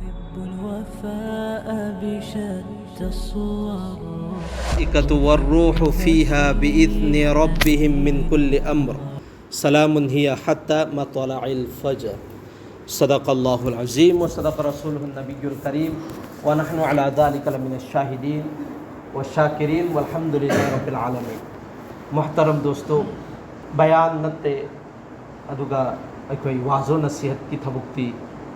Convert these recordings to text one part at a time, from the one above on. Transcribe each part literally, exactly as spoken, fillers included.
الوفاء بشتى الصور. الملائكة والروح فيها بإذن ربهم من كل أمر سلام هي حتى مطلع الفجر. صدق الله العظيم وصدق رسوله النبي الكريم ونحن على ذلك لمن الشاهدين والشاكرين والحمد لله رب العالمين. محترم دوستو، بيان نتي ꯑꯗꯨꯒ ꯑꯩꯈꯣꯏ ꯋꯥꯖꯣ ꯅꯁꯤꯍꯠꯀꯤ ꯊꯕꯛꯇꯤ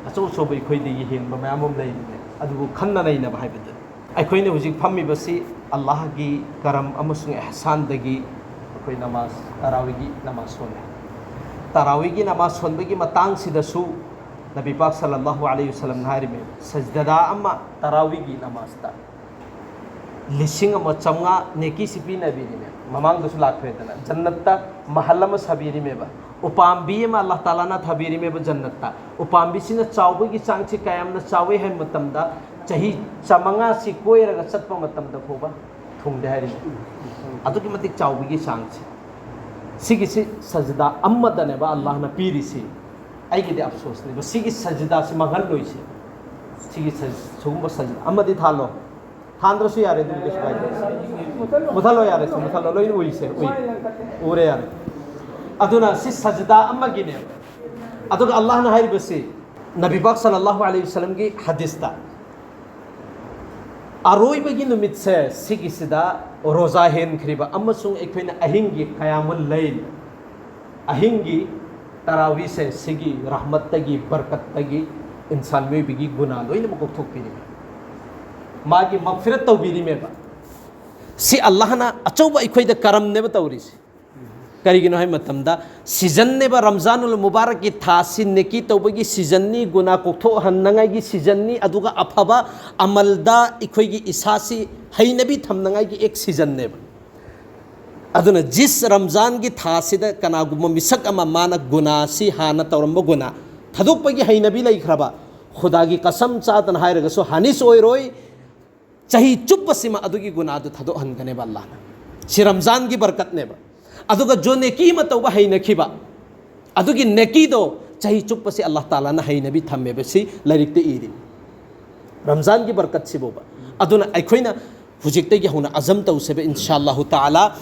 ꯑꯆꯧ ꯑꯆꯧꯕ ꯑꯩꯈꯣꯏꯗꯒꯤ ꯍꯦꯟꯕ ꯃꯌꯥꯝ ꯑꯃ ꯂꯩꯔꯤꯅꯦ꯫ ꯑꯗꯨꯕꯨ ꯈꯟꯅ ꯅꯩꯅꯕ ꯍꯥꯏꯕꯗꯨꯅꯤ꯫ ꯑꯩꯈꯣꯏꯅ ꯍꯧꯖꯤꯛ ꯐꯝꯃꯤꯕꯁꯤ ꯑꯜꯂꯥꯍꯒꯤ ꯀꯔꯝ ꯑꯃꯁꯨꯡ ꯑꯦꯍꯁꯥꯟꯗꯒꯤ ꯑꯩꯈꯣꯏ ꯅꯃꯥꯖ, ꯇꯔꯥꯋꯤꯒꯤ ꯅꯃꯥꯖ ꯁꯣꯜꯂꯦ꯫ ꯇꯔꯥꯋꯤꯒꯤ ꯅꯃꯥꯖ ꯁꯣꯟꯕꯒꯤ ꯃꯇꯥꯡꯁꯤꯗꯁꯨ ꯅꯕꯤ ꯄꯥꯛ ꯁꯜꯂꯜꯂꯥꯍꯨ ꯑꯂꯩꯍꯤ ꯋꯁꯜꯂꯝꯅ ꯍꯥꯏꯔꯤꯃꯦ, ꯁꯖꯗꯥ ꯑꯃ ꯇꯔꯥꯋꯤꯒꯤ ꯅꯃꯥꯖꯇ ꯂꯤꯁꯤꯡ ꯑꯃ ꯆꯥꯝꯃꯉꯥ ꯅꯦꯀꯤꯁꯤ ꯄꯤꯅꯕꯤꯔꯤꯅꯦ꯫ ꯃꯃꯥꯡꯗꯁꯨ ꯂꯥꯛꯈ꯭ꯔꯦꯗꯅ, ꯖꯟꯅꯠꯇ ꯃꯍꯜ ꯑꯃ ꯁꯥꯕꯤꯔꯤꯃꯦꯕ, ꯎꯄꯥꯝꯕꯤ ꯑꯃ ꯑꯜꯂꯥꯍ ꯇꯥꯂꯥꯅ ꯊꯥꯕꯤꯔꯤꯃꯦꯕ ꯖꯟꯅꯠꯇ꯫ ꯎꯄꯥꯝꯕꯤꯁꯤꯅ ꯆꯥꯎꯕꯒꯤ ꯆꯥꯡꯁꯤ ꯀꯌꯥꯝꯅ ꯆꯥꯎꯏ ꯍꯥꯏꯕ ꯃꯇꯝꯗ, ꯆꯍꯤ ꯆꯥꯝꯃꯉꯥꯁꯤ ꯀꯣꯏꯔꯒ ꯆꯠꯄ ꯃꯇꯝꯗ ꯐꯥꯎꯕ ꯊꯨꯡꯗꯦ ꯍꯥꯏꯔꯤꯅꯤ꯫ ꯑꯗꯨꯛꯀꯤ ꯃꯇꯤꯛ ꯆꯥꯎꯕꯒꯤ ꯆꯥꯡꯁꯦ꯫ ꯁꯤꯒꯤꯁꯤ ꯁꯖꯗꯥ ꯑꯃꯗꯅꯦꯕ ꯑꯜꯂꯥꯍꯅ ꯄꯤꯔꯤꯁꯤ꯫ ꯑꯩꯒꯤꯗꯤ ꯑꯐꯁꯣꯁꯅꯦꯕ, ꯁꯤꯒꯤ ꯁꯖꯗꯥꯁꯤ ꯃꯥꯡꯍꯜꯂꯣꯏꯁꯦ꯫ ꯁꯤꯒꯤ ꯁꯖ-, ꯁꯤꯒꯨꯝꯕ ꯁꯖꯗꯥ ꯑꯃꯗꯤ ꯊꯥꯜꯂꯣ, ꯊꯥꯟꯗ꯭ꯔꯁꯨ ꯌꯥꯔꯦ, ꯑꯗꯨꯝ ꯀꯩꯁꯨ ꯀꯥꯏꯗꯦ꯫ ꯃꯨꯊꯠꯂꯣ ꯌꯥꯔꯦ, ꯁꯤ ꯃꯨꯊꯠꯂꯣ, ꯂꯣꯏꯅ ꯎꯏꯁꯦ, ꯎꯏ, ꯎꯔꯦ ꯌꯥꯔꯦ꯫ ꯑꯗꯨꯅ ꯁꯤ ꯁꯖꯗꯥ ꯑꯃꯒꯤꯅꯦ꯫ ꯑꯗꯨꯒ ꯑꯜꯂꯥꯍꯅ ꯍꯥꯏꯔꯤꯕꯁꯤ ꯅꯕꯤ ꯄꯥꯛ ꯁꯜꯂꯜꯂꯥꯍꯨ ꯑꯂꯩꯍꯤ ꯋꯁꯜꯂꯝꯒꯤ ꯍꯗꯤꯁꯇ, ꯑꯔꯣꯏꯕꯒꯤ ꯅꯨꯃꯤꯠꯁꯦ ꯁꯤꯒꯤꯁꯤꯗ ꯔꯣꯖꯥ ꯍꯦꯟꯈ꯭ꯔꯤꯕ ꯑꯃꯁꯨꯡ ꯑꯩꯈꯣꯏꯅ ꯑꯍꯤꯡꯒꯤ ꯀꯌꯥꯃꯨꯜ ꯂꯩꯜ, ꯑꯍꯤꯡꯒꯤ ꯇꯔꯥꯋꯤꯁꯦ ꯁꯤꯒꯤ ꯔꯍꯃꯠꯇꯒꯤ, ꯕꯔꯀꯠꯇꯒꯤ ꯏꯟꯁꯥꯟ ꯃꯤꯑꯣꯏꯕꯒꯤ ꯒꯨꯅꯥ ꯂꯣꯏꯅꯃꯛ ꯀꯣꯛꯊꯣꯛꯄꯤꯔꯤꯃꯦ, ꯃꯥꯒꯤ ꯃꯛꯐꯤꯔꯠ ꯇꯧꯕꯤꯔꯤꯃꯦꯕ꯫ ꯁꯤ ꯑꯜꯂꯥꯍꯅ ꯑꯆꯧꯕ ꯑꯩꯈꯣꯏꯗ ꯀꯔꯝꯅꯦꯕ ꯇꯧꯔꯤꯁꯦ꯫ ꯀꯔꯤꯒꯤꯅꯣ ꯍꯥꯏꯕ ꯃꯇꯝꯗ, ꯁꯤꯖꯟꯅꯦꯕ, ꯔꯝꯖꯥꯅꯨꯜ ꯃꯨꯕꯥꯔꯛꯀꯤ ꯊꯥꯁꯤ ꯅꯦꯀꯤ ꯇꯧꯕꯒꯤ ꯁꯤꯖꯟꯅꯤ, ꯒꯨꯅꯥ ꯀꯣꯛꯊꯣꯛꯍꯟꯅꯉꯥꯏꯒꯤ ꯁꯤꯖꯟꯅꯤ, ꯑꯗꯨꯒ ꯑꯐꯕ ꯑꯃꯜꯗ ꯑꯩꯈꯣꯏꯒꯤ ꯏꯁꯥꯁꯤ ꯍꯩꯅꯕꯤ ꯊꯝꯅꯉꯥꯏꯒꯤ ꯑꯦꯛ ꯁꯤꯖꯟꯅꯦꯕ꯫ ꯑꯗꯨꯅ ꯖꯤꯁ ꯔꯝꯖꯥꯟꯒꯤ ꯊꯥꯁꯤꯗ ꯀꯅꯥꯒꯨꯝꯕ ꯃꯤꯁꯛ ꯑꯃ ꯃꯥꯅ ꯒꯨꯅꯥꯁꯤ, ꯍꯥꯟꯅ ꯇꯧꯔꯝꯕ ꯒꯨꯅꯥ ꯊꯥꯗꯣꯛꯄꯒꯤ ꯍꯩꯅꯕꯤ ꯂꯩꯈ꯭ꯔꯕ, ꯈꯨꯗꯥꯒꯤ ꯀꯁꯝ ꯆꯥꯗꯅ ꯍꯥꯏꯔꯒꯁꯨ ꯍꯥꯅꯤꯁ ꯑꯣꯏꯔꯣꯏ, ꯆꯍꯤ ꯆꯨꯞꯄꯁꯤꯃ ꯑꯗꯨꯒꯤ ꯒꯨꯅꯥꯗꯨ ꯊꯥꯗꯣꯛꯍꯟꯒꯅꯦꯕ ꯑꯜꯂꯥꯍꯅ꯫ ꯁꯤ ꯔꯝꯖꯥꯟꯒꯤ ꯕꯔꯀꯠꯅꯦꯕ꯫ ꯑꯗꯨꯒ ꯖꯣ ꯅꯦꯀꯤ ꯑꯃ ꯇꯧꯕ ꯍꯩꯅꯈꯤꯕ, ꯑꯗꯨꯒꯤ ꯅꯦꯀꯤꯗꯣ ꯆꯍꯤ ꯆꯨꯞꯄꯁꯤ ꯑꯜꯂꯥꯍ ꯇꯥꯂꯥꯅ ꯍꯩꯅꯕꯤ ꯊꯝꯃꯦꯕ, ꯁꯤ ꯂꯥꯏꯔꯤꯛꯇ ꯏꯔꯤ꯫ ꯔꯝꯖꯥꯟꯒꯤ ꯕꯔꯀꯠꯁꯤꯕꯨꯕ꯫ ꯑꯗꯨꯅ ꯑꯩꯈꯣꯏꯅ ꯍꯧꯖꯤꯛꯇꯒꯤ ꯍꯧꯅ ꯑꯖꯝ ꯇꯧꯁꯦꯕ, ꯏꯟꯁꯥ ꯑꯜꯂꯥꯍꯨ ꯇꯥꯂꯥ꯫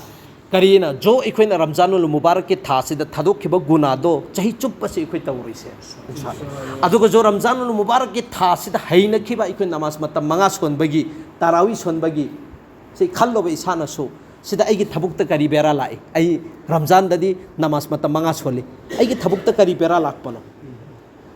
ꯀꯔꯤꯅ ꯖꯣ ꯑꯩꯈꯣꯏꯅ ꯔꯝꯖꯥꯟ ꯎꯜ ꯃꯨꯕꯥꯔꯛꯀꯤ ꯊꯥꯁꯤꯗ ꯊꯥꯗꯣꯛꯈꯤꯕ ꯒꯨꯅꯥꯗꯣ ꯆꯍꯤ ꯆꯨꯞꯄꯁꯤ ꯑꯩꯈꯣꯏ ꯇꯧꯔꯣꯏꯁꯦ, ꯏꯟꯁꯥ ꯑꯜꯂꯥꯍ꯫ ꯑꯗꯨꯒ ꯖꯣ ꯔꯝꯖꯥꯟ ꯎꯜ ꯃꯨꯕꯥꯔꯛꯀꯤ ꯊꯥꯁꯤꯗ ꯍꯩꯅꯈꯤꯕ ꯑꯩꯈꯣꯏ ꯅꯃꯥꯖ ꯃꯇꯝ ꯃꯉꯥ ꯁꯣꯟꯕꯒꯤ, ꯇꯔꯥꯋꯤ ꯁꯣꯟꯕꯒꯤ, ꯁꯤ ꯈꯜꯂꯣꯕ ꯏꯁꯥꯅꯁꯨ꯫ ꯁꯤꯗ ꯑꯩꯒꯤ ꯊꯕꯛꯇ ꯀꯔꯤ ꯕꯦꯔꯥ ꯂꯥꯛꯏ? ꯑꯩ ꯔꯝꯖꯥꯟꯗꯗꯤ ꯅꯃꯥꯖ ꯃꯇꯝ ꯃꯉꯥ ꯁꯣꯜꯂꯤ꯫ ꯑꯩꯒꯤ ꯊꯕꯛꯇ ꯀꯔꯤ ꯕꯦꯔꯥ ꯂꯥꯛꯄꯅꯣ?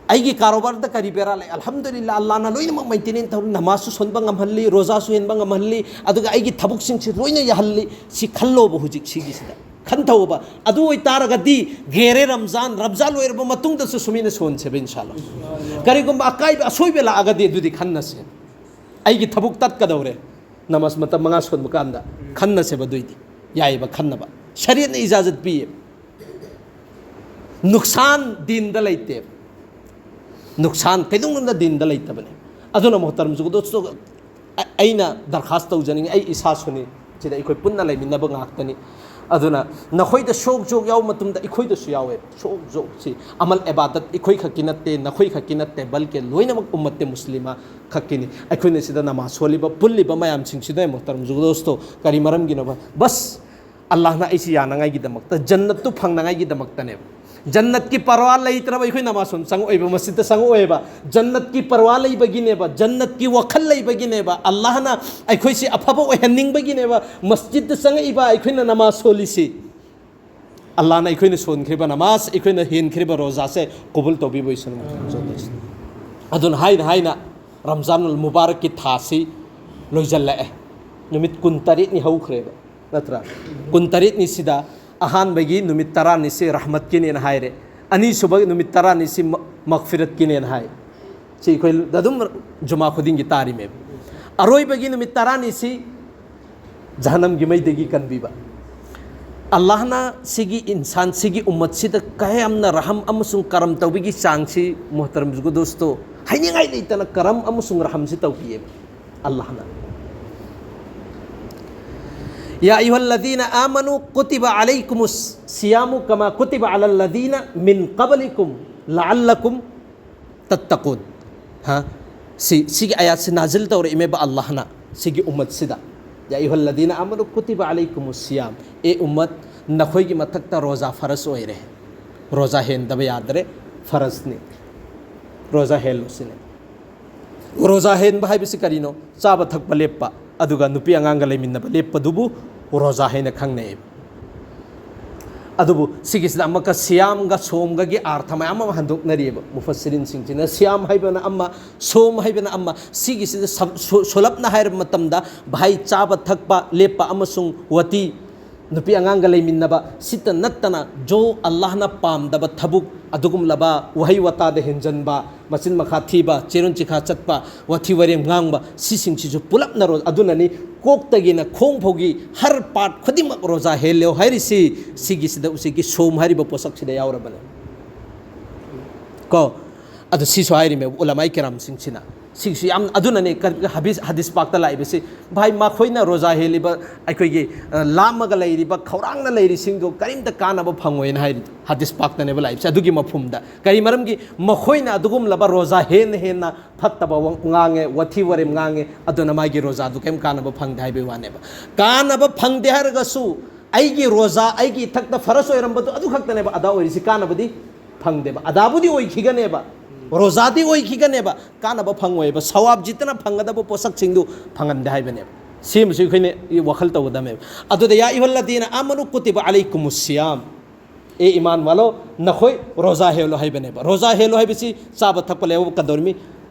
ꯑꯩꯒꯤ ꯀꯥꯔꯣꯕꯥꯔꯗ ꯀꯔꯤ ꯕꯦꯔꯥ ꯂꯩ? ꯑꯜꯍꯝꯗꯨꯂꯤꯜꯂꯥ, ꯑꯜꯂꯥꯍꯅ ꯂꯣꯏꯅꯃꯛ ꯃꯦꯟꯇꯦꯅꯦꯟ ꯇꯧꯔꯤ, ꯅꯃꯥꯖꯁꯨ ꯁꯣꯟꯕ ꯉꯝꯍꯜꯂꯤ, ꯔꯣꯖꯥꯁꯨ ꯍꯦꯟꯕ ꯉꯝꯍꯜꯂꯤ, ꯑꯗꯨꯒ ꯑꯩꯒꯤ ꯊꯕꯛꯁꯤꯡꯁꯤ ꯂꯣꯏꯅ ꯌꯥꯍꯜꯂꯤ꯫ ꯁꯤ ꯈꯜꯂꯣꯕ ꯍꯧꯖꯤꯛ ꯁꯤꯒꯤꯁꯤꯗ꯫ ꯈꯟꯊꯧꯕ꯫ ꯑꯗꯨ ꯑꯣꯏꯇꯥꯔꯒꯗꯤ ꯒꯦꯔꯦ ꯔꯝꯖꯥꯟ, ꯔꯝꯖꯥꯟ ꯂꯣꯏꯔꯕ ꯃꯇꯨꯡꯗꯁꯨ ꯁꯨꯃꯤꯅ ꯁꯣꯟꯁꯦꯕ, ꯏꯟꯁꯥꯜꯂꯥ꯫ ꯀꯔꯤꯒꯨꯝꯕ ꯑꯀꯥꯏꯕ, ꯑꯁꯣꯏꯕ ꯂꯥꯛꯑꯒꯗꯤ ꯑꯗꯨꯗꯤ ꯈꯟꯅꯁꯦ꯫ ꯑꯩꯒꯤ ꯊꯕꯛ ꯇꯠꯀꯗꯧꯔꯦ꯫ ꯅꯃꯥꯖ ꯃꯇꯝ ꯃꯉꯥ ꯁꯣꯟꯕ ꯀꯥꯟꯗ ꯈꯟꯅꯁꯦꯕ꯫ ꯑꯗꯨꯏꯗꯤ ꯌꯥꯏꯑꯕ ꯈꯟꯅꯕ, ꯁꯔꯤꯌꯠꯅ ꯏꯖꯥꯖꯠ ꯄꯤꯌꯦꯕ꯫ ꯅꯨꯛꯁꯥꯟ ꯗꯤꯟꯗ ꯂꯩꯇꯦꯕ꯫ ꯅꯨꯛꯁꯥꯟ ꯀꯩꯗꯧꯅꯨꯡꯗ ꯗꯤꯟꯗ ꯂꯩꯇꯕꯅꯦ꯫ ꯑꯗꯨꯅ ꯃꯣꯍꯇꯔꯝ ꯖꯨꯒꯗꯣꯁꯇꯣ, ꯑ-, ꯑꯩꯅ ꯗꯔꯈꯥꯁ ꯇꯧꯖꯅꯤꯡꯉꯤ, ꯑꯩ ꯏꯁꯥꯁꯨꯅꯤ, ꯁꯤꯗ ꯑꯩꯈꯣꯏ ꯄꯨꯟꯅ ꯂꯩꯃꯤꯟꯅꯕ ꯉꯥꯛꯇꯅꯤ꯫ ꯑꯗꯨꯅ ꯅꯈꯣꯏꯗ ꯁꯣꯛ ꯖꯣꯛ ꯌꯥꯎꯕ ꯃꯇꯝꯗ ꯑꯩꯈꯣꯏꯗꯁꯨ ꯌꯥꯎꯋꯦ꯫ ꯁꯣꯛ ꯖꯣꯛꯁꯤ ꯑꯃꯜ ꯑꯦꯕꯥꯗꯠ ꯑꯩꯈꯣꯏ ꯈꯛꯀꯤ ꯅꯠꯇꯦ, ꯅꯈꯣꯏ ꯈꯛꯀꯤ ꯅꯠꯇꯦ, ꯕꯜꯀꯦ ꯂꯣꯏꯅꯃꯛ ꯎꯝꯃꯠꯇꯦ ꯃꯨꯁꯂꯤꯃ ꯈꯛꯀꯤꯅꯤ꯫ ꯑꯩꯈꯣꯏꯅ ꯁꯤꯗ ꯅꯃꯥꯖ ꯁꯣꯜꯂꯤꯕ, ꯄꯨꯜꯂꯤꯕ ꯃꯌꯥꯝꯁꯤꯡꯁꯤꯗ, ꯃꯣꯍꯇꯔꯝ ꯖꯨꯒꯗꯣꯁꯇꯣ, ꯀꯔꯤ ꯃꯔꯝꯒꯤꯅꯣꯕ? ꯕꯁ, ꯑꯜꯂꯥꯍꯅ ꯑꯩꯁꯤ ꯌꯥꯅꯉꯥꯏꯒꯤꯗꯃꯛꯇ, ꯖꯟꯅꯠꯇꯨ ꯐꯪꯅꯉꯥꯏꯒꯤꯗꯃꯛꯇꯅꯦꯕ꯫ ꯖꯟꯅꯠꯀꯤ ꯄꯔꯋꯥ ꯂꯩꯇ꯭ꯔꯕ ꯑꯩꯈꯣꯏ ꯅꯃꯥꯖ ꯁꯣꯟ ꯆꯪꯉꯛꯑꯣꯏꯕ, ꯃꯁꯖꯤꯗꯇ ꯆꯪꯉꯛꯑꯣꯏꯕ꯫ ꯖꯟꯅꯠꯀꯤ ꯄꯔꯋꯥ ꯂꯩꯕꯒꯤꯅꯦꯕ, ꯖꯟꯅꯠꯀꯤ ꯋꯥꯈꯜ ꯂꯩꯕꯒꯤꯅꯦꯕ, ꯑꯜꯂꯥꯍꯅ ꯑꯩꯈꯣꯏꯁꯤ ꯑꯐꯕ ꯑꯣꯏꯍꯟꯅꯤꯡꯕꯒꯤꯅꯦꯕ ꯃꯁꯖꯤꯗꯇ ꯆꯪꯉꯛꯏꯕ, ꯑꯩꯈꯣꯏꯅ ꯅꯃꯥꯖ ꯁꯣꯜꯂꯤꯁꯤ꯫ ꯑꯜꯂꯥꯍꯅ ꯑꯩꯈꯣꯏꯅ ꯁꯣꯟꯈ꯭ꯔꯤꯕ ꯅꯃꯥꯖ, ꯑꯩꯈꯣꯏꯅ ꯍꯦꯟꯈ꯭ꯔꯤꯕ ꯔꯣꯖꯥꯁꯦ ꯀꯣꯕꯨꯜ ꯇꯧꯕꯤꯕ ꯑꯣꯏꯁꯅꯨ꯫ ꯑꯗꯨꯅ ꯍꯥꯏꯅ ꯍꯥꯏꯅ ꯔꯝꯖꯥꯟ ꯎꯜ ꯃꯨꯕꯥꯔꯛꯀꯤ ꯊꯥꯁꯤ ꯂꯣꯏꯁꯤꯜꯂꯛꯑꯦ꯫ ꯅꯨꯃꯤꯠ ꯀꯨꯟꯇꯔꯦꯠꯅꯤ ꯍꯧꯈ꯭ꯔꯦꯕ, ꯅꯠꯇ꯭ꯔꯥ? ꯀꯨꯟꯇꯔꯦꯠꯅꯤꯁꯤꯗ ꯑꯍꯥꯟꯕꯒꯤ ꯅꯨꯃꯤꯠ ꯇꯔꯥꯅꯤꯁꯤ ꯔꯍꯃꯠꯀꯤꯅꯦꯅ ꯍꯥꯏꯔꯦ, ꯑꯅꯤꯁꯨꯕ ꯅꯨꯃꯤꯠ ꯇꯔꯥꯅꯤꯁꯤ ꯃ-, ꯃꯒꯐꯤꯔꯠꯀꯤꯅꯦꯅ ꯍꯥꯏ꯫ ꯁꯤ ꯑꯩꯈꯣꯏ ꯑꯗꯨꯝ ꯖꯨꯃꯥ ꯈꯨꯗꯤꯡꯒꯤ ꯇꯥꯔꯤꯃꯦꯕ꯫ ꯑꯔꯣꯏꯕꯒꯤ ꯅꯨꯃꯤꯠ ꯇꯔꯥꯅꯤꯁꯤ ꯖꯍꯟꯅꯝꯒꯤ ꯃꯩꯗꯒꯤ ꯀꯟꯕꯤꯕ꯫ ꯑꯜꯂꯥꯍꯅ ꯁꯤꯒꯤ ꯏꯟꯁꯥꯟ, ꯁꯤꯒꯤ ꯎꯝꯃꯠꯁꯤꯗ ꯀꯌꯥꯝꯅ ꯔꯍꯝ ꯑꯃꯁꯨꯡ ꯀꯔꯝ ꯇꯧꯕꯒꯤ ꯆꯥꯡꯁꯤ, ꯃꯣꯍꯇꯔꯝ ꯖꯨꯒꯗꯣꯁꯇꯣ, ꯍꯥꯏꯅꯤꯡꯉꯥꯏ ꯂꯩꯇꯅ ꯀꯔꯝ ꯑꯃꯁꯨꯡ ꯔꯍꯝꯁꯤ ꯇꯧꯕꯤꯌꯦꯕ ꯑꯜꯂꯥꯍꯅ꯫ يا أيها الذين آمنوا كتب عليكم الصيام كما كتب على الذين من قبلكم لعلكم تتقون. ها؟ ꯁꯤ ꯁꯤꯒꯤ ꯑꯌꯥꯠꯁꯤ ꯅꯥꯖꯤꯜ ꯇꯧꯔꯛꯏꯃꯦꯕ ꯑꯜꯂꯥꯍꯅ ꯁꯤꯒꯤ ꯎꯝꯃꯠꯁꯤꯗ꯫ ꯌꯥ ꯑꯌꯨꯍꯜꯂꯗꯤꯅ ꯑꯃꯅꯨ ꯀꯨꯇꯤꯕ ꯑꯂꯩꯀꯨꯃꯨ ꯁꯤꯌꯥꯝ꯫ ꯑꯦ ꯎꯝꯃꯠ, ꯅꯈꯣꯏꯒꯤ ꯃꯊꯛꯇ ꯔꯣꯖꯥ ꯐꯔꯁ ꯑꯣꯏꯔꯦ꯫ ꯔꯣꯖꯥ ꯍꯦꯟꯗꯕ ꯌꯥꯗ꯭ꯔꯦ, ꯐꯔꯁꯅꯤ꯫ ꯔꯣꯖꯥ ꯍꯦꯜꯂꯨ ꯁꯤꯅꯤ꯫ ꯔꯣꯖꯥ ꯍꯦꯟꯕ ꯍꯥꯏꯕꯁꯤ ꯀꯔꯤꯅꯣ? ꯆꯥꯕ ꯊꯛꯄ ꯂꯦꯞꯄ, ꯑꯗꯨꯒ ꯅꯨꯄꯤ ꯑꯉꯥꯡꯒ ꯂꯩꯃꯤꯟꯅꯕ ꯂꯦꯞꯄꯗꯨꯕꯨ ꯔꯣꯖꯥ ꯍꯥꯏꯅ ꯈꯪꯅꯩꯌꯦꯕ꯫ ꯑꯗꯨꯕꯨ ꯁꯤꯒꯤꯁꯤꯗ ꯑꯃꯨꯛꯀ ꯁꯤꯌꯥꯝꯒ ꯁꯣꯝꯒꯒꯤ ꯑꯥꯔꯊ ꯃꯌꯥꯝ ꯑꯃ ꯍꯟꯗꯣꯛꯅꯔꯤꯑꯕ ꯃꯨꯐꯁꯤꯔꯤꯟꯁꯤꯡꯁꯤꯅ꯫ ꯁꯤꯌꯥꯝ ꯍꯥꯏꯕꯅ ꯑꯃ, ꯁꯣꯝ ꯍꯥꯏꯕꯅ ꯑꯃ꯫ ꯁꯤꯒꯤꯁꯤꯗ ꯁ-, ꯁꯨ-, ꯁꯣꯂꯞꯅ ꯍꯥꯏꯔꯕ ꯃꯇꯝꯗ, ꯚꯥꯏ, ꯆꯥꯕ ꯊꯛꯄ ꯂꯦꯞꯄ ꯑꯃꯁꯨꯡ ꯋꯥꯇꯤ, ꯅꯨꯄꯤ ꯑꯉꯥꯡꯒ ꯂꯩꯃꯤꯟꯅꯕ, ꯁꯤꯇ ꯅꯠꯇꯅ ꯖꯣ ꯑꯜꯂꯥꯍꯅ ꯄꯥꯝꯗꯕ ꯊꯕꯛ, ꯑꯗꯨꯒꯨꯝꯂꯕ ꯋꯥꯍꯩ ꯋꯥꯇꯥꯗ ꯍꯦꯟꯖꯟꯕ, ꯃꯆꯤꯟ ꯃꯈꯥ ꯊꯤꯕ, ꯆꯦꯔꯣꯟ ꯆꯤꯈꯥ ꯆꯠꯄ, ꯋꯥꯊꯤ ꯋꯥꯔꯦꯝ ꯉꯥꯡꯕ, ꯁꯤꯁꯤꯡꯁꯤꯁꯨ ꯄꯨꯂꯞꯅ ꯔꯣ-, ꯑꯗꯨꯅꯅꯤ ꯀꯣꯛꯇꯒꯤꯅ ꯈꯣꯡ ꯐꯥꯎꯒꯤ ꯍꯔ ꯄꯥꯔꯠ ꯈꯨꯗꯤꯡꯃꯛ ꯔꯣꯖꯥ ꯍꯦꯜꯂꯣ ꯍꯥꯏꯔꯤꯁꯤ꯫ ꯁꯤꯒꯤꯁꯤꯗ ꯍꯧꯖꯤꯛꯀꯤ ꯁꯣꯝ ꯍꯥꯏꯔꯤꯕ ꯄꯣꯠꯁꯛꯁꯤꯗ ꯌꯥꯎꯔꯕꯅꯦ꯫ ꯀꯣ, ꯑꯗꯨ ꯁꯤꯁꯨ ꯍꯥꯏꯔꯤꯃꯦ ꯎꯂꯃꯥꯏ ꯀꯤꯔꯥꯝꯁꯤꯡꯁꯤꯅ꯫ ꯁꯤꯒꯤꯁꯨ ꯌꯥꯝ, ꯑꯗꯨꯅꯅꯦ ꯀ-, ꯍꯕꯤꯁ-, ꯍꯗꯤꯁ ꯄꯥꯛꯇ ꯂꯥꯛꯏꯕꯁꯤ, "ꯚꯥꯏ, ꯃꯈꯣꯏꯅ ꯔꯣꯖꯥ ꯍꯦꯜꯂꯤꯕ, ꯑꯩꯈꯣꯏꯒꯤ, ꯑ, ꯂꯥꯝꯃꯒ ꯂꯩꯔꯤꯕ, ꯈꯧꯔꯥꯡꯅ ꯂꯩꯔꯤꯁꯤꯡꯗꯣ ꯀꯔꯤꯝꯇ ꯀꯥꯟꯅꯕ ꯐꯪꯉꯣꯏꯅ" ꯍꯥꯏꯔꯤ꯫ ꯍꯗꯤꯁ ꯄꯥꯛꯇꯅꯦꯕ ꯂꯥꯛꯏꯕꯁꯦ꯫ ꯑꯗꯨꯒꯤ ꯃꯐꯝꯗ ꯀꯔꯤ ꯃꯔꯝꯒꯤ? ꯃꯈꯣꯏꯅ ꯑꯗꯨꯒꯨꯝꯂꯕ ꯔꯣꯖꯥ ꯍꯦꯟꯅ ꯍꯦꯟꯅ ꯐꯠꯇꯕ ꯋꯥ-, ꯉꯥꯡꯉꯦ, ꯋꯥꯊꯤ ꯋꯥꯔꯦꯝ ꯉꯥꯡꯉꯦ, ꯑꯗꯨꯅ ꯃꯥꯒꯤ ꯔꯣꯖꯥꯗꯨ ꯀꯔꯤꯝ ꯀꯥꯟꯅꯕ ꯐꯪꯗꯦ ꯍꯥꯏꯕꯒꯤ ꯋꯥꯅꯦꯕ꯫ ꯀꯥꯟꯅꯕ ꯐꯪꯗꯦ ꯍꯥꯏꯔꯒꯁꯨ ꯑꯩꯒꯤ ꯔꯣꯖꯥ, ꯑꯩꯒꯤ ꯏꯊꯛꯇ ꯐꯔꯁ ꯑꯣꯏꯔꯝꯕꯗꯣ ꯑꯗꯨ ꯈꯛꯇꯅꯦꯕ ꯑꯗꯥ ꯑꯣꯏꯔꯤꯁꯤ꯫ ꯀꯥꯟꯅꯕꯗꯤ ꯐꯪꯗꯦꯕ꯫ ꯑꯗꯥꯕꯨꯗꯤ ꯑꯣꯏꯈꯤꯒꯅꯦꯕ, ꯔꯣꯖꯥꯗꯤ ꯑꯣꯏꯈꯤꯒꯅꯦꯕ, ꯀꯥꯟꯅꯕ ꯐꯪꯉꯣꯏꯕ꯫ ꯁꯋꯥꯕ ꯖꯤꯠꯇꯅ ꯐꯪꯒꯗꯕ ꯄꯣꯠꯁꯛꯁꯤꯡꯗꯨ ꯐꯪꯍꯟꯗꯦ ꯍꯥꯏꯕꯅꯦꯕ꯫ ꯁꯤꯃꯁꯨ ꯑꯩꯈꯣꯏꯅ ꯋꯥꯈꯜ ꯇꯧꯒꯗꯕꯅꯦꯕ꯫ ꯑꯗꯨꯗ "ꯌꯥ ꯑꯌꯨꯍꯜꯂꯗꯤꯅ ꯑꯃꯅꯨ ꯀꯨꯇꯤꯕ ꯑꯂꯩꯀꯨꯃꯨ ꯁꯤꯌꯥꯝ", ꯑꯦ ꯏꯃꯥꯟ ꯋꯥꯂꯣ, ꯅꯈꯣꯏ ꯔꯣꯖꯥ ꯍꯦꯜꯂꯣ ꯍꯥꯏꯕꯅꯦꯕ꯫ ꯔꯣꯖꯥ ꯍꯦꯜꯂꯣ ꯍꯥꯏꯕꯁꯤ ꯆꯥꯕ ꯊꯛꯄ ꯂꯦꯞꯄ ꯀꯗꯧꯔꯤꯃꯤ꯫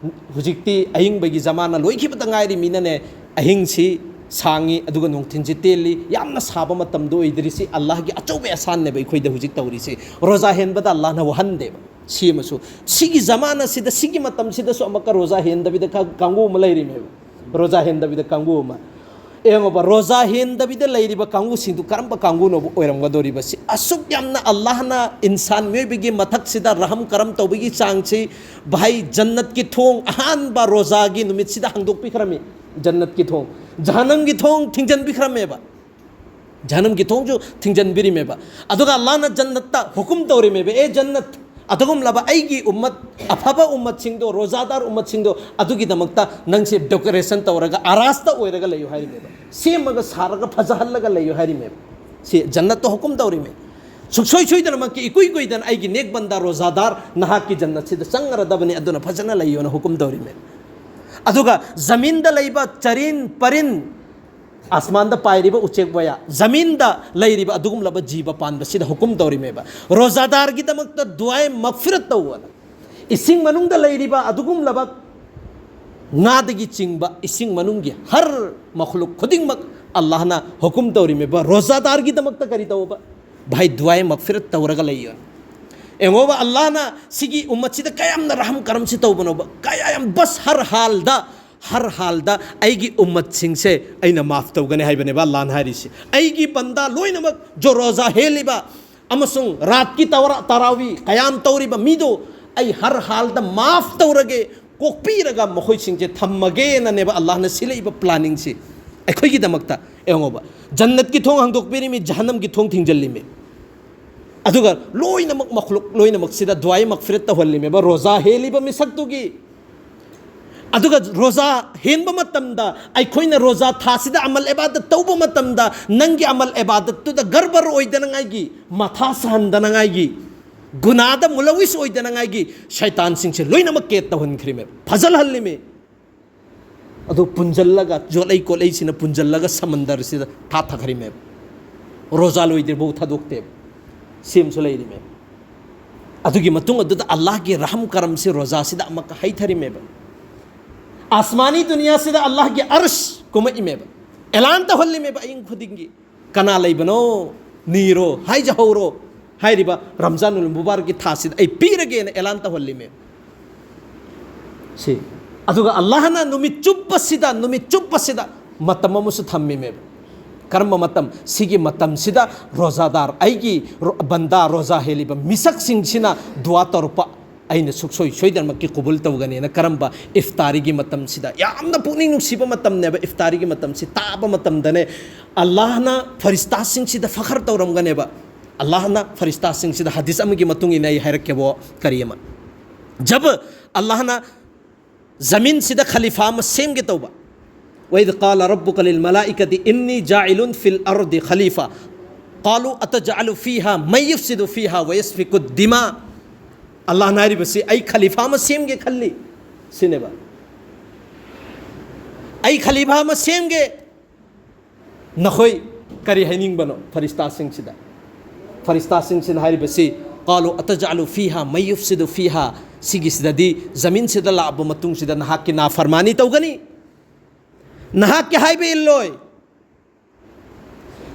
ꯍꯧꯖꯤꯛꯇꯤ ꯑꯏꯪꯕꯒꯤ ꯖꯃꯥꯅ ꯂꯣꯏꯈꯤꯕꯇ ꯉꯥꯏꯔꯤꯃꯤꯅꯅꯦ, ꯑꯍꯤꯡꯁꯤ ꯁꯥꯡꯉꯤ, ꯑꯗꯨꯒ ꯅꯨꯡꯊꯤꯟꯁꯤ ꯇꯦꯜꯂꯤ꯫ ꯌꯥꯝꯅ ꯁꯥꯕ ꯃꯇꯝꯗꯣ ꯑꯣꯏꯗ꯭ꯔꯤꯁꯤ꯫ ꯑꯜꯂꯥꯍꯒꯤ ꯑꯆꯧꯕ ꯑꯦꯍꯁꯥꯟꯅꯦꯕ ꯑꯩꯈꯣꯏꯗ ꯍꯧꯖꯤꯛ ꯇꯧꯔꯤꯁꯤ꯫ ꯔꯣꯖꯥ ꯍꯦꯟꯕꯗ ꯑꯜꯂꯥꯍꯅ ꯋꯥꯍꯟꯗꯦꯕ꯫ ꯁꯤ ꯑꯃꯁꯨ, ꯁꯤꯒꯤ ꯖꯃꯥꯅꯁꯤꯗ, ꯁꯤꯒꯤ ꯃꯇꯝꯁꯤꯗꯁꯨ ꯑꯃꯨꯛꯀ ꯔꯣꯖꯥ ꯍꯦꯟꯗꯕꯤꯗ ꯀ-, ꯀꯥꯡꯕꯨ ꯑꯃ ꯂꯩꯔꯤꯃꯦꯕ꯫ ꯔꯣꯖꯥ ꯍꯦꯟꯗꯕꯤꯗ ꯀꯥꯡꯕꯨ ꯑꯃ꯫ ꯌꯦꯡꯉꯣꯕ, ꯔꯣꯖꯥ ꯍꯦꯟꯗꯕꯤꯗ ꯂꯩꯔꯤꯕ ꯀꯥꯡꯕꯨꯁꯤꯡꯗꯨ ꯀꯔꯝꯕ ꯀꯥꯡꯕꯨꯅꯣꯕ ꯑꯣꯏꯔꯝꯒꯗꯧꯔꯤꯕꯁꯤ? ꯑꯁꯨꯛ ꯌꯥꯝꯅ ꯑꯜꯂꯥꯍꯅ ꯏꯟꯁꯥꯟ ꯃꯤꯑꯣꯏꯕꯒꯤ ꯃꯊꯛꯁꯤꯗ ꯔꯍꯝ ꯀꯔꯝ ꯇꯧꯕꯒꯤ ꯆꯥꯡꯁꯤ, ꯚꯥꯏ, ꯖꯟꯅꯠꯀꯤ ꯊꯣꯡ ꯑꯍꯥꯟꯕ ꯔꯣꯖꯥꯒꯤ ꯅꯨꯃꯤꯠꯁꯤꯗ ꯍꯥꯡꯗꯣꯛꯄꯤꯈ꯭ꯔꯝꯃꯤ꯫ ꯖꯟꯅꯠꯀꯤ ꯊꯣꯡ, ꯖꯍꯟꯅꯝꯒꯤ ꯊꯣꯡ ꯊꯤꯡꯖꯤꯟꯕꯤꯈ꯭ꯔꯝꯃꯦꯕ꯫ ꯖꯍꯟꯅꯝꯒꯤ ꯊꯣꯡꯁꯨ ꯊꯤꯡꯖꯤꯟꯕꯤꯔꯤꯃꯦꯕ꯫ ꯑꯗꯨꯒ ꯑꯜꯂꯥꯍꯅ ꯖꯟꯅꯠꯇ ꯍꯨꯀꯨꯝ ꯇꯧꯔꯤꯃꯦꯕ, "ꯑꯦ ꯖꯟꯅꯠ, ꯑꯗꯨꯒꯨꯝꯂꯕ ꯑꯩꯒꯤ ꯎꯝꯃꯠ, ꯑꯐꯕ ꯎꯝꯃꯠꯁꯤꯡꯗꯣ, ꯔꯣꯖꯥꯗꯥꯔ ꯎꯝꯃꯠꯁꯤꯡꯗꯣ, ꯑꯗꯨꯒꯤꯗꯃꯛꯇ ꯅꯪꯁꯦ ꯗꯦꯀꯣꯔꯦꯁꯟ ꯇꯧꯔꯒ ꯑꯔꯥꯁꯇ ꯑꯣꯏꯔꯒ ꯂꯩꯌꯨ ꯍꯥꯏꯔꯤꯃꯦꯕ, ꯁꯦꯝꯃꯒ ꯁꯥꯔꯒ ꯐꯖꯍꯜꯂꯒ ꯂꯩꯌꯨ ꯍꯥꯏꯔꯤꯃꯦꯕ꯫ ꯁꯤ ꯖꯟꯅꯠꯇ ꯍꯨꯀꯨꯝ ꯇꯧꯔꯤꯃꯦ꯫ ꯁꯨꯛꯁꯣꯏ ꯁꯣꯏꯗꯅꯃꯛꯀꯤ ꯏꯀꯨꯏ ꯀꯨꯏꯗꯅ ꯑꯩꯒꯤ ꯅꯦꯛ ꯕꯟꯗꯥ ꯔꯣꯖꯥꯗꯥꯔ ꯅꯍꯥꯛꯀꯤ ꯖꯟꯅꯠꯁꯤꯗ ꯆꯪꯉꯔꯗꯕꯅꯤ, ꯑꯗꯨꯅ ꯐꯖꯅ ꯂꯩꯌꯣꯅ ꯍꯨꯀꯨꯝ ꯇꯧꯔꯤꯃꯦ꯫ ꯑꯗꯨꯒ ꯖꯃꯤꯟꯗ ꯂꯩꯕ ꯆꯔꯤꯟ ꯄꯔꯤꯟ, ꯑꯁꯃꯥꯟꯗ ꯄꯥꯏꯔꯤꯕ ꯎꯆꯦꯛ ꯋꯥꯌꯥ, ꯖꯃꯤꯟꯗ ꯂꯩꯔꯤꯕ ꯑꯗꯨꯒꯨꯝꯂꯕ ꯖꯤꯕ ꯄꯥꯟꯕꯁꯤꯗ ꯍꯨꯀꯨꯝ ꯇꯧꯔꯤꯃꯦꯕ, ꯔꯣꯖꯥꯗꯥꯔꯒꯤꯗꯃꯛꯇ ꯗꯨꯋꯥꯏ ꯃꯛꯐꯤꯔꯠ ꯇꯧꯑꯣꯅ꯫ ꯏꯁꯤꯡ ꯃꯅꯨꯡꯗ ꯂꯩꯔꯤꯕ ꯑꯗꯨꯒꯨꯝꯂꯕ ꯉꯥꯗꯒꯤ ꯆꯤꯡꯕ ꯏꯁꯤꯡ ꯃꯅꯨꯡꯒꯤ ꯍꯔ ꯃꯈꯂꯨꯛ ꯈꯨꯗꯤꯡꯃꯛ ꯑꯜꯂꯥꯍꯅ ꯍꯨꯀꯨꯝ ꯇꯧꯔꯤꯃꯦꯕ, ꯔꯣꯖꯥꯗꯥꯔꯒꯤꯗꯃꯛꯇ ꯀꯔꯤ ꯇꯧꯕ? ꯚꯥꯏ, ꯗꯨꯋꯥꯏ ꯃꯛꯐꯤꯔꯠ ꯇꯧꯔꯒ ꯂꯩꯌꯣ꯫ ꯌꯦꯡꯉꯣꯕ, ꯑꯜꯂꯥꯍꯅ ꯁꯤꯒꯤ ꯎꯝꯃꯠꯁꯤꯗ ꯀꯌꯥꯝꯅ ꯔꯍꯝ ꯀꯔꯝꯁꯤ ꯇꯧꯕꯅꯣꯕ, ꯀꯌꯥ ꯌꯥꯝ ꯕꯁ ꯍꯔ ꯍꯥꯜꯗ, ꯍꯔ ꯍꯥꯜꯗ ꯑꯩꯒꯤ ꯎꯝꯃꯠꯁꯤꯡꯁꯦ ꯑꯩꯅ ꯃꯥꯐ ꯇꯧꯒꯅꯤ ꯍꯥꯏꯕꯅꯦꯕ ꯑꯜꯂꯥꯍꯅ ꯍꯥꯏꯔꯤꯁꯤ꯫ ꯑꯩꯒꯤ ꯕꯟꯗꯥ ꯂꯣꯏꯅꯃꯛ ꯖꯣ ꯔꯣꯖꯥ ꯍꯦꯜꯂꯤꯕ ꯑꯃꯁꯨꯡ ꯔꯥꯠꯀꯤ ꯇꯧꯔ-, ꯇꯔꯥꯋꯤ ꯀꯌꯥꯝ ꯇꯧꯔꯤꯕ ꯃꯤꯗꯣ ꯑꯩ ꯍꯔ ꯍꯥꯜꯗ ꯃꯥꯐ ꯇꯧꯔꯒꯦ, ꯀꯣꯛꯄꯤꯔꯒ ꯃꯈꯣꯏꯁꯤꯡꯁꯦ ꯊꯝꯃꯒꯦꯅꯅꯦꯕ ꯑꯜꯂꯥꯍꯅ ꯁꯤꯜꯂꯛꯏꯕ ꯄ꯭ꯂꯥꯅꯤꯡꯁꯤ ꯑꯩꯈꯣꯏꯒꯤꯗꯃꯛꯇ꯫ ꯌꯦꯡꯉꯣꯕ, ꯖꯟꯅꯠꯀꯤ ꯊꯣꯡ ꯍꯥꯡꯗꯣꯛꯄꯤꯔꯤꯃꯤ, ꯖꯍꯟꯅꯝꯒꯤ ꯊꯣꯡ ꯊꯤꯡꯖꯤꯜꯂꯤꯃꯤ꯫ ꯑꯗꯨꯒ ꯂꯣꯏꯅꯃꯛ ꯃꯈꯂꯨꯛ ꯂꯣꯏꯅꯃꯛꯁꯤꯗ ꯗꯨꯋꯥꯏ ꯃꯛꯐꯤꯔꯠ ꯇꯧꯍꯜꯂꯤꯃꯦꯕ, ꯔꯣꯖꯥ ꯍꯦꯜꯂꯤꯕ ꯃꯤꯁꯛꯇꯨꯒꯤ꯫ ꯑꯗꯨꯒ ꯔꯣꯖꯥ ꯍꯦꯟꯕ ꯃꯇꯝꯗ, ꯑꯩꯈꯣꯏꯅ ꯔꯣꯖꯥ ꯊꯥꯁꯤꯗ ꯑꯃꯜ ꯑꯦꯕꯥꯗꯠ ꯇꯧꯕ ꯃꯇꯝꯗ, ꯅꯪꯒꯤ ꯑꯃꯜ ꯑꯦꯕꯥꯗꯠꯇꯨꯗ ꯒꯔꯕꯔ ꯑꯣꯏꯗꯅꯉꯥꯏꯒꯤ, ꯃꯊꯥ ꯁꯥꯍꯟꯗꯅꯉꯥꯏꯒꯤ, ꯒꯨꯅꯥꯗ ꯃꯨꯂꯋꯤꯁ ꯑꯣꯏꯗꯅꯉꯥꯏꯒꯤ ꯁꯩꯇꯥꯟꯁꯤꯡꯁꯦ ꯂꯣꯏꯅꯃꯛ ꯀꯦꯠ ꯇꯧꯍꯟꯈ꯭ꯔꯤꯃꯦꯕ, ꯐꯖꯜꯍꯜꯂꯤꯃꯤ꯫ ꯑꯗꯨ ꯄꯨꯟꯖꯜꯂꯒ, ꯖꯣꯠꯂꯩ ꯀꯣꯠꯂꯩꯁꯤꯅ ꯄꯨꯟꯖꯜꯂꯒ ꯁꯃꯟꯗꯔꯁꯤꯗ ꯊꯥꯊꯈ꯭ꯔꯤꯃꯦꯕ꯫ ꯔꯣꯖꯥ ꯂꯣꯏꯗ꯭ꯔꯤꯐꯥꯎ ꯊꯥꯗꯣꯛꯇꯦꯕ, ꯁꯦꯝꯁꯨ ꯂꯩꯔꯤꯃꯦꯕ꯫ ꯑꯗꯨꯒꯤ ꯃꯇꯨꯡ ꯑꯗꯨꯗ ꯑꯜꯂꯥꯍꯒꯤ ꯔꯍꯝ ꯀꯔꯝꯁꯤ ꯔꯣꯖꯥꯁꯤꯗ ꯑꯃꯨꯛꯀ ꯍꯩꯊꯔꯤꯃꯦꯕ꯫ ꯑꯁꯃꯥꯅꯤ ꯗꯨꯅꯤꯌꯥꯁꯤꯗ ꯑꯜꯂꯥꯍꯒꯤ ꯑꯔꯁ ꯀꯨꯝꯃꯛꯏꯃꯦꯕ, ꯑꯦꯂꯥꯟ ꯇꯧꯍꯜꯂꯤꯃꯦꯕ ꯑꯌꯤꯡ ꯈꯨꯗꯤꯡꯒꯤ꯫ ꯀꯅꯥ ꯂꯩꯕꯅꯣ? ꯅꯤꯔꯣ, ꯍꯥꯏꯖꯍꯧꯔꯣ꯫ ꯍꯥꯏꯔꯤꯕ ꯔꯝꯖꯥꯅꯨꯜ ꯃꯨꯕꯥꯔꯛꯀꯤ ꯊꯥꯁꯤꯗ ꯑꯩ ꯄꯤꯔꯒꯦꯅ ꯑꯦꯂꯥꯟ ꯇꯧꯍꯜꯂꯤꯃꯦ꯫ ꯁꯤ, ꯑꯗꯨꯒ ꯑꯜꯂꯥꯍꯅ ꯅꯨꯃꯤꯠ ꯆꯨꯞꯄꯁꯤꯗ, ꯅꯨꯃꯤꯠ ꯆꯨꯞꯄꯁꯤꯗ ꯃꯇꯝ ꯑꯃꯁꯨ ꯊꯝꯃꯤꯃꯦꯕ꯫ ꯀꯔꯝꯕ ꯃꯇꯝ? ꯁꯤꯒꯤ ꯃꯇꯝꯁꯤꯗ ꯔꯣꯖꯥꯗꯥꯔ, ꯑꯩꯒꯤ ꯔꯣ-, ꯕꯟꯗꯥ ꯔꯣꯖꯥ ꯍꯦꯜꯂꯤꯕ ꯃꯤꯁꯛꯁꯤꯡꯁꯤꯅ ꯗꯨꯋꯥ ꯇꯧꯔꯛꯄ ꯑꯩꯅ ꯁꯨꯛꯁꯣꯏ ꯁꯣꯏꯗꯅꯃꯛꯀꯤ ꯀꯨꯕꯨꯜ ꯇꯧꯒꯅꯦꯅ꯫ ꯀꯔꯝꯕ? ꯏꯐꯇꯥꯔꯤꯒꯤ ꯃꯇꯝꯁꯤꯗ꯫ ꯌꯥꯝꯅ ꯄꯨꯛꯅꯤꯡ ꯅꯨꯡꯁꯤꯕ ꯃꯇꯝꯅꯦꯕ ꯏꯐꯇꯥꯔꯤꯒꯤ ꯃꯇꯝꯁꯤ꯫ ꯇꯥꯕ ꯃꯇꯝꯗꯅꯦ ꯑꯜꯂꯥꯍꯅ ꯐꯔꯤꯁꯇꯥꯁꯤꯡꯁꯤꯗ ꯐꯈꯔ ꯇꯧꯔꯝꯒꯅꯦꯕ꯫ ꯑꯜꯂꯥꯍꯅ ꯐꯔꯤꯁꯇꯥꯁꯤꯡꯁꯤꯗ, ꯍꯗꯤꯁ ꯑꯃꯒꯤ ꯃꯇꯨꯡ ꯏꯟꯅ ꯑꯩ ꯍꯥꯏꯔꯛꯀꯦꯕꯣ, ꯀꯔꯤ ꯑꯃ, ꯖꯕ ꯑꯜꯂꯥꯍꯅ ꯖꯃꯤꯟꯁꯤꯗ ꯈꯂꯤꯐꯥ ꯑꯃ ꯁꯦꯝꯒꯦ ꯇꯧꯕ, "وإذ قال ربك للملائكة إني جاعل في الأرض خليفة قالوا أتجعل فيها من يفسد فيها ويسفك الدماء." ꯑꯜꯂꯥꯍꯅ ꯍꯥꯏꯔꯤꯕꯁꯤ, "ꯑꯩ ꯈꯂꯤꯐꯥ ꯑꯃ ꯁꯦꯝꯒꯦ ꯈꯜꯂꯤ," ꯁꯤꯅꯦꯕ꯫ "ꯑꯩ ꯈꯂꯤꯐꯥ ꯑꯃ ꯁꯦꯝꯒꯦ, ꯅꯈꯣꯏ ꯀꯔꯤ ꯍꯥꯏꯅꯤꯡꯕꯅꯣ?" ꯐꯔꯤꯁꯇꯥꯁꯤꯡꯁꯤꯗ, ꯐꯔꯤꯁꯇꯥꯁꯤꯡꯁꯤꯅ ꯍꯥꯏꯔꯤꯕꯁꯤ, "قالوا أتجعل فيها من يفسد فيها." ꯁꯤꯒꯤꯁꯤꯗꯗꯤ, ꯖꯃꯤꯟꯁꯤꯗ ꯂꯥꯛꯑꯕ ꯃꯇꯨꯡꯁꯤꯗ ꯅꯍꯥꯛꯀꯤ ꯅꯥꯐꯔꯃꯥꯅꯤ ꯇꯧꯒꯅꯤ, ꯅꯍꯥꯛꯀꯤ ꯍꯥꯏꯕ ꯏꯜꯂꯣꯏ,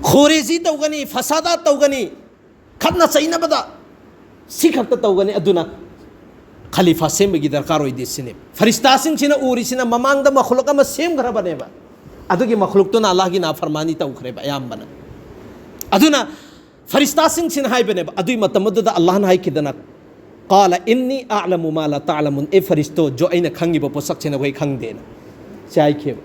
ꯈꯨꯔꯦꯖꯤ ꯇꯧꯒꯅꯤ, ꯐꯁꯥꯗꯥ ꯇꯧꯒꯅꯤ, ꯈꯠꯅ ꯆꯩꯅꯕꯗ ꯁꯤ ꯈꯛꯇ ꯇꯧꯒꯅꯤ꯫ ꯑꯗꯨꯅ ꯈꯂꯤꯐꯥ ꯁꯦꯝꯕꯒꯤ ꯗꯔꯀꯥꯔ ꯑꯣꯏꯗꯦ ꯁꯤꯅꯤ꯫ ꯐꯔꯤꯁꯇꯥꯁꯤꯡꯁꯤꯅ ꯎꯔꯤꯁꯤꯅ ꯃꯃꯥꯡꯗ ꯃꯈꯂꯨꯛ ꯑꯃ ꯁꯦꯝꯈ꯭ꯔꯕꯅꯦꯕ꯫ ꯑꯗꯨꯒꯤ ꯃꯈꯂꯨꯛꯇꯨꯅ ꯑꯜꯂꯥꯍꯒꯤ ꯅꯥꯐꯔꯃꯥꯅꯤ ꯇꯧꯈ꯭ꯔꯦꯕ ꯑꯌꯥꯝꯕꯅ꯫ ꯑꯗꯨꯅ ꯐꯔꯤꯁꯇꯥꯁꯤꯡꯁꯤꯅ ꯍꯥꯏꯕꯅꯦꯕ, ꯑꯗꯨꯒꯤ ꯃꯇꯝ ꯑꯗꯨꯗ ꯑꯜꯂꯥꯍꯅ ꯍꯥꯏꯈꯤꯗꯅ, "قال إني أعلم ما لا تعلمون." "ꯑꯦ ꯐꯔꯤꯁꯇꯣ, ꯖꯣ ꯑꯩꯅ ꯈꯪꯉꯤꯕ ꯄꯣꯠꯁꯛꯁꯦ ꯅꯈꯣꯏ ꯈꯪꯗꯦꯅ," ꯁꯤ ꯍꯥꯏꯈꯤꯕ꯫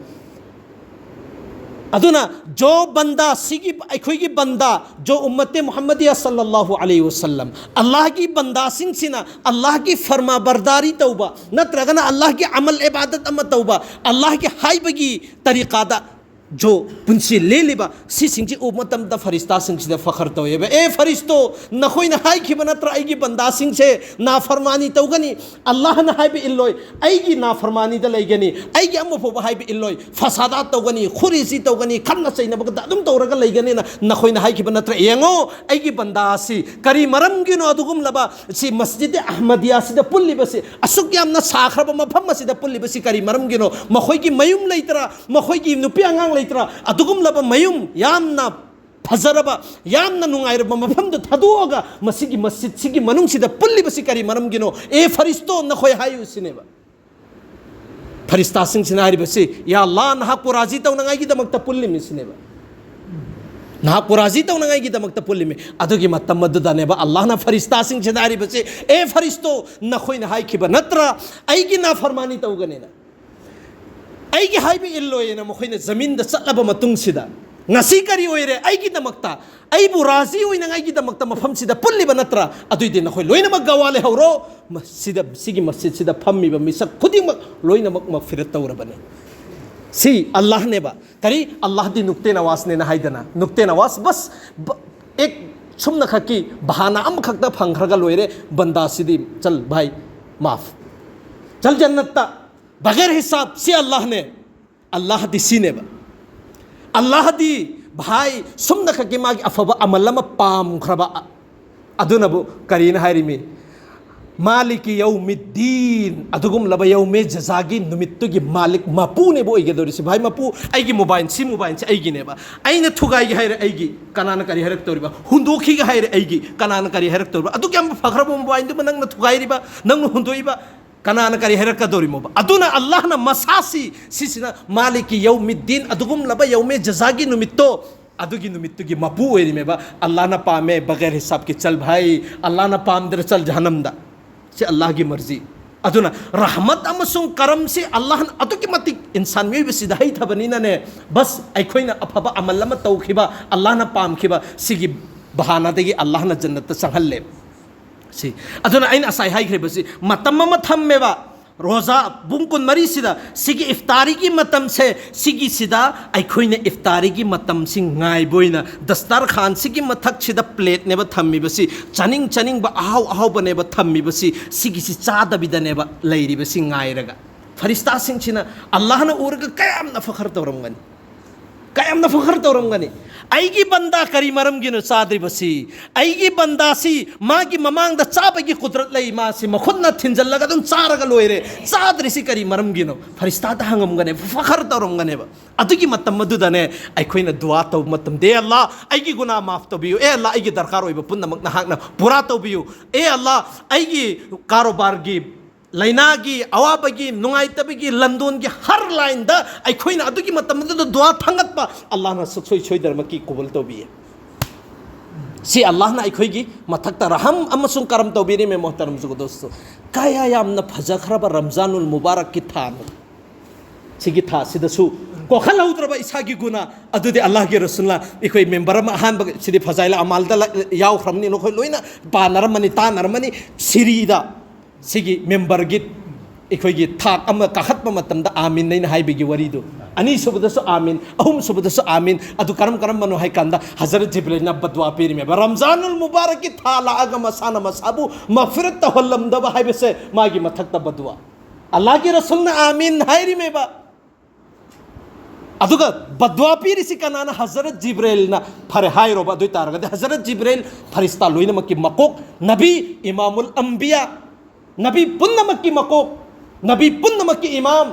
ꯑꯗꯨꯅ ꯖꯣ ꯕꯟꯗꯥ, ꯁꯤꯒꯤ ꯑꯩꯈꯣꯏꯒꯤ ꯕꯟꯗꯥ, ꯖꯣ ꯎꯝꯃꯠꯇꯦ ꯃꯨꯍꯝꯃꯗꯤꯌꯥ ꯁꯜꯂꯜꯂꯥꯍꯨ ꯑꯂꯩꯍꯤ ꯋꯁꯜꯂꯝ, ꯑꯜꯂꯥꯍꯒꯤ ꯕꯟꯗꯥꯁꯤꯡꯁꯤꯅ ꯑꯜꯂꯥꯍꯒꯤ ꯐꯔꯃꯥꯕꯔꯗꯥꯔꯤ ꯇꯧꯕ, ꯅꯠꯇ꯭ꯔꯒꯅ ꯑꯜꯂꯥꯍꯒꯤ ꯑꯃꯜ ꯏꯕꯥꯗꯠ ꯑꯃ ꯇꯧꯕ, ꯑꯜꯂꯥꯍꯒꯤ ꯍꯥꯏꯕꯒꯤ ꯇꯔꯤꯀꯥꯗ ꯖꯣ ꯄꯨꯟꯁꯤ ꯂꯦꯜꯂꯤꯕ, ꯁꯤꯁꯤꯡꯁꯤ ꯎꯕ ꯃꯇꯝꯗ ꯐꯔꯤꯁꯇꯥꯁꯤꯡꯁꯤꯗ ꯐꯈꯔ ꯇꯧꯋꯦꯕ꯫ "ꯑꯦ ꯐꯔꯤꯁꯇꯣ, ꯅꯈꯣꯏꯅ ꯍꯥꯏꯈꯤꯕ ꯅꯠꯇ꯭ꯔꯥ ꯑꯩꯒꯤ ꯕꯟꯗꯥꯁꯤꯡꯁꯦ ꯅꯥꯐꯔꯃꯥꯅꯤ ꯇꯧꯒꯅꯤ, ꯑꯜꯂꯥꯍꯅ ꯍꯥꯏꯕ ꯏꯜꯂꯣꯏ, ꯑꯩꯒꯤ ꯅꯥꯐꯔꯃꯥꯅꯤꯗ ꯂꯩꯒꯅꯤ, ꯑꯩꯒꯤ ꯑꯃ ꯐꯥꯎꯕ ꯍꯥꯏꯕ ꯏꯜꯂꯣꯏ, ꯐꯁꯥꯗꯥ ꯇꯧꯒꯅꯤ, ꯈꯨꯔꯤꯁꯤ ꯇꯧꯒꯅꯤ, ꯈꯠꯅ ꯆꯩꯅꯕꯒꯗ ꯑꯗꯨꯝ ꯇꯧꯔꯒ ꯂꯩꯒꯅꯤꯅ ꯅꯈꯣꯏꯅ ꯍꯥꯏꯈꯤꯕ ꯅꯠꯇ꯭ꯔꯥ? ꯌꯦꯡꯉꯣ, ꯑꯩꯒꯤ ꯕꯟꯗꯥ ꯑꯁꯤ ꯀꯔꯤ ꯃꯔꯝꯒꯤꯅꯣ ꯑꯗꯨꯒꯨꯝꯂꯕ ꯁꯤ ꯃꯁꯖꯤꯗ ꯑꯍꯃꯗꯤꯌꯥꯁꯤꯗ ꯄꯨꯜꯂꯤꯕꯁꯤ, ꯑꯁꯨꯛ ꯌꯥꯝꯅ ꯁꯥꯈ꯭ꯔꯕ ꯃꯐꯝ ꯑꯁꯤꯗ ꯄꯨꯜꯂꯤꯕꯁꯤ ꯀꯔꯤ ꯃꯔꯝꯒꯤꯅꯣ? ꯃꯈꯣꯏꯒꯤ ꯃꯌꯨꯝ ꯂꯩꯇ꯭ꯔꯥ? ꯃꯈꯣꯏꯒꯤ ꯅꯨꯄꯤ ꯑꯉꯥꯡ ꯂꯩꯇ꯭ꯔꯥ? ꯑꯗꯨꯒꯨꯝꯂꯕ ꯃꯌꯨꯝ, ꯌꯥꯝꯅ ꯐꯖꯔꯕ, ꯌꯥꯝꯅ ꯅꯨꯡꯉꯥꯏꯔꯕ ꯃꯐꯝꯗꯨ ꯊꯥꯗꯣꯛꯑꯒ ꯃꯁꯤꯒꯤ ꯃꯁꯖꯤꯗꯁꯤꯒꯤ ꯃꯅꯨꯡꯁꯤꯗ ꯄꯨꯜꯂꯤꯕꯁꯤ ꯀꯔꯤ ꯃꯔꯝꯒꯤꯅꯣ? ꯑꯦ ꯐꯔꯤꯁꯇꯣ, ꯅꯈꯣꯏ ꯍꯥꯏꯌꯨ ꯁꯤꯅꯦꯕ꯫ ꯐꯔꯤꯁꯇꯥꯁꯤꯡꯁꯤꯅ ꯍꯥꯏꯔꯤꯕꯁꯤ, "ꯌꯥ ꯑꯜꯂꯥ, ꯅꯍꯥꯛꯄꯨ ꯔꯥꯖꯤ ꯇꯧꯅꯉꯥꯏꯒꯤꯗꯃꯛꯇ ꯄꯨꯜꯂꯤꯃꯤ" ꯁꯤꯅꯦꯕ꯫ "ꯅꯍꯥꯛꯄꯨ ꯔꯥꯖꯤ ꯇꯧꯅꯉꯥꯏꯒꯤꯗꯃꯛꯇ ꯄꯨꯜꯂꯤꯃꯤ"꯫ ꯑꯗꯨꯒꯤ ꯃꯇꯝ ꯑꯗꯨꯗꯅꯦꯕ ꯑꯜꯂꯥꯍꯅ ꯐꯔꯤꯁꯇꯥꯁꯤꯡꯁꯤꯗ ꯍꯥꯏꯔꯤꯕꯁꯤ, "ꯑꯦ ꯐꯔꯤꯁꯇꯣ, ꯅꯈꯣꯏꯅ ꯍꯥꯏꯈꯤꯕ ꯅꯠꯇ꯭ꯔꯥ ꯑꯩꯒꯤ ꯅꯥꯐꯔꯃꯥꯅꯤ ꯇꯧꯒꯅꯤꯅ? ꯑꯩꯒꯤ ꯍꯥꯏꯕ ꯏꯜꯂꯣꯏꯅ ꯃꯈꯣꯏꯅ ꯖꯃꯤꯟꯗ ꯆꯠꯂꯕ ꯃꯇꯨꯡꯁꯤꯗ, ꯉꯁꯤ ꯀꯔꯤ ꯑꯣꯏꯔꯦ? ꯑꯩꯒꯤꯗꯃꯛꯇ, ꯑꯩꯕꯨ ꯔꯥꯖꯤ ꯑꯣꯏꯅꯉꯥꯏꯒꯤꯗꯃꯛꯇ ꯃꯐꯝꯁꯤꯗ ꯄꯨꯜꯂꯤꯕ ꯅꯠꯇ꯭ꯔꯥ? ꯑꯗꯨꯏꯗꯤ ꯅꯈꯣꯏ ꯂꯣꯏꯅꯃꯛ ꯒꯋꯥ ꯂꯩꯍꯧꯔꯣ꯫ ꯃꯁꯤꯗ, ꯁꯤꯒꯤ ꯃꯁꯖꯤꯠꯁꯤꯗ ꯐꯝꯃꯤꯕ ꯃꯤꯁꯛ ꯈꯨꯗꯤꯡꯃꯛ ꯂꯣꯏꯅꯃꯛ ꯃꯒꯐꯤꯔꯠ ꯇꯧꯔꯕꯅꯤ꯫ ꯁꯤ ꯑꯜꯂꯥꯍꯅꯦꯕ꯫ ꯀꯔꯤ? ꯑꯜꯂꯥꯍꯗꯤ ꯅꯨꯛꯇꯦ ꯅꯋꯥꯖꯅꯦꯅ ꯍꯥꯏꯗꯅ, ꯅꯨꯛꯇꯦ ꯅꯋꯥꯖ ꯕꯁ ꯕ-, ꯑꯦꯛ ꯁꯨꯝꯅꯈꯛꯀꯤ ꯕꯍꯥꯅꯥ ꯑꯃꯈꯛꯇ ꯐꯪꯈ꯭ꯔꯒ ꯂꯣꯏꯔꯦ꯫ ꯕꯟꯗꯥꯁꯤꯗꯤ ꯆꯜ ꯚꯥꯏ, ꯃꯥꯐ, ꯆꯜ ꯖꯟꯅꯠꯇ, ꯕꯒꯦꯔ ꯍꯤꯁꯥꯕ꯫ ꯁꯤ ꯑꯜꯂꯥꯍꯅꯦ꯫ ꯑꯜꯂꯥꯍꯗꯤ ꯁꯤꯅꯦꯕ꯫ ꯑꯜꯂꯥꯍꯗꯤ ꯚꯥꯏ ꯁꯨꯝꯅꯈꯛꯀꯤ ꯃꯥꯒꯤ ꯑꯐꯕ ꯑꯃꯜ ꯑꯃ ꯄꯥꯝꯈ꯭ꯔꯕ ꯑ-, ꯑꯗꯨꯅꯕꯨ ꯀꯔꯤꯅ ꯍꯥꯏꯔꯤꯃꯤ? ꯃꯥꯂꯤꯀꯤ ꯌꯧꯃꯤꯗꯤꯟ, ꯑꯗꯨꯒꯨꯝꯂꯕ ꯌꯧꯃꯦ ꯖꯖꯥꯒꯤ ꯅꯨꯃꯤꯠꯇꯨꯒꯤ ꯃꯥꯂꯤꯛ, ꯃꯄꯨꯅꯦꯕ ꯑꯣꯏꯒꯗꯧꯔꯤꯁꯤ꯫ ꯚꯥꯏ, ꯃꯄꯨ, ꯑꯩꯒꯤ ꯃꯣꯕꯥꯏꯜ, ꯁꯤ ꯃꯣꯕꯥꯏꯜꯁꯤ ꯑꯩꯒꯤꯅꯦꯕ꯫ ꯑꯩꯅ ꯊꯨꯒꯥꯏꯒꯦ ꯍꯥꯏꯔꯦ ꯑꯩꯒꯤ, ꯀꯅꯥꯅ ꯀꯔꯤ ꯍꯥꯏꯔꯛꯇꯧꯔꯤꯕ? ꯍꯨꯟꯗꯣꯛꯈꯤꯒꯦ ꯍꯥꯏꯔꯦ ꯑꯩꯒꯤ, ꯀꯅꯥꯅ ꯀꯔꯤ ꯍꯥꯏꯔꯛꯇꯧꯔꯤꯕ? ꯑꯗꯨꯛ ꯌꯥꯝ ꯐꯈ꯭ꯔꯕ ꯃꯣꯕꯥꯏꯜꯗꯨꯃ ꯅꯪꯅ ꯊꯨꯒꯥꯏꯔꯤꯕ, ꯅꯪꯅ ꯍꯨꯟꯗꯣꯛꯏꯕ, ꯀꯅꯥꯅ ꯀꯔꯤ ꯍꯥꯏꯔꯛꯀꯗꯧꯔꯤꯃꯣꯕ? ꯑꯗꯨꯅ ꯑꯜꯂꯥꯍꯅ ꯃꯁꯥꯁꯤ, ꯁꯤꯁꯤꯅ ꯃꯥꯂꯤꯀꯤ ꯌꯧꯃꯤꯗꯤꯟ, ꯑꯗꯨꯒꯨꯝꯂꯕ ꯌꯧꯃꯦ ꯖꯖꯥꯒꯤ ꯅꯨꯃꯤꯠꯇꯣ, ꯑꯗꯨꯒꯤ ꯅꯨꯃꯤꯠꯇꯨꯒꯤ ꯃꯄꯨ ꯑꯣꯏꯔꯤꯃꯦꯕ꯫ ꯑꯜꯂꯥꯍꯅ ꯄꯥꯝꯃꯦ, ꯕꯒꯦꯔ ꯍꯤꯁꯥꯕꯀꯤ ꯆꯜ ꯚꯥꯏ, ꯑꯜꯂꯥꯍꯅ ꯄꯥꯝꯗ꯭ꯔ ꯆꯜ ꯖꯍꯅꯝꯗ꯫ ꯁꯤ ꯑꯜꯂꯥꯍꯒꯤ ꯃꯔꯖꯤ꯫ ꯑꯗꯨꯅ ꯔꯍꯃꯠ ꯑꯃꯁꯨꯡ ꯀꯔꯝꯁꯤ ꯑꯜꯂꯥꯍꯅ ꯑꯗꯨꯛꯀꯤ ꯃꯇꯤꯛ ꯏꯟꯁꯥꯟ ꯃꯤꯑꯣꯏꯕꯁꯤꯗ ꯍꯩꯊꯕꯅꯤꯅꯅꯦ, ꯕꯁ ꯑꯩꯈꯣꯏꯅ ꯑꯐꯕ ꯑꯃꯜ ꯑꯃ ꯇꯧꯈꯤꯕ, ꯑꯜꯂꯥꯍꯅ ꯄꯥꯝꯈꯤꯕ, ꯁꯤꯒꯤ ꯕꯍꯥꯅꯥꯗꯒꯤ ꯑꯜꯂꯥꯍꯅ ꯖꯟꯅꯠꯇ ꯆꯪꯍꯜꯂꯦꯕ꯫ ꯁꯤ꯫ ꯑꯗꯨꯅ ꯑꯩꯅ ꯉꯁꯥꯏ ꯍꯥꯏꯈ꯭ꯔꯤꯕꯁꯤ, ꯃꯇꯝ ꯑꯃ ꯊꯝꯃꯦꯕ꯫ ꯔꯣꯖꯥ ꯄꯨꯡ ꯀꯨꯟꯃꯔꯤꯁꯤꯗ ꯁꯤꯒꯤ ꯏꯐꯇꯥꯔꯤꯒꯤ ꯃꯇꯝꯁꯦ, ꯁꯤꯒꯤꯁꯤꯗ ꯑꯩꯈꯣꯏꯅ ꯏꯐꯇꯥꯔꯤꯒꯤ ꯃꯇꯝꯁꯤ ꯉꯥꯏꯕ ꯑꯣꯏꯅ ꯗꯁꯇꯥꯔꯈꯥꯟꯁꯤꯒꯤ ꯃꯊꯛꯁꯤꯗ ꯄ꯭ꯂꯦꯠꯅꯦꯕ ꯊꯝꯃꯤꯕꯁꯤ, ꯆꯥꯅꯤꯡ ꯆꯥꯅꯤꯡꯕ ꯑꯍꯥꯎ ꯑꯍꯥꯎꯕꯅꯦꯕ ꯊꯝꯃꯤꯕꯁꯤ, ꯁꯤꯒꯤꯁꯤ ꯆꯥꯗꯕꯤꯗꯅꯦꯕ ꯂꯩꯔꯤꯕꯁꯤ ꯉꯥꯏꯔꯒ꯫ ꯐꯔꯤꯁꯇꯥꯁꯤꯡꯁꯤꯅ ꯑꯜꯂꯥꯍꯅ ꯎꯔꯒ ꯀꯌꯥꯝꯅ ꯐꯈꯔ ꯇꯧꯔꯝꯒꯅꯤ, ꯀꯌꯥꯝꯅ ꯐꯈꯔ ꯇꯧꯔꯝꯒꯅꯤ꯫ ꯑꯩꯒꯤ ꯕꯟꯗꯥ ꯀꯔꯤ ꯃꯔꯝꯒꯤꯅꯣ ꯆꯥꯗ꯭ꯔꯤꯕꯁꯤ? ꯑꯩꯒꯤ ꯕꯟꯗꯥꯁꯤ ꯃꯥꯒꯤ ꯃꯃꯥꯡꯗ ꯆꯥꯕꯒꯤ ꯀꯨꯗꯔꯠ ꯂꯩ, ꯃꯥꯁꯤ ꯃꯈꯨꯠꯅ ꯊꯤꯟꯖꯜꯂꯒ ꯑꯗꯨꯝ ꯆꯥꯔꯒ ꯂꯣꯏꯔꯦ, ꯆꯥꯗ꯭ꯔꯤꯁꯤ ꯀꯔꯤ ꯃꯔꯝꯒꯤꯅꯣ? ꯐꯔꯤꯁꯇꯥꯗ ꯍꯪꯉꯝꯒꯅꯦꯕ, ꯐꯈꯔ ꯇꯧꯔꯝꯒꯅꯦꯕ꯫ ꯑꯗꯨꯒꯤ ꯃꯇꯝ ꯑꯗꯨꯗꯅꯦ ꯑꯩꯈꯣꯏꯅ ꯗꯨꯋꯥ ꯇꯧꯕ ꯃꯇꯝꯗ, "ꯑꯦ ꯑꯜꯂꯥ, ꯑꯩꯒꯤ ꯒꯨꯅꯥ ꯃꯥꯐ ꯇꯧꯕꯤꯌꯨ꯫ ꯑꯦ ꯑꯜꯂꯥ, ꯑꯩꯒꯤ ꯗꯔꯀꯥꯔ ꯑꯣꯏꯕ ꯄꯨꯝꯅꯃꯛ ꯅꯍꯥꯛꯅ ꯄꯨꯔꯥ ꯇꯧꯕꯤꯌꯨ꯫ ꯑꯦ ꯑꯜꯂꯥ, ꯑꯩꯒꯤ ꯀꯥꯔꯣꯕꯥꯔꯒꯤ ꯂꯥꯏꯅꯥꯒꯤ, ꯑꯋꯥꯕꯒꯤ, ꯅꯨꯡꯉꯥꯏꯇꯕꯒꯤ, ꯂꯟꯗꯣꯟꯒꯤ ꯍꯔ ꯂꯥꯏꯟꯗ ꯑꯩꯈꯣꯏꯅ ꯑꯗꯨꯒꯤ ꯃꯇꯝ ꯑꯗꯨꯗ ꯗꯨꯋꯥ ꯊꯥꯡꯒꯠꯄ ꯑꯜꯂꯥꯍꯅ ꯁꯨꯛꯁꯣꯏ ꯁꯣꯏꯗꯅꯃꯛꯀꯤ ꯀꯣꯕꯜ ꯇꯧꯕꯤꯌꯦ꯫ ꯁꯤ ꯑꯜꯂꯥꯍꯅ ꯑꯩꯈꯣꯏꯒꯤ ꯃꯊꯛꯇ ꯔꯍꯝ ꯑꯃꯁꯨꯡ ꯀꯔꯝ ꯇꯧꯕꯤꯔꯤꯃꯦ, ꯃꯣꯍꯇꯔꯝ ꯖꯨꯒꯗꯣꯁꯇꯣ꯫ ꯀꯌꯥ ꯌꯥꯝꯅ ꯐꯖꯈ꯭ꯔꯕ ꯔꯝꯖꯥꯅꯨꯜ ꯃꯨꯕꯥꯔꯛꯀꯤ ꯊꯥꯅꯣ꯫ ꯁꯤꯒꯤ ꯊꯥꯁꯤꯗꯁꯨ ꯀꯣꯛꯍꯜꯍꯧꯗ꯭ꯔꯕ ꯏꯁꯥꯒꯤ ꯒꯨꯅꯥ ꯑꯗꯨꯗꯤ ꯑꯜꯂꯥꯍꯒꯤ ꯔꯁꯨꯜꯅ, ꯑꯩꯈꯣꯏ ꯃꯦꯝꯕꯔ ꯑꯃ ꯑꯍꯥꯟꯕ ꯁꯤꯗꯤ ꯐꯖꯥꯏꯂ ꯑꯃꯥꯜꯗ ꯂ-, ꯌꯥꯎꯈ꯭ꯔꯕꯅꯤ, ꯅꯈꯣꯏ ꯂꯣꯏꯅ ꯄꯥꯅꯔꯝꯃꯅꯤ, ꯇꯥꯅꯔꯝꯃꯅꯤ꯫ ꯁꯤꯔꯤꯗ ꯁꯤꯒꯤ ꯃꯦꯝꯕꯔꯒꯤ ꯑꯩꯈꯣꯏꯒꯤ ꯊꯥꯛ ꯑꯃ ꯀꯥꯈꯠꯄ ꯃꯇꯝꯗ "ꯑꯥꯃꯤꯟ" ꯑꯩꯅ ꯍꯥꯏꯕꯒꯤ ꯋꯥꯔꯤꯗꯨ, ꯑꯅꯤꯁꯨꯕꯗꯁꯨ "ꯑꯥꯃꯤꯟ", ꯑꯍꯨꯝꯁꯨꯕꯗꯁꯨ "ꯑꯥꯃꯤꯟ", ꯑꯗꯨ ꯀꯔꯝ ꯀꯔꯝꯕꯅꯣ ꯍꯥꯏ ꯀꯥꯟꯗ ꯍꯖꯔꯠ ꯖꯤꯕ꯭ꯔꯤꯜꯅ ꯕꯗꯋꯥ ꯄꯤꯔꯤꯃꯦꯕ꯫ ꯔꯝꯖꯥꯅꯨꯜ ꯃꯨꯕꯥꯔꯛꯀꯤ ꯊꯥ ꯂꯥꯛꯑꯒ ꯃꯁꯥꯅ ꯃꯁꯥꯕꯨ ꯃꯐꯤꯔꯠ ꯇꯧꯍꯜꯂꯝꯗꯕ ꯍꯥꯏꯕꯁꯦ ꯃꯥꯒꯤ ꯃꯊꯛꯇ ꯕꯗꯋꯥ꯫ ꯑꯜꯂꯥꯍꯒꯤ ꯔꯁꯨꯜꯅ "ꯑꯥꯃꯤꯟ" ꯍꯥꯏꯔꯤꯃꯦꯕ꯫ ꯑꯗꯨꯒ ꯕꯗꯋꯥ ꯄꯤꯔꯤꯁꯤ ꯀꯅꯥꯅ? ꯍꯖꯔꯠ ꯖꯤꯕ꯭ꯔꯦꯜꯅ꯫ ꯐꯔꯦ, ꯍꯥꯏꯔꯣꯕ꯫ ꯑꯗꯨ ꯑꯣꯏ ꯇꯥꯔꯒꯗꯤ ꯍꯖꯔꯠ ꯖꯤꯕ꯭ꯔꯦꯜ ꯐꯔꯤꯁꯇꯥ ꯂꯣꯏꯅꯃꯛꯀꯤ ꯃꯀꯣꯛ, ꯅꯕꯤ, ꯏꯃꯥꯃꯨꯜ ꯑꯝꯕꯤꯌꯥ, ꯅꯕꯤ ꯄꯨꯝꯅꯃꯛꯀꯤ ꯃꯀꯣꯛ, ꯅꯕꯤ ꯄꯨꯝꯅꯃꯛꯀꯤ ꯏꯃꯥꯝ,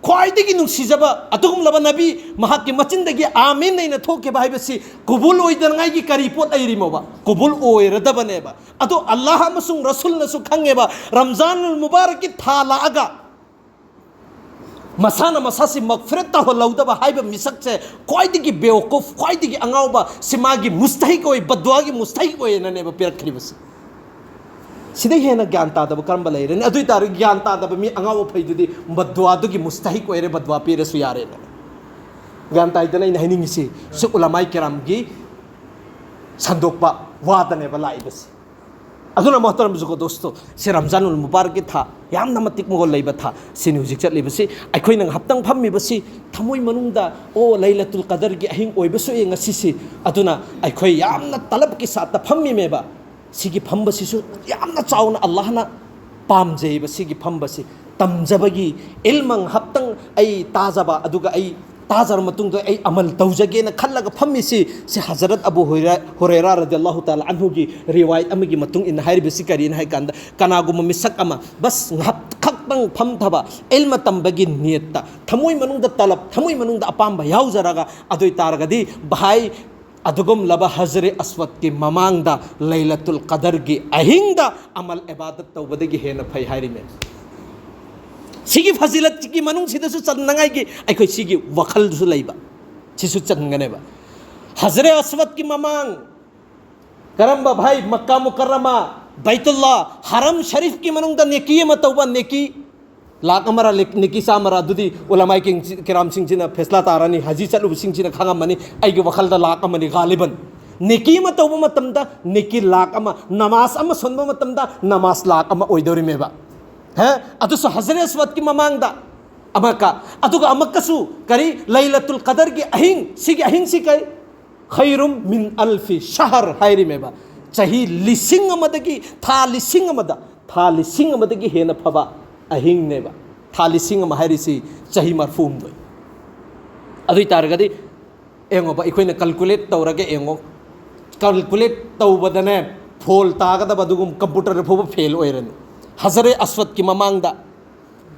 ꯈ꯭ꯋꯥꯏꯗꯒꯤ ꯅꯨꯡꯁꯤꯖꯕ ꯑꯗꯨꯒꯨꯝꯂꯕ ꯅꯕꯤ, ꯃꯍꯥꯛꯀꯤ ꯃꯆꯤꯟꯗꯒꯤ "ꯑꯥꯃꯤꯟ" ꯑꯩꯅ ꯊꯣꯛꯈꯤꯕ ꯍꯥꯏꯕꯁꯤ ꯀꯨꯕꯨꯜ ꯑꯣꯏꯗꯅꯉꯥꯏꯒꯤ ꯀꯔꯤ ꯄꯣꯠ ꯂꯩꯔꯤꯃꯣꯕ? ꯀꯨꯕꯨꯜ ꯑꯣꯏꯔꯗꯕꯅꯦꯕ꯫ ꯑꯗꯣ ꯑꯜꯂꯥꯍ ꯑꯃꯁꯨꯡ ꯔꯁꯨꯜꯅꯁꯨ ꯈꯪꯉꯦꯕ, ꯔꯝꯖꯥꯅꯨꯜ ꯃꯨꯕꯥꯔꯛꯀꯤ ꯊꯥ ꯂꯥꯛꯑꯒ ꯃꯁꯥꯅ ꯃꯁꯥꯁꯤ ꯃꯒꯐꯤꯔꯠ ꯇꯧꯍꯜꯍꯧꯗꯕ ꯍꯥꯏꯕ ꯃꯤꯁꯛꯁꯦ ꯈ꯭ꯋꯥꯏꯗꯒꯤ ꯕꯦꯋꯀꯨꯐ, ꯈ꯭ꯋꯥꯏꯗꯒꯤ ꯑꯉꯥꯎꯕ, ꯁꯤ ꯃꯥꯒꯤ ꯃꯨꯁꯇꯍꯤꯛ ꯑꯣꯏ, ꯕꯗꯋꯥꯒꯤ ꯃꯨꯁꯇꯍꯤꯛ ꯑꯣꯏꯅꯅꯦꯕ ꯄꯤꯔꯛꯈ꯭ꯔꯤꯕꯁꯦ꯫ ꯁꯤꯗꯩ ꯍꯦꯟꯅ ꯒ꯭ꯌꯥꯟ ꯇꯥꯗꯕ ꯀꯔꯝꯕ ꯂꯩꯔꯅꯤ? ꯑꯗꯨ ꯑꯣꯏ ꯇꯥꯔꯗꯤ ꯒ꯭ꯌꯥꯟ ꯇꯥꯗꯕ ꯃꯤ ꯑꯉꯥꯎ ꯑꯐꯩꯗꯨꯗꯤ ꯕꯗꯋꯥꯗꯨꯒꯤ ꯃꯨꯁꯇꯍꯤꯛ ꯑꯣꯏꯔꯦ, ꯕꯗꯋꯥ ꯄꯤꯔꯁꯨ ꯌꯥꯔꯦꯅ꯫ ꯒ꯭ꯌꯥꯟ ꯇꯥꯏꯗꯅ ꯑꯩꯅ ꯍꯥꯏꯅꯤꯡꯉꯤꯁꯤ? ꯁꯤ ꯎꯂꯃꯥꯏ ꯀꯤꯔꯥꯝꯒꯤ ꯁꯟꯗꯣꯛꯄ ꯋꯥꯗꯅꯦꯕ ꯂꯥꯛꯏꯕꯁꯤ꯫ ꯑꯗꯨꯅ ꯃꯣꯍꯇꯔꯝ ꯖꯨꯒꯣ ꯗꯣꯁꯇꯣ, ꯁꯤ ꯔꯝꯖꯥꯅꯨꯜ ꯃꯨꯕꯥꯔꯛꯀꯤ ꯊꯥ, ꯌꯥꯝꯅ ꯃꯇꯤꯛ ꯃꯒꯨꯟ ꯂꯩꯕ ꯊꯥ ꯁꯤꯅꯤ ꯍꯧꯖꯤꯛ ꯆꯠꯂꯤꯕꯁꯤ꯫ ꯑꯩꯈꯣꯏꯅ ꯉꯥꯏꯍꯥꯛꯇꯪ ꯐꯝꯃꯤꯕꯁꯤ ꯊꯃꯣꯏ ꯃꯅꯨꯡꯗ, "ꯑꯣ, ꯂꯩꯂꯇꯨꯜ ꯀꯗꯔꯒꯤ ꯑꯍꯤꯡ ꯑꯣꯏꯕꯁꯨ ꯌꯦꯡ ꯉꯁꯤꯁꯤ"꯫ ꯑꯗꯨꯅ ꯑꯩꯈꯣꯏ ꯌꯥꯝꯅ ꯇꯂꯕꯀꯤ ꯁꯥꯠꯇ ꯐꯝꯃꯤꯃꯦꯕ꯫ ꯁꯤꯒꯤ ꯐꯝꯕꯁꯤꯁꯨ ꯌꯥꯝꯅ ꯆꯥꯎꯅ ꯑꯜꯂꯥꯍꯅ ꯄꯥꯝꯖꯩꯕ꯫ ꯁꯤꯒꯤ ꯐꯝꯕꯁꯤ ꯇꯝꯖꯕꯒꯤ, ꯏꯜꯃ ꯉꯥꯏꯍꯥꯛꯇꯪ ꯑꯩ ꯇꯥꯖꯕ, ꯑꯗꯨꯒ ꯑꯩ ꯇꯥꯖꯔ ꯃꯇꯨꯡꯗ ꯑꯩ ꯑꯃꯜ ꯇꯧꯖꯒꯦꯅ ꯈꯜꯂꯒ ꯐꯝꯃꯤꯁꯤ, ꯁꯤ ꯍꯖꯔꯠ ꯑꯕꯨ ꯍꯨꯔꯦ-, ꯍꯨꯔꯦꯔꯥ ꯔꯗꯤꯌꯜꯂꯥꯍꯨ ꯇꯥꯂꯥ ꯑꯟꯍꯨꯒꯤ ꯔꯤꯋꯥꯌꯠ ꯑꯃꯒꯤ ꯃꯇꯨꯡ ꯏꯟꯅ ꯍꯥꯏꯔꯤꯕꯁꯤ ꯀꯔꯤꯅ ꯍꯥꯏ ꯀꯥꯟꯗ, ꯀꯅꯥꯒꯨꯝꯕ ꯃꯤꯁꯛ ꯑꯃ ꯕꯁ ꯉꯥꯏꯍꯥꯛ ꯈꯛꯇꯪ ꯐꯝꯊꯕ, ꯏꯜꯃ ꯇꯝꯕꯒꯤ ꯅꯤꯌꯠꯇ ꯊꯃꯣꯏ ꯃꯅꯨꯡꯗ ꯇꯂꯕ, ꯊꯃꯣꯏ ꯃꯅꯨꯡꯗ ꯑꯄꯥꯝꯕ ꯌꯥꯎꯖꯔꯒ, ꯑꯗꯨ ꯑꯣꯏ ꯇꯥꯔꯒꯗꯤ ꯚꯥꯏ, ꯑꯗꯨꯒꯨꯝꯂꯕ ꯍꯖꯔꯦ ꯑꯁꯋꯗꯀꯤ ꯃꯃꯥꯡꯗ ꯂꯩꯂꯇꯨꯜ ꯀꯗꯔꯒꯤ ꯑꯍꯤꯡꯗ ꯑꯃꯜ ꯏꯕꯥꯗꯠ ꯇꯧꯕꯗꯒꯤ ꯍꯦꯟꯅ ꯐꯩ ꯍꯥꯏꯔꯤꯃꯦ꯫ ꯁꯤꯒꯤ ꯐꯖꯤꯂꯠꯀꯤ ꯃꯅꯨꯡꯁꯤꯗꯁꯨ ꯆꯟꯅꯉꯥꯏꯒꯤ ꯑꯩꯈꯣꯏ ꯁꯤꯒꯤ ꯋꯥꯈꯜꯗꯨꯁꯨ ꯂꯩꯕ, ꯁꯤꯁꯨ ꯆꯟꯒꯅꯦꯕ꯫ ꯍꯖꯔꯦ ꯑꯁꯋꯗꯀꯤ ꯃꯃꯥꯡ, ꯀꯔꯝꯕ ꯚꯥꯏ? ꯃꯛꯀꯥ ꯃꯨꯀꯔꯔꯃꯥ, ꯕꯩꯇꯨꯜꯂꯥ, ꯍꯔꯝ ꯁꯔꯤꯐꯀꯤ ꯃꯅꯨꯡꯗ ꯅꯦꯀꯤ ꯑꯃ ꯇꯧꯕ, ꯅꯦꯀꯤ꯫ ꯂꯥꯛ ꯑꯃꯔ ꯂꯤꯛ-, ꯅꯤꯀꯤ ꯆꯥꯝꯃꯔ ꯑꯗꯨꯗꯤ ꯎꯂꯃꯥꯏ ꯀꯤꯡ-, ꯀꯤꯔꯥꯝꯁꯤꯡꯁꯤꯅ ꯐꯦꯁꯂꯥ ꯇꯥꯔꯅꯤ, ꯍꯥꯖꯤ ꯆꯠꯂꯨꯕꯁꯤꯡꯁꯤꯅ ꯈꯪꯉꯝꯃꯅꯤ꯫ ꯑꯩꯒꯤ ꯋꯥꯈꯜꯗ ꯂꯥꯛ ꯑꯃꯅꯤ ꯒꯥꯂꯤꯕꯟ꯫ ꯅꯤꯀꯤ ꯑꯃ ꯇꯧꯕ ꯃꯇꯝꯗ ꯅꯤꯀꯤ ꯂꯥꯛ ꯑꯃ, ꯅꯃꯥꯖ ꯑꯃ ꯁꯣꯟꯕ ꯃꯇꯝꯗ ꯅꯃꯥꯖ ꯂꯥꯛ ꯑꯃ ꯑꯣꯏꯗꯧꯔꯤꯃꯦꯕ꯫ ꯍꯦ? ꯑꯗꯨꯁꯨ ꯍꯖꯔꯦ ꯑꯁꯋꯗꯀꯤ ꯃꯃꯥꯡꯗ ꯑꯃꯛꯀ, ꯑꯗꯨꯒ ꯑꯃꯛꯀꯁꯨ ꯀꯔꯤ, ꯂꯩꯂꯇꯨꯜ ꯀꯗꯔꯒꯤ ꯑꯍꯤꯡ, ꯁꯤꯒꯤ ꯑꯍꯤꯡꯁꯤ ꯀꯔꯤ? ꯈꯩꯔꯨꯝ ꯃꯤꯟ ꯑꯜꯐꯤ ꯁꯍꯔ ꯍꯥꯏꯔꯤꯃꯦꯕ꯫ ꯆꯍꯤ ꯂꯤꯁꯤꯡ ꯑꯃꯗꯒꯤ, ꯊꯥ ꯂꯤꯁꯤꯡ ꯑꯃꯗ, ꯊꯥ ꯂꯤꯁꯤꯡ ꯑꯃꯗꯒꯤ ꯍꯦꯟꯅ ꯐꯕ ꯑꯍꯤꯡꯅꯦꯕ꯫ ꯊꯥ ꯂꯤꯁꯤꯡ ꯑꯃ ꯍꯥꯏꯔꯤꯁꯤ ꯆꯍꯤ ꯃꯔꯐꯨ ꯍꯨꯝꯗꯣꯏ꯫ ꯑꯗꯨ ꯑꯣꯏ ꯇꯥꯔꯒꯗꯤ ꯌꯦꯡꯉꯣꯕ, ꯑꯩꯈꯣꯏꯅ ꯀꯜꯀꯨꯂꯦꯠ ꯇꯧꯔꯒ ꯌꯦꯡꯉꯣ, ꯀꯜꯀꯨꯂꯦꯠ ꯇꯧꯕꯗꯅꯦ ꯐꯣꯜ ꯇꯥꯒꯗꯕ ꯑꯗꯨꯒꯨꯝ ꯀꯝꯄ꯭ꯌꯨꯇꯔ ꯐꯥꯎꯕ ꯐꯦꯜ ꯑꯣꯏꯔꯅꯤ꯫ ꯍꯖꯔꯦ ꯑꯁꯋꯗꯀꯤ ꯃꯃꯥꯡꯗ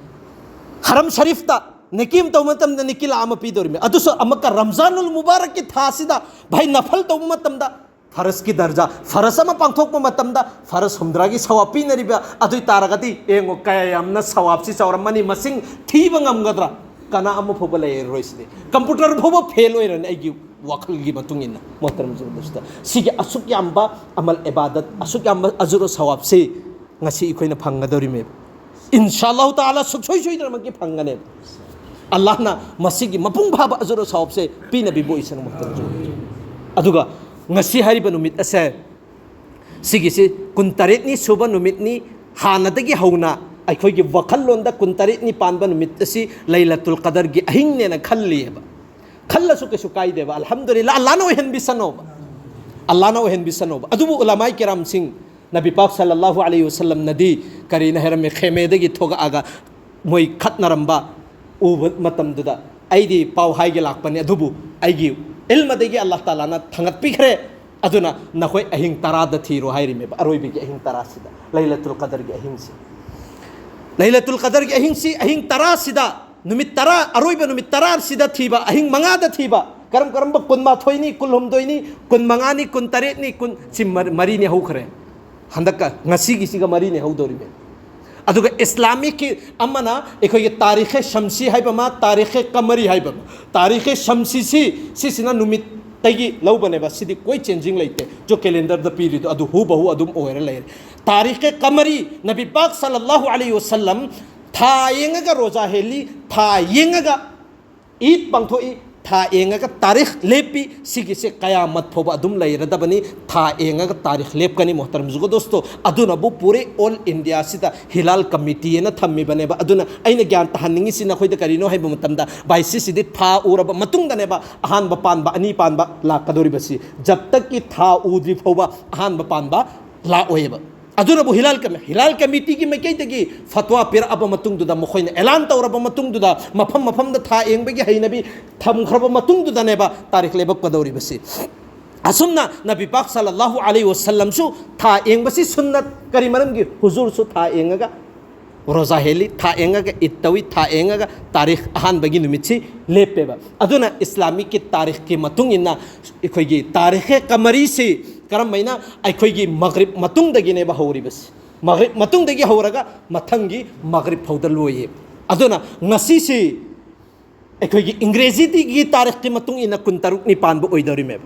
ꯍꯔꯝ ꯁꯔꯤꯐꯇ ꯅꯤꯀꯤ ꯑꯃ ꯇꯧꯕ ꯃꯇꯝꯗ ꯅꯤꯀꯤ ꯂꯥꯛ ꯑꯃ ꯄꯤꯗꯧꯔꯤꯃꯤ꯫ ꯑꯗꯨꯁꯨ ꯑꯃꯨꯛꯀ ꯔꯝꯖꯥꯅꯨꯜ ꯃꯨꯕꯥꯔꯛꯀꯤ ꯊꯥꯁꯤꯗ ꯚꯥꯏ ꯅꯐꯜ ꯇꯧꯕ ꯃꯇꯝꯗ ꯐꯔꯁꯀꯤ ꯗꯔꯖꯥ, ꯐꯔꯁ ꯑꯃ ꯄꯥꯡꯊꯣꯛꯄ ꯃꯇꯝꯗ ꯐꯔꯁ ꯍꯨꯝꯗ꯭ꯔꯥꯒꯤ ꯁꯋꯥꯕ ꯄꯤꯅꯔꯤꯕ꯫ ꯑꯗꯨ ꯑꯣꯏ ꯇꯥꯔꯒꯗꯤ ꯌꯦꯡꯉꯣ, ꯀꯌꯥ ꯌꯥꯝꯅ ꯁꯋꯥꯕꯁꯤ ꯆꯥꯎꯔꯝꯃꯅꯤ, ꯃꯁꯤꯡ ꯊꯤꯕ ꯉꯝꯒꯗ꯭ꯔꯥ? ꯀꯅꯥ ꯑꯃ ꯐꯥꯎꯕ ꯂꯩꯔꯔꯣꯏ ꯁꯤꯗꯤ꯫ ꯀꯝꯄ꯭ꯌꯨꯇꯔ ꯐꯥꯎꯕ ꯐꯦꯜ ꯑꯣꯏꯔꯅꯤ ꯑꯩꯒꯤ ꯋꯥꯈꯜꯒꯤ ꯃꯇꯨꯡ ꯏꯟꯅ꯫ ꯃꯣꯍꯇꯔꯝ ꯖꯨꯃꯥ ꯗꯨꯁꯇ, ꯁꯤꯒꯤ ꯑꯁꯨꯛ ꯌꯥꯝꯕ ꯑꯃꯜ ꯏꯕꯥꯗꯠ, ꯑꯁꯨꯛ ꯌꯥꯝꯕ ꯑꯖꯨꯔ ꯁꯋꯥꯕꯁꯤ ꯉꯁꯤ ꯑꯩꯈꯣꯏꯅ ꯐꯪꯒꯗꯧꯔꯤꯃꯦꯕ꯫ ꯏꯟꯁꯥ ꯑꯜꯂꯥꯍꯨ ꯇꯥꯂꯥ ꯁꯨꯡꯁꯣꯏ ꯁꯣꯏꯗꯅꯃꯛꯀꯤ ꯐꯪꯒꯅꯦꯕ꯫ ꯑꯜꯂꯥꯍꯅ ꯃꯁꯤꯒꯤ ꯃꯄꯨꯡ ꯐꯥꯕ ꯑꯖꯨꯔ ꯁꯋꯥꯕꯁꯦ ꯄꯤꯅꯕꯤꯕ ꯑꯣꯏꯁꯅꯨ, ꯃꯣꯍꯇꯔꯝ ꯖꯨꯃꯥ꯫ ꯑꯗꯨꯒ ꯉꯁꯤ ꯍꯥꯏꯔꯤꯕ ꯅꯨꯃꯤꯠ ꯑꯁꯦ, ꯁꯤꯒꯤꯁꯤ ꯀꯨꯟꯇꯔꯦꯠꯅꯤ ꯁꯨꯕ ꯅꯨꯃꯤꯠꯅꯤ꯫ ꯍꯥꯟꯅꯗꯒꯤ ꯍꯧꯅ ꯑꯩꯈꯣꯏꯒꯤ ꯋꯥꯈꯜꯂꯣꯟꯗ ꯀꯨꯟꯇꯔꯦꯠꯅꯤ ꯄꯥꯟꯕ ꯅꯨꯃꯤꯠ ꯑꯁꯤ ꯂꯩꯂꯇꯨꯜ ꯀꯗꯔꯒꯤ ꯑꯍꯤꯡꯅꯦꯅ ꯈꯜꯂꯤꯑꯕ꯫ ꯈꯜꯂꯁꯨ ꯀꯩꯁꯨ ꯀꯥꯏꯗꯦꯕ, ꯑꯜꯍꯝꯗꯨꯂꯤꯜꯂꯥ, ꯑꯜꯂꯥꯍꯅ ꯑꯣꯏꯍꯟꯕꯤꯁꯅꯣꯕ, ꯑꯜꯂꯥꯍꯅ ꯑꯣꯏꯍꯟꯕꯤꯁꯅꯣꯕ꯫ ꯑꯗꯨꯕꯨ ꯎꯂꯃꯥꯏ ꯀꯤꯔꯥꯝꯁꯤꯡ, ꯅꯕꯤ ꯄꯥꯛ ꯁꯜꯂꯜꯂꯥꯍꯨ ꯑꯂꯩꯍꯤ ꯋꯁꯜꯂꯝꯅꯗꯤ ꯀꯔꯤꯅ ꯍꯥꯏꯔꯝꯃꯤ? ꯈꯦꯃꯦꯗꯒꯤ ꯊꯣꯛꯂꯛꯑꯒ ꯃꯣꯏ ꯈꯠꯅꯔꯝꯕ ꯎꯕ ꯃꯇꯝꯗꯨꯗ, ꯑꯩꯗꯤ ꯄꯥꯎ ꯍꯥꯏꯒꯦ ꯂꯥꯛꯄꯅꯤ, ꯑꯗꯨꯕꯨ ꯑꯩꯒꯤ ꯏꯜꯃꯗꯒꯤ ꯑꯜꯂꯥꯍ ꯇꯥꯂꯥꯅ ꯊꯥꯡꯒꯠꯄꯤꯈ꯭ꯔꯦ, ꯑꯗꯨꯅ ꯅꯈꯣꯏ ꯑꯍꯤꯡ ꯇꯔꯥꯗ ꯊꯤꯔꯣ ꯍꯥꯏꯔꯤꯃꯦꯕ, ꯑꯔꯣꯏꯕꯒꯤ ꯑꯍꯤꯡ ꯇꯔꯥꯁꯤꯗ, ꯂꯩꯂꯇꯨꯜ ꯀꯗꯔꯒꯤ ꯑꯍꯤꯡꯁꯤ꯫ ꯂꯩꯂꯇꯨꯜ ꯀꯗꯔꯒꯤ ꯑꯍꯤꯡꯁꯤ, ꯑꯍꯤꯡ ꯇꯔꯥꯁꯤꯗ, ꯅꯨꯃꯤꯠ ꯇꯔꯥ, ꯑꯔꯣꯏꯕ ꯅꯨꯃꯤꯠ ꯇꯔꯥꯁꯤꯗ ꯊꯤꯕ, ꯑꯍꯤꯡ ꯃꯉꯥꯗ ꯊꯤꯕ, ꯀꯔꯝ ꯀꯔꯝꯕ, ꯀꯨꯟꯃꯥꯊꯣꯏꯅꯤ, ꯀꯨꯟꯍꯨꯝꯗꯣꯏꯅꯤ, ꯀꯨꯟꯃꯉꯥꯅꯤ, ꯀꯨꯟꯇꯔꯦꯠꯅꯤ, ꯀꯨꯟ, ꯁꯤ ꯃꯔ-, ꯃꯔꯤꯅꯤ ꯍꯧꯈ꯭ꯔꯦ꯫ ꯍꯟꯗꯛꯀ ꯉꯁꯤꯒꯤꯁꯤꯒ ꯃꯔꯤꯅꯤ ꯍꯧꯗꯧꯔꯤꯕꯅꯤ꯫ ꯑꯗꯨꯒ ꯏꯁꯂꯥꯃꯤꯛꯀꯤ ꯑꯃꯅ ꯑꯩꯈꯣꯏꯒꯤ ꯇꯥꯔꯤꯈꯦ ꯁꯝꯁꯤ ꯍꯥꯏꯕ ꯑꯃ, ꯇꯥꯔꯤꯈꯦ ꯀꯃꯔꯤ ꯍꯥꯏꯕ ꯑꯃ꯫ ꯇꯥꯔꯤꯈꯦ ꯁꯝꯁꯤꯁꯤ, ꯁꯤꯁꯤꯅ ꯅꯨꯃꯤꯠꯇꯒꯤ ꯂꯧꯕꯅꯦꯕ, ꯁꯤꯗꯤ ꯀꯣꯏ ꯆꯦꯟꯖꯤꯡ ꯂꯩꯇꯦ꯫ ꯖꯣ ꯀꯦꯂꯦꯟꯗꯔꯗ ꯄꯤꯔꯤꯗꯣ ꯑꯗꯨ ꯍꯨꯕꯍꯨ ꯑꯗꯨꯝ ꯑꯣꯏꯔ ꯂꯩꯔꯦ꯫ ꯇꯥꯔꯤꯈꯦ ꯀꯃꯔꯤ, ꯅꯕꯤ ꯄꯥꯛ ꯁꯜꯂꯜꯂꯥꯍꯨ ꯑꯂꯩꯍꯤ ꯋꯁꯜꯂꯝ ꯊꯥ ꯌꯦꯡꯉꯒ ꯔꯣꯖꯥ ꯍꯦꯜꯂꯤ, ꯊꯥ ꯌꯦꯡꯉꯒ ꯏꯗ ꯄꯥꯡꯊꯣꯛꯏ, ꯊꯥ ꯌꯦꯡꯉꯒ ꯇꯥꯔꯤꯈ ꯂꯦꯞꯄꯤ꯫ ꯁꯤꯒꯤꯁꯦ ꯀꯌꯥꯃꯠ ꯐꯥꯎꯕ ꯑꯗꯨꯝ ꯂꯩꯔꯗꯕꯅꯤ꯫ ꯊꯥ ꯌꯦꯡꯉꯒ ꯇꯥꯔꯤꯈ ꯂꯦꯞꯀꯅꯤ, ꯃꯣꯍꯇꯔꯝ ꯖꯨꯒꯣ ꯗꯣꯁꯇꯣ꯫ ꯑꯗꯨꯅꯕꯨ ꯄꯨꯔꯦ ꯑꯣꯜ ꯏꯟꯗꯤꯌꯥꯁꯤꯗ ꯍꯤꯂꯥꯜ ꯀꯃꯤꯇꯤ ꯑꯅ ꯊꯝꯃꯤꯕꯅꯦꯕ꯫ ꯑꯗꯨꯅ ꯑꯩꯅ ꯒ꯭ꯌꯥꯟ ꯇꯥꯍꯟꯅꯤꯡꯉꯤꯁꯤ ꯅꯈꯣꯏꯗ ꯀꯔꯤꯅꯣ ꯍꯥꯏꯕ ꯃꯇꯝꯗ, ꯚꯥꯏ, ꯁꯤꯁꯤꯗꯤ ꯊꯥ ꯎꯔꯕ ꯃꯇꯨꯡꯗꯅꯦꯕ ꯑꯍꯥꯟꯕ ꯄꯥꯟꯕ, ꯑꯅꯤ ꯄꯥꯟꯕ ꯂꯥꯛꯀꯗꯧꯔꯤꯕꯁꯤ꯫ ꯖꯕ ꯇꯛꯀꯤ ꯊꯥ ꯎꯗ꯭ꯔꯤ ꯐꯥꯎꯕ ꯑꯍꯥꯟꯕ ꯄꯥꯟꯕ ꯂꯥꯛꯑꯣꯏꯕ꯫ ꯑꯗꯨꯅꯕꯨ ꯍꯤꯂꯥꯜ ꯀꯃꯤ-, ꯍꯤꯂꯥꯜ ꯀꯃꯤꯇꯤꯒꯤ ꯃꯥꯏꯀꯩꯗꯒꯤ ꯐꯠꯋꯥ ꯄꯤꯔꯛꯑꯕ ꯃꯇꯨꯡꯗꯨꯗ, ꯃꯈꯣꯏꯅ ꯑꯦꯂꯥꯟ ꯇꯧꯔꯕ ꯃꯇꯨꯡꯗꯨꯗ, ꯃꯐꯝ ꯃꯐꯝꯗ ꯊꯥ ꯌꯦꯡꯕꯒꯤ ꯍꯩꯅꯕꯤ ꯊꯝꯈ꯭ꯔꯕ ꯃꯇꯨꯡꯗꯨꯗꯅꯦꯕ ꯇꯥꯔꯤꯈ ꯂꯦꯞꯄꯛꯀꯗꯧꯔꯤꯕꯁꯤ꯫ ꯑꯁꯨꯝꯅ ꯅꯕꯤ ꯄꯥꯛ ꯁꯜꯂꯜꯂꯥꯍꯨ ꯑꯂꯩꯍꯤ ꯋꯁꯜꯂꯝꯁꯨ ꯊꯥ ꯌꯦꯡꯕꯁꯤ ꯁꯨꯟꯅꯠ꯫ ꯀꯔꯤ ꯃꯔꯝꯒꯤ? ꯍꯨꯖꯨꯔꯁꯨ ꯊꯥ ꯌꯦꯡꯉꯒ ꯔꯣꯖꯥ ꯍꯦꯜꯂꯤ, ꯊꯥ ꯌꯦꯡꯉꯒ ꯏꯗ ꯇꯧꯏ, ꯊꯥ ꯌꯦꯡꯉꯒ ꯇꯥꯔꯤꯈ ꯑꯍꯥꯟꯕꯒꯤ ꯅꯨꯃꯤꯠꯁꯤ ꯂꯦꯞꯄꯦꯕ꯫ ꯑꯗꯨꯅ ꯏꯁꯂꯥꯃꯤꯛꯀꯤ ꯇꯥꯔꯤꯈꯀꯤ ꯃꯇꯨꯡ ꯏꯟꯅ ꯑꯩꯈꯣꯏꯒꯤ ꯇꯥꯔꯤꯈ ꯀꯃꯔꯤꯁꯤ ꯀꯔꯝꯕ ꯍꯥꯏꯅ? ꯑꯩꯈꯣꯏꯒꯤ ꯃꯒ꯭ꯔꯤꯕ ꯃꯇꯨꯡꯗꯒꯤꯅꯦꯕ ꯍꯧꯔꯤꯕꯁꯤ꯫ ꯃꯒ꯭ꯔꯤꯕ ꯃꯇꯨꯡꯗꯒꯤ ꯍꯧꯔꯒ ꯃꯊꯪꯒꯤ ꯃꯒ꯭ꯔꯤꯕ ꯐꯥꯎꯗ ꯂꯣꯏꯌꯦ꯫ ꯑꯗꯨꯅ ꯉꯁꯤꯁꯤ ꯑꯩꯈꯣꯏꯒꯤ ꯏꯪꯒ꯭ꯔꯦꯖꯤꯒꯤ ꯇꯥꯔꯤꯈꯀꯤ ꯃꯇꯨꯡ ꯏꯟꯅ ꯀꯨꯟꯇꯔꯨꯛꯅꯤ ꯄꯥꯟꯕ ꯑꯣꯏꯗꯧꯔꯤꯃꯦꯕ꯫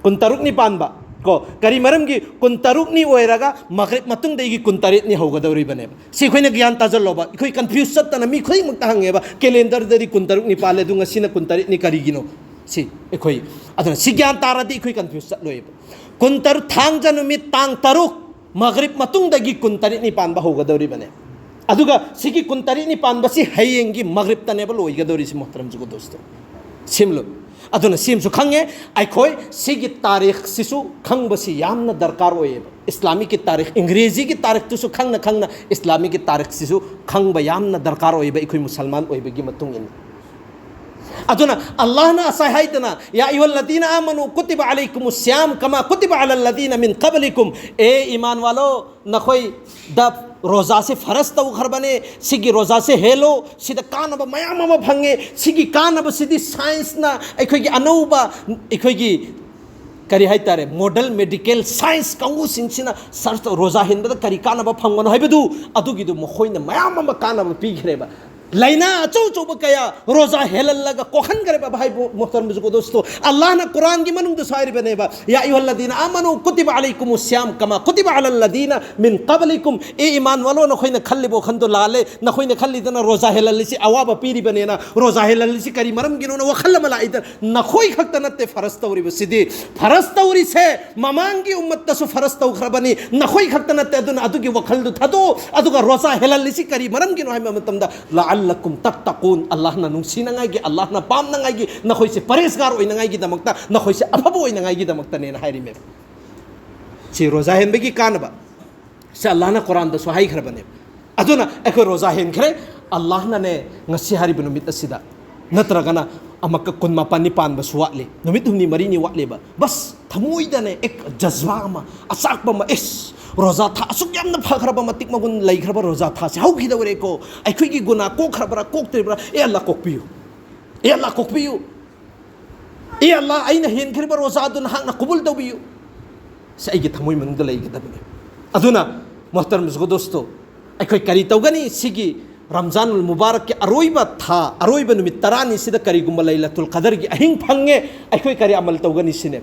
ꯀꯨꯟꯇꯔꯨꯛꯅꯤ ꯄꯥꯟꯕ꯫ ꯀꯣ, ꯀꯔꯤ ꯃꯔꯝꯒꯤ? ꯀꯨꯟꯇꯔꯨꯛꯅꯤ ꯑꯣꯏꯔꯒ ꯃꯒ꯭ꯔꯤꯕ ꯃꯇꯨꯡꯗꯒꯤ ꯀꯨꯟꯇꯔꯦꯠꯅꯤ ꯍꯧꯒꯗꯧꯔꯤꯕꯅꯦꯕ꯫ ꯁꯤ ꯑꯩꯈꯣꯏꯅ ꯒ꯭ꯌꯥꯟ ꯇꯥꯖꯜꯂꯣꯕ꯫ ꯑꯩꯈꯣꯏ ꯀꯟꯐ꯭ꯌꯨꯁ ꯆꯠꯇꯅ ꯃꯤ ꯈꯨꯗꯤꯡꯃꯛꯇ ꯍꯪꯉꯦꯕ, "ꯀꯦꯂꯦꯟꯗꯔꯗꯗꯤ ꯀꯨꯟꯇꯔꯨꯛꯅꯤ ꯄꯥꯜꯂꯦ, ꯑꯗꯨ ꯉꯁꯤꯅ ꯀꯨꯟꯇꯔꯦꯠꯅꯤ ꯀꯔꯤꯒꯤꯅꯣ?" ꯁꯤ ꯑꯩꯈꯣꯏ, ꯑꯗꯨꯅ ꯁꯤ ꯒ꯭ꯌꯥꯟ ꯇꯥꯔꯗꯤ ꯑꯩꯈꯣꯏ ꯀꯟꯐ꯭ꯌꯨꯁ ꯆꯠꯂꯣꯏꯕ꯫ ꯀꯨꯟꯇꯔꯨꯛ, ꯊꯥꯡꯖ ꯅꯨꯃꯤꯠ ꯇꯥꯡ ꯇꯔꯨꯛ, ꯃꯒ꯭ꯔꯤꯕ ꯃꯇꯨꯡꯗꯒꯤ ꯀꯨꯟꯇꯔꯦꯠꯅꯤ ꯄꯥꯟꯕ ꯍꯧꯒꯗꯧꯔꯤꯕꯅꯦ꯫ ꯑꯗꯨꯒ ꯁꯤꯒꯤ ꯀꯨꯟꯇꯔꯦꯠꯅꯤ ꯄꯥꯟꯕꯁꯤ ꯍꯌꯦꯡꯒꯤ ꯃꯒ꯭ꯔꯤꯕꯇꯅꯦꯕ ꯂꯣꯏꯒꯗꯧꯔꯤꯁꯤ, ꯃꯣꯍꯇꯔꯝ ꯖꯨꯒꯣ ꯗꯣꯁꯇꯣ꯫ ꯁꯤꯝꯂꯨ꯫ ꯑꯗꯨꯅ ꯁꯤꯝꯁꯨ ꯈꯪꯉꯦ, ꯑꯩꯈꯣꯏ ꯁꯤꯒꯤ ꯇꯥꯔꯤꯈꯁꯤꯁꯨ ꯈꯪꯕꯁꯤ ꯌꯥꯝꯅ ꯗꯔꯀꯥꯔ ꯑꯣꯏꯌꯦꯕ꯫ ꯏꯁꯂꯥꯃꯤꯛꯀꯤ ꯇꯥꯔꯤꯈ, ꯏꯪꯒ꯭ꯔꯦꯖꯤꯒꯤ ꯇꯥꯔꯤꯈꯇꯨꯁꯨ ꯈꯪꯅ ꯈꯪꯅ ꯏꯁꯂꯥꯃꯤꯛꯀꯤ ꯇꯥꯔꯤꯈꯁꯤꯁꯨ ꯈꯪꯕ ꯌꯥꯝꯅ ꯗꯔꯀꯥꯔ ꯑꯣꯏꯌꯦꯕ, ꯑꯩꯈꯣꯏ ꯃꯨꯁꯜꯃꯥꯟ ꯑꯣꯏꯕꯒꯤ ꯃꯇꯨꯡ ꯏꯟꯅ꯫ ꯑꯗꯨꯅ ꯑꯜꯂꯥꯍꯅ ꯉꯁꯥꯏ ꯍꯥꯏꯗꯅ, "ꯌꯥ ꯑꯌꯨꯍꯜꯂꯗꯤꯅ ꯑꯃꯅꯨ ꯀꯨꯇꯤꯕ ꯑꯂꯩꯀꯨꯃꯨ ꯁꯤꯌꯥꯝ ꯀꯃꯥ ꯀꯨꯇꯤꯕ ꯑꯂꯜꯂꯗꯤꯅ ꯃꯤꯟ ꯀꯕꯂꯤꯀꯨꯝ", ꯑꯦ ꯏꯃꯥꯟ ꯋꯥꯂꯣ, ꯅꯈꯣꯏꯗ ꯔꯣꯖꯥꯁꯦ ꯐꯔꯖ ꯇꯧꯈ꯭ꯔꯕꯅꯦ, ꯁꯤꯒꯤ ꯔꯣꯖꯥꯁꯦ ꯍꯦꯜꯂꯣ, ꯁꯤꯗ ꯀꯥꯟꯅꯕ ꯃꯌꯥꯝ ꯑꯃ ꯐꯪꯉꯦ, ꯁꯤꯒꯤ ꯀꯥꯟꯅꯕꯁꯤꯗꯤ ꯁꯥꯏꯟꯁꯅ ꯑꯩꯈꯣꯏꯒꯤ ꯑꯅꯧꯕ, ꯑꯩꯈꯣꯏꯒꯤ ꯀꯔꯤ ꯍꯥꯏꯇꯥꯔꯦ, ꯃꯣꯗꯔꯟ ꯃꯦꯗꯤꯀꯦꯜ ꯁꯥꯏꯟꯁ ꯀꯥꯡꯕꯨꯁꯤꯡꯁꯤꯅ ꯁꯔꯆ ꯇꯧ, ꯔꯣꯖꯥ ꯍꯦꯟꯕꯗ ꯀꯔꯤ ꯀꯥꯟꯅꯕ ꯐꯪꯕꯅꯣ ꯍꯥꯏꯕꯗꯨ, ꯑꯗꯨꯒꯤꯗꯨ ꯃꯈꯣꯏꯅ ꯃꯌꯥꯝ ꯑꯃ ꯀꯥꯟꯅꯕ ꯄꯤꯈ꯭ꯔꯦꯕ꯫ ꯂꯥꯏꯅꯥ ꯑꯆꯧ ꯑꯆꯧꯕ ꯀꯌꯥ ꯔꯣꯖꯥ ꯍꯦꯜꯍꯜꯂꯒ ꯀꯣꯛꯍꯟꯈ꯭ꯔꯦꯕ꯫ ꯚꯥꯏ ꯃꯣꯍꯇꯔꯝ ꯖꯨꯒꯣ ꯗꯣꯁꯇꯣ, ꯑꯜꯂꯥꯍꯅ ꯀꯨꯔꯥꯟꯒꯤ ꯃꯅꯨꯡꯗꯁꯨ ꯍꯥꯏꯔꯤꯕꯅꯦꯕ, "ꯌꯥ ꯑꯌꯨꯍꯜꯂꯗꯤꯅ ꯑꯃꯅꯨ ꯀꯨꯇꯤꯕ ꯑꯂꯩꯀꯨꯃꯨ ꯁꯤꯌꯥꯝ ꯀꯃꯥ ꯀꯨꯇꯤꯕ ꯑꯂꯜꯂꯗꯤꯅ ꯃꯤꯟ ꯀꯕꯂꯤꯀꯨꯝ"꯫ ꯑꯦ ꯏꯃꯥꯟ ꯋꯥꯂꯣ, ꯅꯈꯣꯏꯅ ꯈꯜꯂꯤꯕ ꯋꯥꯈꯜꯗꯣ ꯂꯥꯜꯂꯦ꯫ ꯅꯈꯣꯏꯅ ꯈꯜꯂꯤꯗꯅ ꯔꯣꯖꯥ ꯍꯦꯜꯍꯜꯂꯤꯁꯤ ꯑꯋꯥꯕ ꯄꯤꯔꯤꯕꯅꯦꯅ꯫ ꯔꯣꯖꯥ ꯍꯦꯜꯍꯜꯂꯤꯁꯤ ꯀꯔꯤ ꯃꯔꯝꯒꯤꯅꯣꯅ ꯋꯥꯈꯜ ꯑꯃ ꯂꯥꯛꯏꯗꯅ꯫ ꯅꯈꯣꯏ ꯈꯛꯇ ꯅꯠꯇꯦ ꯐꯔꯁ ꯇꯧꯔꯤꯕꯁꯤꯗꯤ꯫ ꯐꯔꯁ ꯇꯧꯔꯤꯁꯦ ꯃꯃꯥꯡꯒꯤ ꯎꯝꯃꯠꯇꯁꯨ ꯐꯔꯁ ꯇꯧꯈ꯭ꯔꯕꯅꯤ꯫ ꯅꯈꯣꯏ ꯈꯛꯇ ꯅꯠꯇꯦ꯫ ꯑꯗꯨꯅ ꯑꯗꯨꯒꯤ ꯋꯥꯈꯜꯗꯨ ꯊꯥꯗꯣꯛꯑꯣ꯫ ꯑꯗꯨꯒ ꯔꯣꯖꯥ ꯍꯦꯜꯍꯜꯂꯤꯁꯤ ꯀꯔꯤ ꯃꯔꯝꯒꯤꯅꯣ ꯍꯥꯏꯕ ꯃꯇꯝꯗ, "ꯂꯥꯑꯜꯂꯀꯨꯝ ꯇꯠꯇꯀꯨꯟ", ꯑꯜꯂꯥꯍꯅ ꯅꯨꯡꯁꯤꯅꯉꯥꯏꯒꯤ, ꯑꯜꯂꯥꯍꯅ ꯄꯥꯝꯅꯉꯥꯏꯒꯤ, ꯅꯈꯣꯏꯁꯦ ꯄꯔꯍꯦꯖꯒꯥꯔ ꯑꯣꯏꯅꯉꯥꯏꯒꯤꯗꯃꯛꯇ, ꯅꯈꯣꯏꯁꯦ ꯑꯐꯕ ꯑꯣꯏꯅꯉꯥꯏꯒꯤꯗꯃꯛꯇꯅꯦꯅ ꯍꯥꯏꯔꯤꯃꯦꯕ꯫ ꯁꯤ ꯔꯣꯖꯥ ꯍꯦꯟꯕꯒꯤ ꯀꯥꯟꯅꯕ ꯁꯤ ꯑꯜꯂꯥꯍꯅ ꯀꯨꯔꯥꯟꯗꯁꯨ ꯍꯥꯏꯈ꯭ꯔꯕꯅꯦꯕ꯫ ꯑꯗꯨꯅ ꯑꯩꯈꯣꯏ ꯔꯣꯖꯥ ꯍꯦꯟꯈ꯭ꯔꯦ, ꯑꯜꯂꯥꯍꯅꯅꯦ ꯉꯁꯤ ꯍꯥꯏꯔꯤꯕ ꯅꯨꯃꯤꯠ ꯑꯁꯤꯗ, ꯅꯠꯇ꯭ꯔꯒꯅ ꯑꯃꯛꯀ ꯀꯨꯟ ꯃꯥꯄꯟꯅꯤ ꯄꯥꯟꯕꯁꯨ ꯋꯥꯠꯂꯤ, ꯅꯨꯃꯤꯠ ꯍꯨꯝꯅꯤ ꯃꯔꯤꯅꯤ ꯋꯥꯠꯂꯤꯕ, ꯕꯁ ꯊꯃꯣꯏꯗꯅꯦ ꯑꯦꯛ ꯖꯖꯕꯥ ꯑꯃ, ꯑꯆꯥꯛꯄ ꯑꯃ, "ꯏꯁ, ꯔꯣꯖꯥ ꯊꯥ ꯑꯁꯨꯛ ꯌꯥꯝꯅ ꯐꯈ꯭ꯔꯕ, ꯃꯇꯤꯛ ꯃꯒꯨꯟ ꯂꯩꯈ꯭ꯔꯕ ꯔꯣꯖꯥ ꯊꯥꯁꯦ ꯍꯧꯈꯤꯗꯧꯔꯦꯀꯣ, ꯑꯩꯈꯣꯏꯒꯤ ꯒꯨꯅꯥ ꯀꯣꯛꯈ꯭ꯔꯕ꯭ꯔꯥ ꯀꯣꯛꯇ꯭ꯔꯤꯕ꯭ꯔꯥ? ꯑꯦ ꯑꯜꯂꯥ ꯀꯣꯛꯄꯤꯌꯨ, ꯑꯦ ꯑꯜꯂꯥ ꯀꯣꯛꯄꯤꯌꯨ, ꯑꯦ ꯑꯜꯂꯥ ꯑꯩꯅ ꯍꯦꯟꯈ꯭ꯔꯤꯕ ꯔꯣꯖꯥ ꯑꯗꯨ ꯅꯍꯥꯛꯅ ꯀꯕꯨꯜ ꯇꯧꯕꯤꯌꯨ"꯫ ꯁꯤ ꯑꯩꯒꯤ ꯊꯃꯣꯏ ꯃꯅꯨꯡꯗ ꯂꯩꯒꯗꯕꯅꯤ꯫ ꯑꯗꯨꯅ ꯃꯣꯍꯇꯔꯝ ꯖꯨꯒꯣ ꯗꯣꯁꯇꯣ, ꯑꯩꯈꯣꯏ ꯀꯔꯤ ꯇꯧꯒꯅꯤ? ꯁꯤꯒꯤ ꯔꯝꯖꯥꯟ ꯎꯜ ꯃꯨꯕꯥꯔꯛꯀꯤ ꯑꯔꯣꯏꯕ ꯊꯥ, ꯑꯔꯣꯏꯕ ꯅꯨꯃꯤꯠ ꯇꯔꯥꯅꯤꯁꯤꯗ ꯀꯔꯤꯒꯨꯝꯕ ꯂꯩꯂꯇꯨꯜ ꯀꯗꯔꯒꯤ ꯑꯍꯤꯡ ꯐꯪꯉꯦ, ꯑꯩꯈꯣꯏ ꯀꯔꯤ ꯑꯃꯜ ꯇꯧꯒꯅꯤ ꯁꯤꯅꯦ꯫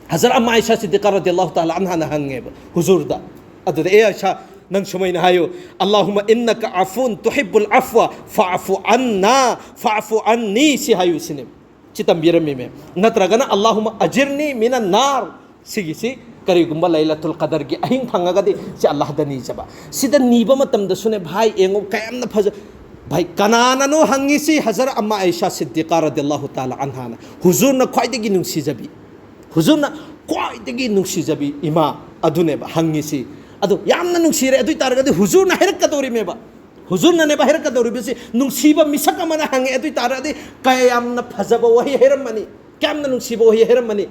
ꯍꯖꯔꯠ ꯑꯝꯃꯥ ꯑꯥꯏꯁꯥ ꯁꯤꯗꯤꯀꯥ ꯔꯗꯤꯌꯜꯂꯥꯍꯨ ꯇꯥꯂꯥ ꯑꯟꯍꯥꯅ ꯍꯪꯉꯦꯕ ꯍꯨꯖꯨꯔꯗ, ꯑꯗꯨꯗ, "ꯑꯦ ꯑꯥꯏꯁꯥ, ꯅꯪ ꯁꯨꯃꯥꯏꯅ ꯍꯥꯏꯌꯨ, ꯑꯜꯂꯥꯍꯨꯝꯃ ꯏꯟꯅꯀ ꯑꯐꯨꯟ ꯇꯨꯍꯤꯕꯨꯜ ꯑꯐꯋ ꯐꯥꯐꯨ ꯑꯟꯅꯥ ꯐꯥꯐꯨ ꯑꯟꯅꯤ", ꯁꯤ ꯍꯥꯏꯌꯨ ꯁꯤꯅꯦ꯫ ꯁꯤ ꯇꯝꯕꯤꯔꯝꯃꯤꯃꯦ꯫ ꯅꯠꯇ꯭ꯔꯒꯅ "ꯑꯜꯂꯥꯍꯨꯝꯃ ꯑꯖꯤꯔꯅꯤ ꯃꯤꯅꯟ ꯅꯥꯔ", ꯁꯤꯒꯤꯁꯤ ꯀꯔꯤꯒꯨꯝꯕ ꯂꯩꯂꯇꯨꯜ ꯀꯗꯔꯒꯤ ꯑꯍꯤꯡ ꯐꯪꯉꯒꯗꯤ ꯁꯤ ꯑꯜꯂꯥꯍꯗ ꯅꯤꯖꯕ꯫ ꯁꯤꯗ ꯅꯤꯕ ꯃꯇꯝꯗꯁꯨꯅꯦ ꯚꯥꯏ, ꯌꯦꯡꯉꯣ ꯀꯌꯥꯝꯅ ꯐꯖ-, ꯚꯥꯏ, ꯀꯅꯥꯅꯅꯣ ꯍꯪꯉꯤꯁꯤ? ꯍꯖꯔꯠ ꯑꯝꯃꯥ ꯑꯥꯏꯁꯥ ꯁꯤꯗꯤꯀꯥ ꯔꯗꯤꯌꯜꯂꯥꯍꯨ ꯇꯥꯂꯥ ꯑꯟꯍꯥꯅ꯫ ꯍꯨꯖꯨꯔꯅ ꯈ꯭ꯋꯥꯏꯗꯒꯤ ꯅꯨꯡꯁꯤꯖꯕꯤ, ꯍꯨꯖꯨꯔꯅ ꯈ꯭ꯋꯥꯏꯗꯒꯤ ꯅꯨꯡꯁꯤꯖꯕꯤ ꯏꯃꯥ ꯑꯗꯨꯅꯦꯕ ꯍꯪꯉꯤꯁꯤ꯫ ꯑꯗꯣ ꯌꯥꯝꯅ ꯅꯨꯡꯁꯤꯔꯦ, ꯑꯗꯨ ꯑꯣꯏ ꯇꯥꯔꯒꯗꯤ ꯍꯨꯖꯨꯔꯅ ꯍꯥꯏꯔꯛꯀꯗꯧꯔꯤꯃꯦꯕ꯫ ꯍꯨꯖꯨꯔꯅꯅꯦꯕ ꯍꯥꯏꯔꯛꯀꯗꯧꯔꯤꯕꯁꯤ꯫ ꯅꯨꯡꯁꯤꯕ ꯃꯤꯁꯛ ꯑꯃꯅ ꯍꯪꯉꯦ, ꯑꯗꯨ ꯑꯣꯏ ꯇꯥꯔꯒꯗꯤ ꯀꯌꯥꯝꯅ ꯐꯖꯕ ꯋꯥꯍꯩ ꯍꯥꯏꯔꯝꯃꯅꯤ, ꯀꯌꯥꯝꯅ ꯅꯨꯡꯁꯤꯕ ꯋꯥꯍꯩ ꯍꯥꯏꯔꯝꯃꯅꯤ꯫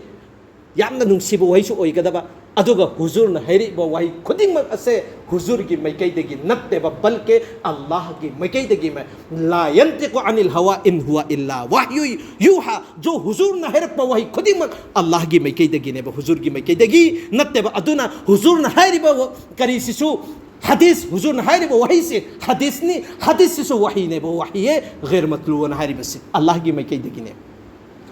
ꯌꯥꯝꯅ ꯅꯨꯡꯁꯤꯕ ꯋꯥꯍꯩꯁꯨ ꯑꯣꯏꯒꯗꯕ, ꯑꯗꯨꯒ ꯍꯨꯖꯨꯔꯅ ꯍꯥꯏꯔꯛꯏꯕ ꯋꯥꯍꯩ ꯈꯨꯗꯤꯡꯃꯛ ꯑꯁꯦ ꯍꯨꯖꯨꯔꯒꯤ ꯃꯥꯏꯀꯩꯗꯒꯤ ꯅꯠꯇꯦꯕ, ꯕꯜꯀꯦ ꯑꯜꯂꯥꯍꯒꯤ ꯃꯥꯏꯀꯩꯗꯒꯤ ꯃ-, "ꯂꯥ ꯌꯟꯇꯤꯀꯨ ꯑꯅꯤꯜ ꯍꯋꯥ ꯏꯟ ꯍꯨꯋ ꯏꯜꯂꯥ ꯋꯥꯍꯌꯨ ꯌꯨꯍꯥ", ꯖꯣ ꯍꯨꯖꯨꯔꯅ ꯍꯥꯏꯔꯛꯄ ꯋꯥꯍꯩ ꯈꯨꯗꯤꯡꯃꯛ ꯑꯜꯂꯥꯍꯒꯤ ꯃꯥꯏꯀꯩꯗꯒꯤꯅꯦꯕ, ꯍꯨꯖꯨꯔꯒꯤ ꯃꯥꯏꯀꯩꯗꯒꯤ ꯅꯠꯇꯦꯕ꯫ ꯑꯗꯨꯅ ꯍꯨꯖꯨꯔꯅ ꯍꯥꯏꯔꯤꯕ ꯋꯥ-, ꯀꯔꯤꯁꯤꯁꯨ ꯍꯗꯤꯁ, ꯍꯨꯖꯨꯔꯅ ꯍꯥꯏꯔꯤꯕ ꯋꯥꯍꯩꯁꯦ ꯍꯗꯤꯁꯅꯤ, ꯍꯗꯤꯁꯁꯤꯁꯨ ꯋꯥꯍꯤꯅꯦꯕ, ꯋꯥꯍꯤꯌꯦ ꯒꯩꯔ ꯃꯇꯂꯨ ꯑꯅ ꯍꯥꯏꯔꯤꯕꯁꯤ ꯑꯜꯂꯥꯍꯒꯤ ꯃꯥꯏꯀꯩꯗꯒꯤꯅꯦ꯫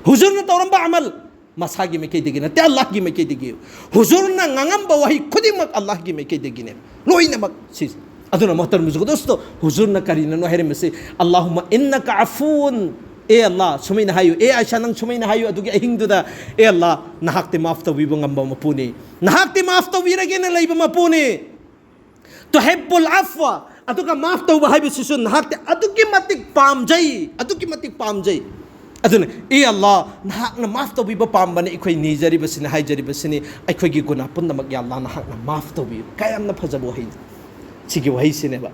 ꯍꯨꯖꯨꯔꯅ ꯇꯧꯔꯝꯕ ꯑꯃꯜ ꯃꯁꯥꯒꯤ ꯃꯥꯏꯀꯩꯗꯒꯤ ꯅꯠꯇꯦ, ꯑꯜꯂꯥꯍꯒꯤ ꯃꯥꯏꯀꯩꯗꯒꯤ꯫ ꯍꯨꯖꯨꯔꯅ ꯉꯥꯡꯉꯝꯕ ꯋꯥꯍꯩ ꯈꯨꯗꯤꯡꯃꯛ ꯑꯜꯂꯥꯍꯒꯤ ꯃꯥꯏꯀꯩꯗꯒꯤꯅꯦ, ꯂꯣꯏꯅꯃꯛ꯫ ꯁꯤ ꯑꯗꯨꯅ ꯃꯣꯍꯇꯔꯝ ꯕꯨꯖꯨꯔꯒ ꯗꯣꯁꯇꯣ, ꯍꯨꯖꯨꯔꯅ ꯀꯔꯤꯅꯅꯣ ꯍꯥꯏꯔꯝꯃꯤꯁꯤ? "ꯑꯜꯂꯥꯍꯨꯝꯃ ꯏꯟꯅꯀ ꯑꯐꯨꯟ", ꯑꯦ ꯑꯜꯂꯥꯍ, ꯁꯨꯃꯥꯏꯅ ꯍꯥꯏꯌꯨ, ꯑꯦ ꯑꯥꯏꯁꯥ, ꯅꯪ ꯁꯨꯃꯥꯏꯅ ꯍꯥꯏꯌꯨ, ꯑꯗꯨꯒꯤ ꯑꯍꯤꯡꯗꯨꯗ, "ꯑꯦ ꯑꯜꯂꯥꯍ, ꯅꯍꯥꯛꯇꯤ ꯃꯥꯐ ꯇꯧꯕꯤꯕ ꯉꯝꯕ ꯃꯄꯨꯅꯤ, ꯅꯍꯥꯛꯇꯤ ꯃꯥꯐ ꯇꯧꯕꯤꯔꯒꯦꯅ ꯂꯩꯕ ꯃꯄꯨꯅꯤ꯫ ꯇꯨꯍꯤꯕꯨꯜ ꯑꯐꯋ", ꯑꯗꯨꯒ ꯃꯥꯐ ꯇꯧꯕ ꯍꯥꯏꯕꯁꯤꯁꯨ ꯅꯍꯥꯛꯇꯤ ꯑꯗꯨꯛꯀꯤ ꯃꯇꯤꯛ ꯄꯥꯝꯖꯩ, ꯑꯗꯨꯛꯀꯤ ꯃꯇꯤꯛ ꯄꯥꯝꯖꯩ꯫ ꯑꯗꯨꯅ, "ꯑꯦ ꯑꯜꯂꯥꯍ, ꯅꯍꯥꯛꯅ ꯃꯥꯐ ꯇꯧꯕꯤꯕ ꯄꯥꯝꯕꯅ ꯑꯩꯈꯣꯏ ꯅꯤꯖꯔꯤꯕꯁꯤꯅꯤ, ꯍꯥꯏꯖꯔꯤꯕꯁꯤꯅꯤ, ꯑꯩꯈꯣꯏꯒꯤ ꯒꯨꯅꯥ ꯄꯨꯝꯅꯃꯛ, ꯌꯥ ꯑꯜꯂꯥꯍ, ꯅꯍꯥꯛꯅ ꯃꯥꯐ ꯇꯧꯕꯤꯌꯨ"꯫ ꯀꯌꯥꯝꯅ ꯐꯖꯕ ꯋꯥꯍꯩꯅꯤ꯫ ꯁꯤꯒꯤ ꯋꯥꯍꯩꯁꯤꯅꯦꯕ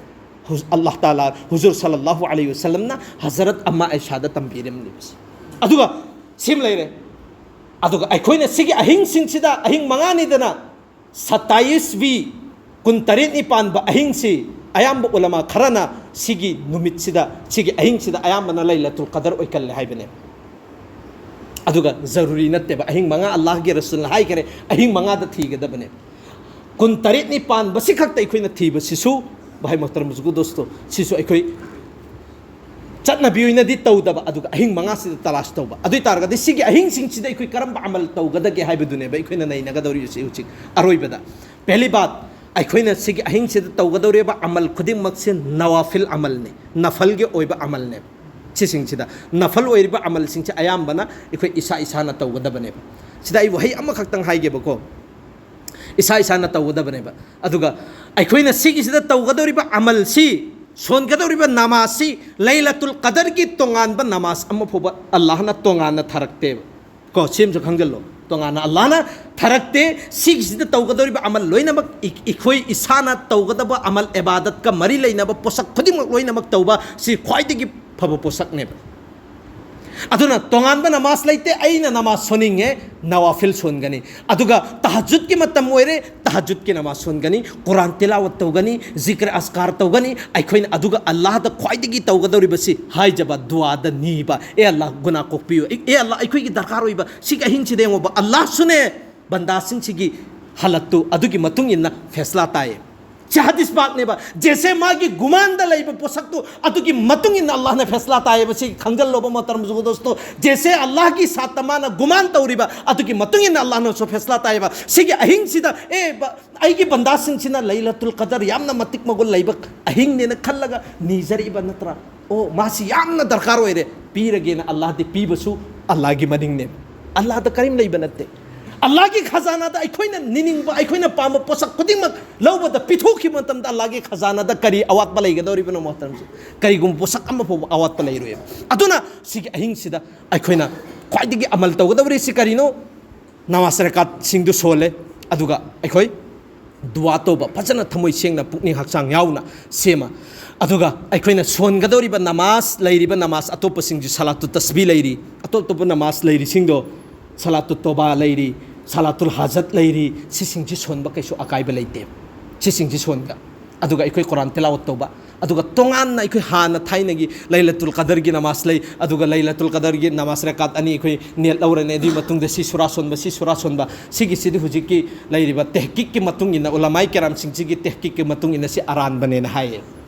ꯍꯨꯖ-, ꯑꯜꯂꯥꯍ ꯇꯥꯂꯥ, ꯍꯨꯖꯨꯔ ꯁꯜꯂꯜꯂꯥꯍꯨ ꯑꯂꯩꯍꯤ ꯋꯁꯜꯂꯝꯅ ꯍꯖꯔꯠ ꯑꯝꯃꯥ ꯑꯥꯏꯁꯥꯗ ꯇꯝꯕꯤꯔꯝꯂꯤꯕꯁꯤ꯫ ꯑꯗꯨꯒ ꯁꯤꯃ ꯂꯩꯔꯦ꯫ ꯑꯗꯨꯒ ꯑꯩꯈꯣꯏꯅ ꯁꯤꯒꯤ ꯑꯍꯤꯡꯁꯤꯡꯁꯤꯗ, ꯑꯍꯤꯡ ꯃꯉꯥꯅꯤꯗꯅ, ꯁꯇꯥꯏꯁ ꯕꯤ, ꯀꯨꯟꯇꯔꯦꯠꯅꯤ ꯄꯥꯟꯕ ꯑꯍꯤꯡꯁꯤ, ꯑꯌꯥꯝꯕ ꯎꯂꯃꯥ ꯈꯔꯅ ꯁꯤꯒꯤ ꯅꯨꯃꯤꯠꯁꯤꯗ, ꯁꯤꯒꯤ ꯑꯍꯤꯡꯁꯤꯗ ꯑꯌꯥꯝꯕꯅ ꯂꯩꯂꯇꯨꯜ ꯀꯗꯔ ꯑꯣꯏꯀꯜꯂꯦ ꯍꯥꯏꯕꯅꯦ꯫ ꯑꯗꯨꯒ ꯖꯔꯨꯔꯤ ꯅꯠꯇꯦꯕ, ꯑꯍꯤꯡ ꯃꯉꯥ ꯑꯜꯂꯥꯍꯒꯤ ꯔꯁꯨꯜꯅ ꯍꯥꯏꯈꯔꯦ, ꯑꯍꯤꯡ ꯃꯉꯥꯗ ꯊꯤꯒꯗꯕꯅꯦ꯫ ꯀꯨꯟꯇꯔꯦꯠꯅꯤ ꯄꯥꯟꯕꯁꯤ ꯈꯛꯇ ꯑꯩꯈꯣꯏꯅ ꯊꯤꯕꯁꯤꯁꯨ, ꯚꯥꯏ ꯃꯣꯍꯇꯔꯝ ꯕꯨꯖꯨꯔꯒ ꯗꯣꯁꯇꯣ, ꯁꯤꯁꯨ ꯑꯩꯈꯣꯏ ꯆꯠꯅꯕꯤ ꯑꯣꯏꯅꯗꯤ ꯇꯧꯗꯕ, ꯑꯗꯨꯒ ꯑꯍꯤꯡ ꯃꯉꯥꯁꯤꯗ ꯇꯂꯥꯁ ꯇꯧꯕ꯫ ꯑꯗꯨ ꯑꯣꯏ ꯇꯥꯔꯒꯗꯤ ꯁꯤꯒꯤ ꯑꯍꯤꯡꯁꯤꯡꯁꯤꯗ ꯑꯩꯈꯣꯏ ꯀꯔꯝꯕ ꯑꯃꯜ ꯇꯧꯒꯗꯒꯦ ꯍꯥꯏꯕꯗꯨꯅꯦꯕ ꯑꯩꯈꯣꯏꯅ ꯅꯩꯅꯒꯗꯧꯔꯤꯕꯁꯤ ꯍꯧꯖꯤꯛ ꯑꯔꯣꯏꯕꯗ꯫ ꯄꯦꯍꯂꯤ ꯕꯥꯠ, ꯑꯩꯈꯣꯏꯅ ꯁꯤꯒꯤ ꯑꯍꯤꯡꯁꯤꯗ ꯇꯧꯒꯗꯧꯔꯤꯕ ꯑꯃꯜ ꯈꯨꯗꯤꯡꯃꯛꯁꯤ ꯅꯋꯥꯐꯤꯜ ꯑꯃꯜꯅꯤ, ꯅꯐꯜꯒꯤ ꯑꯣꯏꯕ ꯑꯃꯜꯅꯦꯕ꯫ ꯁꯤꯁꯤꯡꯁꯤꯗ, ꯅꯐꯜ ꯑꯣꯏꯔꯤꯕ ꯑꯃꯜꯁꯤꯡꯁꯦ ꯑꯌꯥꯝꯕꯅ ꯑꯩꯈꯣꯏ ꯏꯁꯥ ꯏꯁꯥꯅ ꯇꯧꯒꯗꯕꯅꯦꯕ꯫ ꯁꯤꯗ ꯑꯩ ꯋꯥꯍꯩ ꯑꯃꯈꯛꯇꯪ ꯍꯥꯏꯒꯦꯕꯀꯣ, ꯏꯁꯥ ꯏꯁꯥꯅ ꯇꯧꯒꯗꯕꯅꯦꯕ꯫ ꯑꯗꯨꯒ ꯑꯩꯈꯣꯏꯅ ꯁꯤꯒꯤꯁꯤꯗ ꯇꯧꯒꯗꯧꯔꯤꯕ ꯑꯃꯜꯁꯤ, ꯁꯣꯟꯒꯗꯧꯔꯤꯕ ꯅꯃꯥꯖꯁꯤ, ꯂꯩꯂꯇꯨꯜ ꯀꯗꯔꯒꯤ ꯇꯣꯉꯥꯟꯕ ꯅꯃꯥꯖ ꯑꯃ ꯐꯥꯎꯕ ꯑꯜꯂꯥꯍꯅ ꯇꯣꯉꯥꯟꯅ ꯊꯥꯔꯛꯇꯦꯕ꯫ ꯀꯣ, ꯁꯤꯃꯁꯨ ꯈꯪꯖꯜꯂꯣ꯫ ꯇꯣꯉꯥꯟꯅ ꯑꯜꯂꯥꯍꯅ ꯊꯥꯔꯛꯇꯦ꯫ ꯁꯤꯒꯤꯁꯤꯗ ꯇꯧꯒꯗꯧꯔꯤꯕ ꯑꯃꯜ ꯂꯣꯏꯅꯃꯛ ꯏ-, ꯑꯩꯈꯣꯏ ꯏꯁꯥꯅ ꯇꯧꯒꯗꯕ ꯑꯃꯜ, ꯏꯕꯥꯗꯠꯀ ꯃꯔꯤ ꯂꯩꯅꯕ ꯄꯣꯠꯁꯛ ꯈꯨꯗꯤꯡꯃꯛ ꯂꯣꯏꯅꯃꯛ ꯇꯧꯕ, ꯁꯤ ꯈ꯭ꯋꯥꯏꯗꯒꯤ ꯐꯕ ꯄꯣꯠꯁꯛꯅꯦꯕ꯫ ꯑꯗꯨꯅ ꯇꯣꯉꯥꯟꯕ ꯅꯃꯥꯖ ꯂꯩꯇꯦ꯫ ꯑꯩꯅ ꯅꯃꯥꯖ ꯁꯣꯟꯅꯤꯡꯉꯦ, ꯅꯋꯥꯐꯤꯜ ꯁꯣꯟꯒꯅꯤ꯫ ꯑꯗꯨꯒ ꯇꯍꯖꯨꯗꯀꯤ ꯃꯇꯝ ꯑꯣꯏꯔꯦ, ꯇꯍꯖꯨꯗꯀꯤ ꯅꯃꯥꯖ ꯁꯣꯟꯒꯅꯤ, ꯀꯨꯔꯥꯟ ꯇꯤꯂꯥꯋꯠ ꯇꯧꯒꯅꯤ, ꯖꯤꯀ꯭ꯔ ꯑꯁꯀꯥꯔ ꯇꯧꯒꯅꯤ꯫ ꯑꯩꯈꯣꯏꯅ ꯑꯗꯨꯒ ꯑꯜꯂꯥꯍꯗ ꯈ꯭ꯋꯥꯏꯗꯒꯤ ꯇꯧꯒꯗꯧꯔꯤꯕꯁꯤ ꯍꯥꯏꯖꯕ, ꯗꯨꯋꯥꯗ ꯅꯤꯕ, "ꯑꯦ ꯑꯜꯂꯥꯍ, ꯒꯨꯅꯥ ꯀꯣꯛꯄꯤꯌꯨ꯫ ꯑꯦ, ꯑꯦ ꯑꯜꯂꯥꯍ, ꯑꯩꯈꯣꯏꯒꯤ ꯗꯔꯀꯥꯔ ꯑꯣꯏꯕ ꯁꯤꯒꯤ ꯑꯍꯤꯡꯁꯤꯗ ꯌꯦꯡꯉꯣꯕ, ꯑꯜꯂꯥꯍꯁꯨꯅꯦ, ꯕꯟꯗꯥꯁꯤꯡꯁꯤꯒꯤ ꯍꯥꯂꯠꯇꯨ ꯑꯗꯨꯒꯤ ꯃꯇꯨꯡ ꯏꯟꯅ ꯐꯦꯁꯂꯥ ꯇꯥꯏꯌꯦ"꯫ ꯁꯤ ꯍꯗꯤꯁ ꯄꯥꯛꯅꯦꯕ꯫ ꯖꯦꯁꯦ ꯃꯥꯒꯤ ꯒꯨꯃꯥꯟꯗ ꯂꯩꯕ ꯄꯣꯠꯁꯛꯇꯨ ꯑꯗꯨꯒꯤ ꯃꯇꯨꯡ ꯏꯟꯅ ꯑꯜꯂꯥꯍꯅ ꯐꯦꯁꯂꯥ ꯇꯥꯏꯌꯦꯕ꯫ ꯁꯤ ꯈꯪꯖꯜꯂꯣꯕ ꯃꯣꯍꯇꯔꯝ ꯖꯨꯒꯗꯣꯁꯇꯣ꯫ ꯖꯦꯁꯦ ꯑꯜꯂꯥꯍꯒꯤ ꯁꯥꯠꯇ ꯃꯥꯅ ꯒꯨꯃꯥꯟ ꯇꯧꯔꯤꯕ ꯑꯗꯨꯒꯤ ꯃꯇꯨꯡ ꯏꯟꯅ ꯑꯜꯂꯥꯍꯅꯁꯨ ꯐꯦꯁꯂꯥ ꯇꯥꯏꯌꯦꯕ꯫ ꯁꯤꯒꯤ ꯑꯍꯤꯡꯁꯤꯗ ꯑꯦ ꯕ-, ꯑꯩꯒꯤ ꯕꯟꯗꯥꯁꯤꯡꯁꯤꯅ ꯂꯩꯂꯇꯨꯜ ꯀꯗꯔ ꯌꯥꯝꯅ ꯃꯇꯤꯛ ꯃꯒꯨꯟ ꯂꯩꯕ ꯑꯍꯤꯡꯅꯦꯅ ꯈꯜꯂꯒ ꯅꯤꯖꯔꯤꯕ ꯅꯠꯇ꯭ꯔꯥ? ꯑꯣ, ꯃꯥꯁꯤ ꯌꯥꯝꯅ ꯗꯔꯀꯥꯔ ꯑꯣꯏꯔꯦ, ꯄꯤꯔꯒꯦꯅ ꯑꯜꯂꯥꯍꯗꯤ ꯄꯤꯕꯁꯨ ꯑꯜꯂꯥꯍꯒꯤ ꯃꯅꯤꯡꯅꯦ꯫ ꯑꯜꯂꯥꯍꯗ ꯀꯔꯤꯝ ꯂꯩꯕ ꯅꯠꯇꯦ꯫ ꯑꯜꯂꯥꯍꯒꯤ ꯈꯖꯥꯅꯥꯗ ꯑꯩꯈꯣꯏꯅ ꯅꯤꯅꯤꯡꯕ, ꯑꯩꯈꯣꯏꯅ ꯄꯥꯝꯕ ꯄꯣꯠꯁꯛ ꯈꯨꯗꯤꯡꯃꯛ ꯂꯧꯕꯗ ꯄꯤꯊꯣꯛꯈꯤꯕ ꯃꯇꯝꯗ ꯑꯜꯂꯥꯍꯒꯤ ꯈꯖꯥꯅꯥꯗ ꯀꯔꯤ ꯑꯋꯥꯠꯄ ꯂꯩꯒꯗꯧꯔꯤꯕꯅꯣ ꯃꯣꯍꯇꯔꯝꯁꯦ? ꯀꯔꯤꯒꯨꯝꯕ ꯄꯣꯠꯁꯛ ꯑꯃ ꯐꯥꯎꯕ ꯑꯋꯥꯠꯄ ꯂꯩꯔꯣꯏꯕ꯫ ꯑꯗꯨꯅ ꯁꯤꯒꯤ ꯑꯍꯤꯡꯁꯤꯗ ꯑꯩꯈꯣꯏꯅ ꯈ꯭ꯋꯥꯏꯗꯒꯤ ꯑꯃꯜ ꯇꯧꯒꯗꯧꯔꯤꯁꯤ ꯀꯔꯤꯅꯣ? ꯅꯃꯥꯖ ꯔꯀꯥꯠꯁꯤꯡꯗꯨ ꯁꯣꯜꯂꯦ, ꯑꯗꯨꯒ ꯑꯩꯈꯣꯏ ꯗꯨꯋꯥ ꯇꯧꯕ, ꯐꯖꯅ ꯊꯃꯣꯏ ꯁꯦꯡꯅ, ꯄꯨꯛꯅꯤꯡ ꯍꯛꯆꯥꯡ ꯌꯥꯎꯅ ꯁꯦꯝꯃ, ꯑꯗꯨꯒ ꯑꯩꯈꯣꯏꯅ ꯁꯣꯟꯒꯗꯧꯔꯤꯕ ꯅꯃꯥꯖ, ꯂꯩꯔꯤꯕ ꯅꯃꯥꯖ ꯑꯇꯣꯞꯄꯁꯤꯡꯁꯤ, ꯁꯂꯥꯇꯨ ꯇꯁꯕꯤ ꯂꯩꯔꯤ, ꯑꯇꯣꯞ ꯑꯇꯣꯞꯄ ꯅꯃꯥꯖ ꯂꯩꯔꯤꯁꯤꯡꯗꯣ, ꯁꯂꯥꯇꯨ ꯇꯣꯕꯥ ꯂꯩꯔꯤ, ꯁꯂꯥꯇꯨꯜ ꯍꯥꯖꯠ ꯂꯩꯔꯤ, ꯁꯤꯁꯤꯡꯁꯤ ꯁꯣꯟꯕ ꯀꯩꯁꯨ ꯑꯀꯥꯏꯕ ꯂꯩꯇꯦ꯫ ꯁꯤꯁꯤꯡꯁꯤ ꯁꯣꯟꯒ, ꯑꯗꯨꯒ ꯑꯩꯈꯣꯏ ꯀꯨꯔꯥꯟ ꯇꯤꯂꯥꯋꯠ ꯇꯧꯕ, ꯑꯗꯨꯒ ꯇꯣꯉꯥꯟꯅ ꯑꯩꯈꯣꯏ ꯍꯥꯟꯅ ꯊꯥꯏꯅꯒꯤ ꯂꯩꯂꯇꯨꯜ ꯀꯗꯔꯒꯤ ꯅꯃꯥꯖ ꯂꯩ, ꯑꯗꯨꯒ ꯂꯩꯂꯇꯨꯜ ꯀꯗꯔꯒꯤ ꯅꯃꯥꯖ ꯔꯀꯥꯠ ꯑꯅꯤ ꯑꯩꯈꯣꯏ ꯅꯤꯌꯠ ꯂꯧꯔꯅꯤ, ꯑꯗꯨꯒꯤ ꯃꯇꯨꯡꯗ ꯁꯤ ꯁꯨꯔꯥ ꯁꯣꯟꯕ, ꯁꯤ ꯁꯨꯔꯥ ꯁꯣꯟꯕ꯫ ꯁꯤꯒꯤꯁꯤꯗꯤ ꯍꯧꯖꯤꯛꯀꯤ ꯂꯩꯔꯤꯕ ꯇꯦꯍꯀꯤꯛꯀꯤ ꯃꯇꯨꯡ ꯏꯟꯅ, ꯎꯂꯃꯥꯏ ꯀꯦꯔꯥꯝꯁꯤꯡꯁꯤꯒꯤ ꯇꯦꯍꯀꯤꯛꯀꯤ ꯃꯇꯨꯡ ꯏꯟꯅ ꯁꯤ ꯑꯔꯥꯟꯕꯅꯦꯅ ꯍꯥꯏꯌꯦ꯫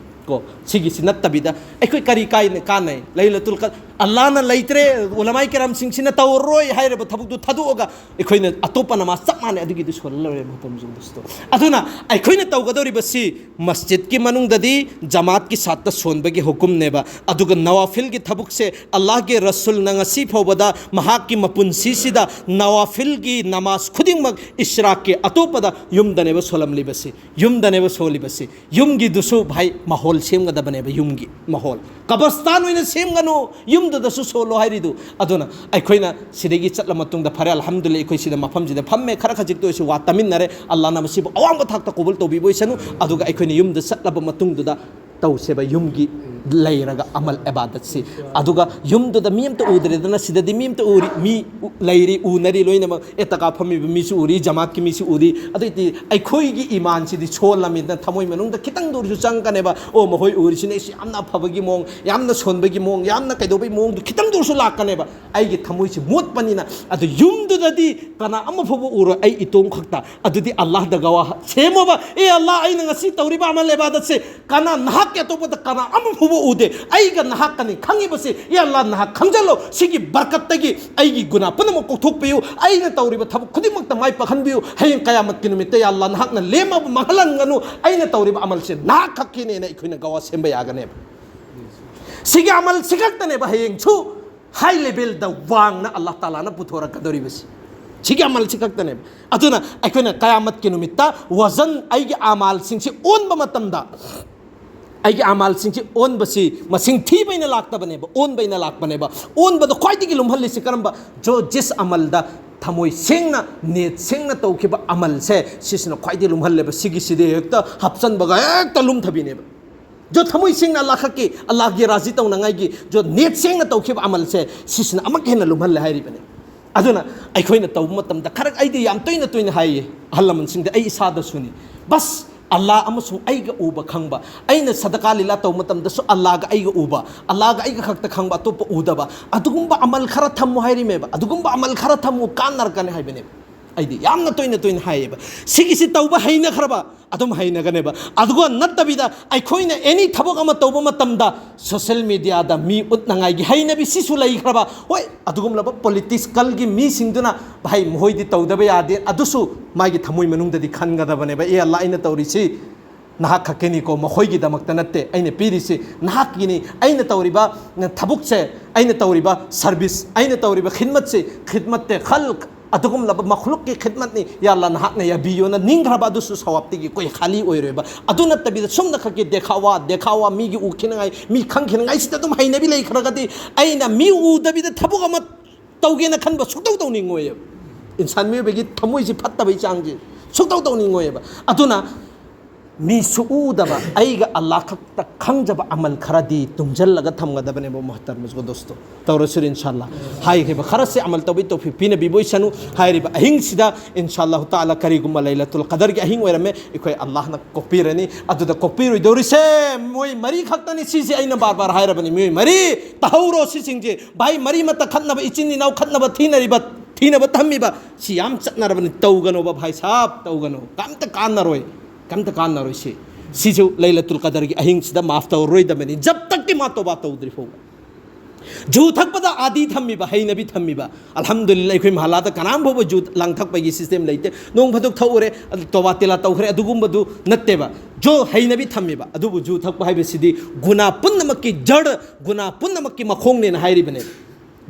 ꯀꯣ, ꯁꯤꯒꯤꯁꯤ ꯅꯠꯇꯕꯤꯗ ꯑꯩꯈꯣꯏ ꯀꯔꯤ ꯀꯥꯏꯅ ꯀꯥꯟꯅꯩ? ꯂꯩꯂꯇꯨꯜ ꯀ-, ꯑꯜꯂꯥꯍꯅ ꯂꯩꯇ꯭ꯔꯦ, ꯎꯂꯃꯥꯏ ꯀꯦꯔꯥꯝꯁꯤꯡꯁꯤꯅ ꯇꯧꯔꯔꯣꯏ ꯍꯥꯏꯔꯕ ꯊꯕꯛꯇꯨ ꯊꯥꯗꯣꯛꯑꯒ ꯑꯩꯈꯣꯏꯅ ꯑꯇꯣꯞꯄ ꯅꯃꯥꯖ ꯆꯞ ꯃꯥꯟꯅꯩ, ꯑꯗꯨꯒꯤꯗꯨ ꯁꯣꯜꯂ ꯂꯣꯏꯔꯦ ꯃꯇꯝ ꯌꯧꯕꯁꯤꯗ꯫ ꯑꯗꯨꯅ ꯑꯩꯈꯣꯏꯅ ꯇꯧꯒꯗꯧꯔꯤꯕꯁꯤ ꯃꯁꯖꯤꯗꯀꯤ ꯃꯅꯨꯡꯗꯗꯤ ꯖꯃꯥꯠꯀꯤ ꯁꯥꯠꯇ ꯁꯣꯟꯕꯒꯤ ꯍꯨꯀꯨꯝꯅꯦꯕ, ꯑꯗꯨꯒ ꯅꯋꯥꯐꯤꯜꯒꯤ ꯊꯕꯛꯁꯦ ꯑꯜꯂꯥꯍꯒꯤ ꯔꯁꯨꯜꯅ ꯉꯁꯤ ꯐꯥꯎꯕꯗ ꯃꯍꯥꯛꯀꯤ ꯃꯄꯨꯟꯁꯤꯁꯤꯗ ꯅꯋꯥꯐꯤꯜꯒꯤ ꯅꯃꯥꯖ ꯈꯨꯗꯤꯡꯃꯛ ꯏꯁ꯭ꯔꯥꯛꯀꯤ ꯑꯇꯣꯞꯄꯗ ꯌꯨꯝꯗꯅꯦꯕ ꯁꯣꯜꯂꯝꯂꯤꯕꯁꯤ, ꯌꯨꯝꯗꯅꯦꯕ ꯁꯣꯜꯂꯤꯕꯁꯤ꯫ ꯌꯨꯝꯒꯤꯗꯨꯁꯨ ꯚꯥꯏ ꯃꯍꯣꯜ ꯁꯦꯝꯒꯗꯕꯅꯦꯕ, ꯌꯨꯝꯒꯤ ꯃꯍꯣꯜ꯫ ꯀꯕꯔꯁꯇꯥꯟ ꯑꯣꯏꯅ ꯁꯦꯝꯒꯅꯨ, ꯌꯨꯝꯗꯨꯗꯁꯨ ꯁꯣꯜꯂꯣ ꯍꯥꯏꯔꯤꯗꯨ꯫ ꯑꯗꯨꯅ ꯑꯩꯈꯣꯏꯅ ꯁꯤꯗꯒꯤ ꯆꯠꯂ ꯃꯇꯨꯡꯗ, ꯐꯔꯦ, ꯑꯜꯍꯝꯗꯨꯂꯤꯜꯂꯥꯍ, ꯑꯩꯈꯣꯏ ꯁꯤꯗ ꯃꯐꯝꯁꯤꯗ ꯐꯝꯃꯦ, ꯈꯔ ꯈꯖꯤꯛꯇ ꯑꯣꯏꯔꯁꯨ ꯋꯥ ꯇꯥꯃꯤꯟꯅꯔꯦ, ꯑꯜꯂꯥꯍꯅ ꯃꯁꯤꯕꯨ ꯑꯋꯥꯡꯕ ꯊꯥꯛꯇ ꯀꯣꯕꯨꯜ ꯇꯧꯕꯤꯕ ꯑꯣꯏꯁꯅꯨ꯫ ꯑꯗꯨꯒ ꯑꯩꯈꯣꯏꯅ ꯌꯨꯝꯗ ꯆꯠꯂꯕ ꯃꯇꯨꯡꯗꯨꯗ ꯇꯧꯁꯦꯕ, ꯌꯨꯝꯒꯤ ꯂꯩꯔꯒ ꯑꯃꯜ ꯏꯕꯥꯗꯠꯁꯤ꯫ ꯑꯗꯨꯒ ꯌꯨꯝꯗꯨꯗ ꯃꯤ ꯑꯝꯇ ꯎꯗ꯭ꯔꯦꯗꯅ, ꯁꯤꯗꯗꯤ ꯃꯤ ꯑꯝꯇ ꯎꯔꯤ, ꯃꯤ ꯎ-, ꯂꯩꯔꯤ, ꯎꯅꯔꯤ ꯂꯣꯏꯅꯃꯛ꯫ ꯑꯦꯇꯀꯥ ꯐꯝꯃꯤꯕ ꯃꯤꯁꯨ ꯎꯔꯤ, ꯖꯃꯥꯠꯀꯤ ꯃꯤꯁꯨ ꯎꯔꯤ꯫ ꯑꯗꯨ ꯑꯣꯏꯗꯤ ꯑꯩꯈꯣꯏꯒꯤ ꯏꯃꯥꯟꯁꯤꯗꯤ ꯁꯣꯜꯂꯝꯃꯤꯗꯅ ꯊꯃꯣꯏ ꯃꯅꯨꯡꯗ ꯈꯤꯇꯪꯗ ꯑꯣꯏꯔꯁꯨ ꯆꯪꯉꯛꯀꯅꯦꯕ꯫ ꯑꯣ, ꯃꯈꯣꯏ ꯎꯔꯤꯁꯤꯅ ꯑꯩꯁꯤ ꯌꯥꯝꯅ ꯑꯐꯕꯒꯤ ꯃꯑꯣꯡ, ꯌꯥꯝꯅ ꯁꯣꯟꯕꯒꯤ ꯃꯑꯣꯡ, ꯌꯥꯝꯅ ꯀꯩꯗꯧꯕꯒꯤ ꯃꯑꯣꯡꯗꯨ ꯈꯤꯇꯪꯗ ꯑꯣꯏꯔꯁꯨ ꯂꯥꯛꯀꯅꯦꯕ꯫ ꯑꯩꯒꯤ ꯊꯃꯣꯏꯁꯤ ꯃꯣꯠꯄꯅꯤꯅ꯫ ꯑꯗꯨ ꯌꯨꯝꯗꯨꯗꯗꯤ ꯀꯅꯥ ꯑꯃ ꯐꯥꯎꯕ ꯎꯔꯣꯏ, ꯑꯩ ꯏꯇꯣꯝ ꯈꯛꯇ꯫ ꯑꯗꯨꯗꯤ ꯑꯜꯂꯥꯍꯗ ꯒꯋꯥ ꯁꯦꯝꯃꯣꯕ, "ꯑꯦ ꯑꯜꯂꯥꯍ, ꯑꯩꯅ ꯉꯁꯤ ꯇꯧꯔꯤꯕ ꯑꯃꯜ ꯏꯕꯥꯗꯠꯁꯦ ꯀꯅꯥ, ꯅꯍꯥꯛꯀꯤ ꯑꯇꯣꯞꯄꯗ ꯀꯅꯥ ꯑꯃ ꯐꯥꯎꯕ ꯎꯗꯦ, ꯑꯩꯒ ꯅꯍꯥꯛꯀꯅꯤ ꯈꯪꯉꯤꯕꯁꯦ꯫ ꯑꯦ ꯑꯜꯂꯥꯍ, ꯅꯍꯥꯛ ꯈꯪꯖꯜꯂꯣ, ꯁꯤꯒꯤ ꯕꯔꯀꯠꯇꯒꯤ ꯑꯩꯒꯤ ꯒꯨꯅꯥ ꯄꯨꯝꯅꯃꯛ ꯀꯣꯛꯊꯣꯛꯄꯤꯌꯨ, ꯑꯩꯅ ꯇꯧꯔꯤꯕ ꯊꯕꯛ ꯈꯨꯗꯤꯡꯃꯛꯇ ꯃꯥꯏ ꯄꯥꯛꯍꯟꯕꯤꯌꯨ꯫ ꯍꯌꯦꯡ ꯀꯌꯥꯃꯠꯀꯤ ꯅꯨꯃꯤꯠꯇ, ꯌꯥ ꯑꯜꯂꯥꯍ, ꯅꯍꯥꯛꯅ ꯂꯦꯝꯃꯕ ꯃꯥꯡꯍꯜꯍꯟꯒꯅꯨ, ꯑꯩꯅ ꯇꯧꯔꯤꯕ ꯑꯃꯜꯁꯦ ꯅꯍꯥꯛ ꯈꯛꯀꯤꯅꯦꯅ" ꯑꯩꯈꯣꯏꯅ ꯒꯋꯥ ꯁꯦꯝꯕ ꯌꯥꯒꯅꯦꯕ꯫ ꯁꯤꯒꯤ ꯑꯃꯜꯁꯤ ꯈꯛꯇꯅꯦꯕ ꯍꯌꯦꯡꯁꯨ ꯍꯥꯏ ꯂꯦꯚꯦꯜꯗ ꯋꯥꯡꯅ ꯑꯜꯂꯥꯍ ꯇꯥꯂꯥꯅ ꯄꯨꯊꯣꯔꯛꯀꯗꯧꯔꯤꯕꯁꯤ꯫ ꯁꯤꯒꯤ ꯑꯃꯜꯁꯤ ꯈꯛꯇꯅꯦꯕ꯫ ꯑꯗꯨꯅ ꯑꯩꯈꯣꯏꯅ ꯀꯌꯥꯃꯠꯀꯤ ꯅꯨꯃꯤꯠꯇ ꯋꯥꯖꯟ, ꯑꯩꯒꯤ ꯑꯃꯥꯜꯁꯤꯡꯁꯤ ꯑꯣꯟꯕ ꯃꯇꯝꯗ, ꯑꯩꯒꯤ ꯑꯃꯥꯜꯁꯤꯡꯁꯤ ꯑꯣꯟꯕꯁꯤ ꯃꯁꯤꯡ ꯊꯤꯕ ꯑꯩꯅ ꯂꯥꯛꯇꯕꯅꯦꯕ, ꯑꯣꯟꯕ ꯑꯩꯅ ꯂꯥꯛꯄꯅꯦꯕ꯫ ꯑꯣꯟꯕꯗ ꯈ꯭ꯋꯥꯏꯗꯒꯤ ꯂꯨꯝꯍꯜꯂꯤꯁꯤ ꯀꯔꯝꯕ? ꯖꯣ ꯖꯤꯁ ꯑꯃꯜꯗ ꯊꯃꯣꯏ ꯁꯦꯡꯅ, ꯅꯦꯠ ꯁꯦꯡꯅ ꯇꯧꯈꯤꯕ ꯑꯃꯜꯁꯦ, ꯁꯤꯁꯤꯅ ꯈ꯭ꯋꯥꯏꯗꯒꯤ ꯂꯨꯝꯍꯜꯂꯦꯕ꯫ ꯁꯤꯒꯤꯁꯤꯗꯤ ꯍꯦꯛꯇ ꯍꯥꯞꯆꯟꯕꯒ ꯍꯦꯛꯇ ꯂꯨꯝꯊꯕꯤꯅꯦꯕ꯫ ꯖꯣ ꯊꯃꯣꯏ ꯁꯦꯡꯅ ꯑꯜꯂꯥꯍ ꯈꯛꯀꯤ, ꯑꯜꯂꯥꯍꯒꯤ ꯔꯥꯖꯤ ꯇꯧꯅꯉꯥꯏꯒꯤ ꯖꯣ ꯅꯦꯠ ꯁꯦꯡꯅ ꯇꯧꯈꯤꯕ ꯑꯃꯜꯁꯦ, ꯁꯤꯁꯤꯅ ꯑꯃꯨꯛ ꯍꯦꯟꯅ ꯂꯨꯝꯍꯜꯂꯦ ꯍꯥꯏꯔꯤꯕꯅꯦ꯫ ꯑꯗꯨꯅ ꯑꯩꯈꯣꯏꯅ ꯇꯧꯕ ꯃꯇꯝꯗ ꯈꯔ, ꯑꯩꯗꯤ ꯌꯥꯝ ꯇꯣꯏꯅ ꯇꯣꯏꯅ ꯍꯥꯏꯌꯦ ꯑꯍꯜ ꯂꯃꯟꯁꯤꯡꯗ, ꯑꯩ ꯏꯁꯥꯗꯁꯨꯅꯤ, "ꯕꯁ, ꯑꯜꯂꯥꯍ ꯑꯃꯁꯨꯡ ꯑꯩꯒ ꯎꯕ ꯈꯪꯕ, ꯑꯩꯅ ꯁꯗꯀꯥ ꯂꯤꯂꯥ ꯇꯧꯕ ꯃꯇꯝꯗꯁꯨ ꯑꯜꯂꯥꯍꯒ ꯑꯩꯒ ꯎꯕ, ꯑꯜꯂꯥꯍꯒ ꯑꯩꯒ ꯈꯛꯇ ꯈꯪꯕ, ꯑꯇꯣꯞꯄ ꯎꯗꯕ, ꯑꯗꯨꯒꯨꯝꯕ ꯑꯃꯜ ꯈꯔ ꯊꯝꯃꯨ" ꯍꯥꯏꯔꯤꯃꯦꯕ꯫ "ꯑꯗꯨꯒꯨꯝꯕ ꯑꯃꯜ ꯈꯔ ꯊꯝꯃꯨ, ꯀꯥꯟꯅꯔꯛꯀꯅꯤ" ꯍꯥꯏꯕꯅꯦꯕ꯫ ꯑꯩꯗꯤ ꯌꯥꯝꯅ ꯇꯣꯏꯅ ꯇꯣꯏꯅ ꯍꯥꯏꯌꯦꯕ, ꯁꯤꯒꯤꯁꯤ ꯇꯧꯕ ꯍꯩꯅꯈ꯭ꯔꯕ ꯑꯗꯨꯝ ꯍꯩꯅꯒꯅꯦꯕ꯫ ꯑꯗꯨꯒ ꯅꯠꯇꯕꯤꯗ ꯑꯩꯈꯣꯏꯅ ꯑꯦꯅꯤ ꯊꯕꯛ ꯑꯃ ꯇꯧꯕ ꯃꯇꯝꯗ ꯁꯣꯁꯦꯜ ꯃꯦꯗꯤꯌꯥꯗ ꯃꯤ ꯎꯠꯅꯉꯥꯏꯒꯤ ꯍꯩꯅꯕꯤ ꯁꯤꯁꯨ ꯂꯩꯈ꯭ꯔꯕ꯫ ꯍꯣꯏ, ꯑꯗꯨꯒꯨꯝꯂꯕ ꯄꯣꯂꯤꯇꯤꯀꯦꯜꯒꯤ ꯃꯤꯁꯤꯡꯗꯨꯅ, ꯚꯥꯏ, ꯃꯈꯣꯏꯗꯤ ꯇꯧꯗꯕ ꯌꯥꯗꯦ, ꯑꯗꯨꯁꯨ ꯃꯥꯒꯤ ꯊꯃꯣꯏ ꯃꯅꯨꯡꯗꯗꯤ ꯈꯟꯒꯗꯕꯅꯦꯕ, "ꯑꯦ ꯑꯜꯂꯥꯍ, ꯑꯩꯅ ꯇꯧꯔꯤꯁꯤ ꯅꯍꯥꯛ ꯈꯛꯀꯤꯅꯤꯀꯣ, ꯃꯈꯣꯏꯒꯤꯗꯃꯛꯇ ꯅꯠꯇꯦ꯫ ꯑꯩꯅ ꯄꯤꯔꯤꯁꯤ ꯅꯍꯥꯛꯀꯤꯅꯤ꯫ ꯑꯩꯅ ꯇꯧꯔꯤꯕ ꯊꯕꯛꯁꯦ, ꯑꯩꯅ ꯇꯧꯔꯤꯕ ꯁꯔꯚꯤꯁ, ꯑꯩꯅ ꯇꯧꯔꯤꯕ ꯈꯤꯗꯃꯠꯁꯤ, ꯈꯤꯗꯃꯠꯇꯦ ꯈꯜꯛ, ꯑꯗꯨꯒꯨꯝꯂꯕ ꯃꯈꯂꯨꯛꯀꯤ ꯈꯤꯗꯃꯠꯅꯤ, ꯌꯥ ꯑꯜꯂꯥꯍ, ꯅꯍꯥꯛꯅ ꯌꯥꯕꯤꯌꯣꯅ" ꯅꯤꯡꯈ꯭ꯔꯕ, ꯑꯗꯨꯁꯨ ꯁꯋꯥꯕꯇꯒꯤ ꯀꯣꯏ ꯈꯥꯂꯤ ꯑꯣꯏꯔꯣꯏꯕ꯫ ꯑꯗꯨ ꯅꯠꯇꯕꯤꯗ ꯁꯨꯝꯅ ꯈꯛꯀꯤ ꯗꯦꯈꯥꯋꯥ, ꯗꯦꯈꯥꯋꯥ, ꯃꯤꯒꯤ ꯎꯈꯤꯅꯉꯥꯏ, ꯃꯤ ꯈꯪꯈꯤꯅꯉꯥꯏꯁꯤꯗ ꯑꯗꯨꯝ ꯍꯩꯅꯕꯤ ꯂꯩꯈ꯭ꯔꯒꯗꯤ, ꯑꯩꯅ ꯃꯤ ꯎꯗꯕꯤꯗ ꯊꯕꯛ ꯑꯃ ꯇꯧꯒꯦꯅ ꯈꯟꯕ ꯁꯨꯛꯇꯧ ꯇꯧꯅꯤꯡꯉꯣꯏꯌꯦꯕ꯫ ꯏꯟꯁꯥꯟ ꯃꯤꯑꯣꯏꯕꯒꯤ ꯊꯃꯣꯏꯁꯤ ꯐꯠꯇꯕꯩ ꯆꯥꯡꯁꯤ ꯁꯨꯛꯇꯧ ꯇꯧꯅꯤꯡꯉꯣꯏꯌꯦꯕ꯫ ꯑꯗꯨꯅ ꯃꯤ ꯁꯨꯛꯎꯗꯕ ꯑꯩꯒ ꯑꯜꯂꯥꯍ ꯈꯛꯇ ꯈꯪꯖꯕ ꯑꯃꯜ ꯈꯔꯗꯤ ꯇꯨꯡꯁꯤꯜꯂꯒ ꯊꯝꯒꯗꯕꯅꯦꯕ, ꯃꯣꯍꯇꯔꯃꯁ ꯒꯣ ꯗꯣꯁꯇꯣ꯫ ꯇꯧꯔꯁꯤꯔ ꯏꯟꯁꯥꯜꯂꯥ꯫ ꯍꯥꯏꯈ꯭ꯔꯤꯕ ꯈꯔꯁꯦ ꯑꯃꯜ ꯇꯧꯕꯤ ꯇꯧꯐꯤ ꯄꯤꯅꯕꯤꯕ ꯑꯣꯏꯁꯅꯨ꯫ ꯍꯥꯏꯔꯤꯕ ꯑꯍꯤꯡꯁꯤꯗ ꯏꯟꯁꯥꯜꯂꯥꯍꯨ ꯇꯥꯂꯥ ꯀꯔꯤꯒꯨꯝꯕ ꯂꯩꯂꯇꯨꯜ ꯀꯗꯔꯒꯤ ꯑꯍꯤꯡ ꯑꯣꯏꯔꯝꯃꯦ, ꯑꯩꯈꯣꯏ ꯑꯜꯂꯥꯍꯅ ꯀꯣꯛꯄꯤꯔꯅꯤ꯫ ꯑꯗꯨꯗ ꯀꯣꯛꯄꯤꯔꯣꯏꯗꯧꯔꯤꯁꯦ ꯃꯣꯏ ꯃꯔꯤ ꯈꯛꯇꯅꯤ꯫ ꯁꯤꯁꯦ ꯑꯩꯅ ꯕꯥꯔ ꯕꯥꯔ ꯍꯥꯏꯔꯕꯅꯤ, ꯃꯤꯑꯣꯏ ꯃꯔꯤ ꯇꯥꯍꯧꯔꯣ ꯁꯤꯁꯤꯡꯁꯦ꯫ ꯚꯥꯏ ꯃꯔꯤ ꯃꯇꯥ ꯈꯠꯅꯕ, ꯏꯆꯤꯟ ꯏꯅꯥꯎ ꯈꯠꯅꯕ, ꯊꯤꯅꯔꯤꯕ ꯊꯤꯅꯕ ꯊꯝꯃꯤꯕ ꯁꯤ ꯌꯥꯝ ꯆꯠꯅꯔꯕꯅꯤ꯫ ꯇꯧꯒꯅꯣꯕ ꯚꯥꯏ ꯁꯥꯕ, ꯇꯧꯒꯅꯣ꯫ ꯀꯝꯇ ꯀꯥꯟꯅꯔꯣꯏ, ꯀꯝꯇ ꯀꯥꯟꯅꯔꯣꯏ꯫ ꯁꯤ ꯁꯤꯁꯨ ꯂꯩꯂꯇꯨꯜ ꯀꯗꯔꯒꯤ ꯑꯍꯤꯡꯁꯤꯗ ꯃꯥꯐ ꯇꯧꯔꯔꯣꯏꯗꯕꯅꯤ, ꯖꯕ ꯇꯛꯀꯤ ꯃꯥ ꯇꯧꯕꯥ ꯇꯧꯗ꯭ꯔꯤ ꯐꯥꯎꯕ꯫ ꯖꯨ ꯊꯛꯄꯗ ꯑꯥꯗꯤ ꯊꯝꯃꯤꯕ, ꯍꯩꯅꯕꯤ ꯊꯝꯃꯤꯕ꯫ ꯑꯜꯍꯝꯗꯨꯂꯤꯜꯂꯥ, ꯑꯩꯈꯣꯏ ꯃꯍꯜꯂꯥꯗ ꯀꯅꯥꯝ ꯐꯥꯎꯕ ꯖꯨ ꯂꯥꯡꯊꯛꯄꯒꯤ ꯁꯤꯁꯇꯦꯝ ꯂꯩꯇꯦ꯫ ꯅꯣꯡ ꯐꯥꯗꯣꯛ ꯊꯛꯎꯔꯦ, ꯑꯗꯨ ꯇꯣꯕꯥ ꯇꯤꯂꯥ ꯇꯧꯈ꯭ꯔꯦ, ꯑꯗꯨꯒꯨꯝꯕꯗꯨ ꯅꯠꯇꯦꯕ꯫ ꯖꯨ ꯍꯩꯅꯕꯤ ꯊꯝꯃꯤꯕ꯫ ꯑꯗꯨꯕꯨ ꯖꯨ ꯊꯛꯄ ꯍꯥꯏꯕꯁꯤꯗꯤ ꯒꯨꯅꯥ ꯄꯨꯝꯅꯃꯛꯀꯤ ꯖꯔ, ꯒꯨꯅꯥ ꯄꯨꯝꯅꯃꯛꯀꯤ ꯃꯈꯣꯡꯅꯦꯅ ꯍꯥꯏꯔꯤꯕꯅꯦ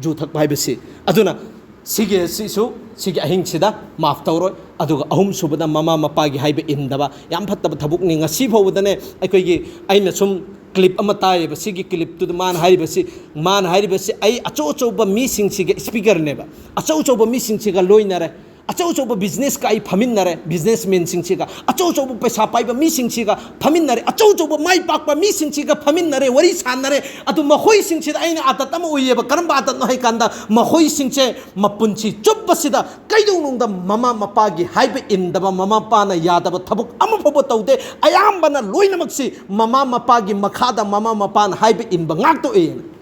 ꯖꯨ ꯊꯛꯄ ꯍꯥꯏꯕꯁꯤ꯫ ꯑꯗꯨꯅ ꯁꯤꯒꯤ, ꯁꯤꯁꯨ ꯁꯤꯒꯤ ꯑꯍꯤꯡꯁꯤꯗ ꯃꯥꯐ ꯇꯧꯔꯣꯏ꯫ ꯑꯗꯨꯒ ꯑꯍꯨꯝꯁꯨꯕꯗ ꯃꯃꯥ ꯃꯄꯥꯒꯤ ꯍꯥꯏꯕ ꯏꯟꯗꯕ, ꯌꯥꯝ ꯐꯠꯇꯕ ꯊꯕꯛꯅꯤ꯫ ꯉꯁꯤ ꯐꯥꯎꯕꯗꯅꯦ ꯑꯩꯈꯣꯏꯒꯤ, ꯑꯩꯅ ꯁꯨꯝ ꯀ꯭ꯂꯤꯞ ꯑꯃ ꯇꯥꯏꯌꯦꯕ, ꯁꯤꯒꯤ ꯀ꯭ꯂꯤꯞꯇꯨꯗ ꯃꯥꯅ ꯍꯥꯏꯔꯤꯕꯁꯤ, ꯃꯥꯅ ꯍꯥꯏꯔꯤꯕꯁꯤ, "ꯑꯩ ꯑꯆꯧ ꯑꯆꯧꯕ ꯃꯤꯁꯤꯡꯁꯤꯒ, ꯏꯁꯄꯤꯀꯔꯅꯦꯕ, ꯑꯆꯧ ꯑꯆꯧꯕ ꯃꯤꯁꯤꯡꯁꯤꯒ ꯂꯣꯏꯅꯔꯦ, ꯑꯆꯧ ꯑꯆꯧꯕ ꯕꯤꯖꯤꯅꯦꯁꯀ ꯑꯩ ꯐꯝꯃꯤꯟꯅꯔꯦ, ꯕꯤꯖꯤꯅꯦꯁꯃꯦꯟꯁꯤꯡꯁꯤꯒ, ꯑꯆꯧ ꯑꯆꯧꯕ ꯄꯩꯁꯥ ꯄꯥꯏꯕ ꯃꯤꯁꯤꯡꯁꯤꯒ ꯐꯝꯃꯤꯟꯅꯔꯦ, ꯑꯆꯧ ꯑꯆꯧꯕ ꯃꯥꯏ ꯄꯥꯛꯄ ꯃꯤꯁꯤꯡꯁꯤꯒ ꯐꯝꯃꯤꯟꯅꯔꯦ, ꯋꯥꯔꯤ ꯁꯥꯟꯅꯔꯦ꯫ ꯑꯗꯨ ꯃꯈꯣꯏꯁꯤꯡꯁꯤꯗ ꯑꯩꯅ ꯑꯥꯗꯠ ꯑꯃ ꯎꯏꯌꯦꯕ꯫ ꯀꯔꯝꯕ ꯑꯥꯗꯠꯅꯣ ꯍꯥꯏ ꯀꯥꯟꯗ, ꯃꯈꯣꯏꯁꯤꯡꯁꯦ ꯃꯄꯨꯟꯁꯤ ꯆꯨꯞꯄꯁꯤꯗ ꯀꯩꯗꯧꯅꯨꯡꯗ ꯃꯃꯥ ꯃꯄꯥꯒꯤ ꯍꯥꯏꯕ ꯏꯟꯗꯕ, ꯃꯃꯥ ꯃꯄꯥꯅ ꯌꯥꯗꯕ ꯊꯕꯛ ꯑꯃ ꯐꯥꯎꯕ ꯇꯧꯗꯦ꯫ ꯑꯌꯥꯝꯕꯅ ꯂꯣꯏꯅꯃꯛꯁꯤ ꯃꯃꯥ ꯃꯄꯥꯒꯤ ꯃꯈꯥꯗ, ꯃꯃꯥ ꯃꯄꯥꯅ ꯍꯥꯏꯕ ꯏꯟꯕ ꯉꯥꯛꯇ ꯑꯣꯏꯌꯦꯅ꯫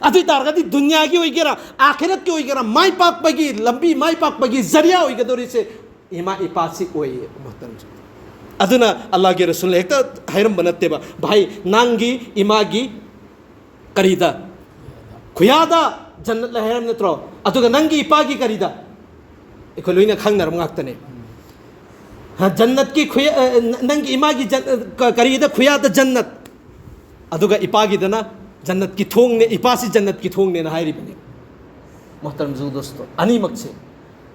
ꯑꯗꯨ ꯑꯣꯏ ꯇꯥꯔꯒꯗꯤ ꯗꯨꯅꯤꯌꯥꯒꯤ ꯑꯣꯏꯒꯦꯔꯥ, ꯑꯥꯈꯤꯔꯠꯀꯤ ꯑꯣꯏꯒꯦꯔꯥ, ꯃꯥꯏ ꯄꯥꯛꯄꯒꯤ ꯂꯝꯕꯤ, ꯃꯥꯏ ꯄꯥꯛꯄꯒꯤ ꯖꯔꯤꯌꯥ ꯑꯣꯏꯒꯗꯧꯔꯤꯁꯦ ꯏꯃꯥ ꯏꯄꯥꯁꯤ ꯑꯣꯏꯌꯦ, ꯃꯇꯝꯁꯦ꯫ ꯑꯗꯨꯅ ꯑꯜꯂꯥꯍꯒꯤ ꯔꯁꯨꯜꯅ ꯍꯦꯛꯇ ꯍꯥꯏꯔꯝꯕ ꯅꯠꯇꯦꯕ, "ꯚꯥꯏ, ꯅꯪꯒꯤ ꯏꯃꯥꯒꯤ ꯀꯔꯤꯗ? ꯈꯨꯌꯥꯗ ꯖꯟꯅꯠ ꯂꯩ" ꯍꯥꯏꯔꯝ ꯅꯠꯇ꯭ꯔꯣ? ꯑꯗꯨꯒ ꯅꯪꯒꯤ ꯏꯄꯥꯒꯤ ꯀꯔꯤꯗ? ꯑꯩꯈꯣꯏ ꯂꯣꯏꯅ ꯈꯪꯅꯔꯕ ꯉꯥꯛꯇꯅꯦ꯫ ꯍꯥ, ꯖꯟꯅꯠꯀꯤ ꯈꯨꯌꯥ-, ꯑ, ꯅ-, ꯅꯪꯒꯤ ꯏꯃꯥꯒꯤ ꯖꯟ-, ꯑ, ꯀ-, ꯀꯔꯤꯗ? ꯈꯨꯌꯥꯗ ꯖꯟꯅꯠ꯫ ꯑꯗꯨꯒ ꯏꯄꯥꯒꯤꯗꯅ ꯖꯟꯅꯠꯀꯤ ꯊꯣꯡꯅꯦ, ꯏꯄꯥꯁꯤ ꯖꯟꯅꯠꯀꯤ ꯊꯣꯡꯅꯦꯅ ꯍꯥꯏꯔꯤꯕꯅꯦ꯫ ꯃꯣꯍꯇꯔꯝ ꯖꯨ ꯗꯣꯁꯇꯣ, ꯑꯅꯤꯃꯛꯁꯦ꯫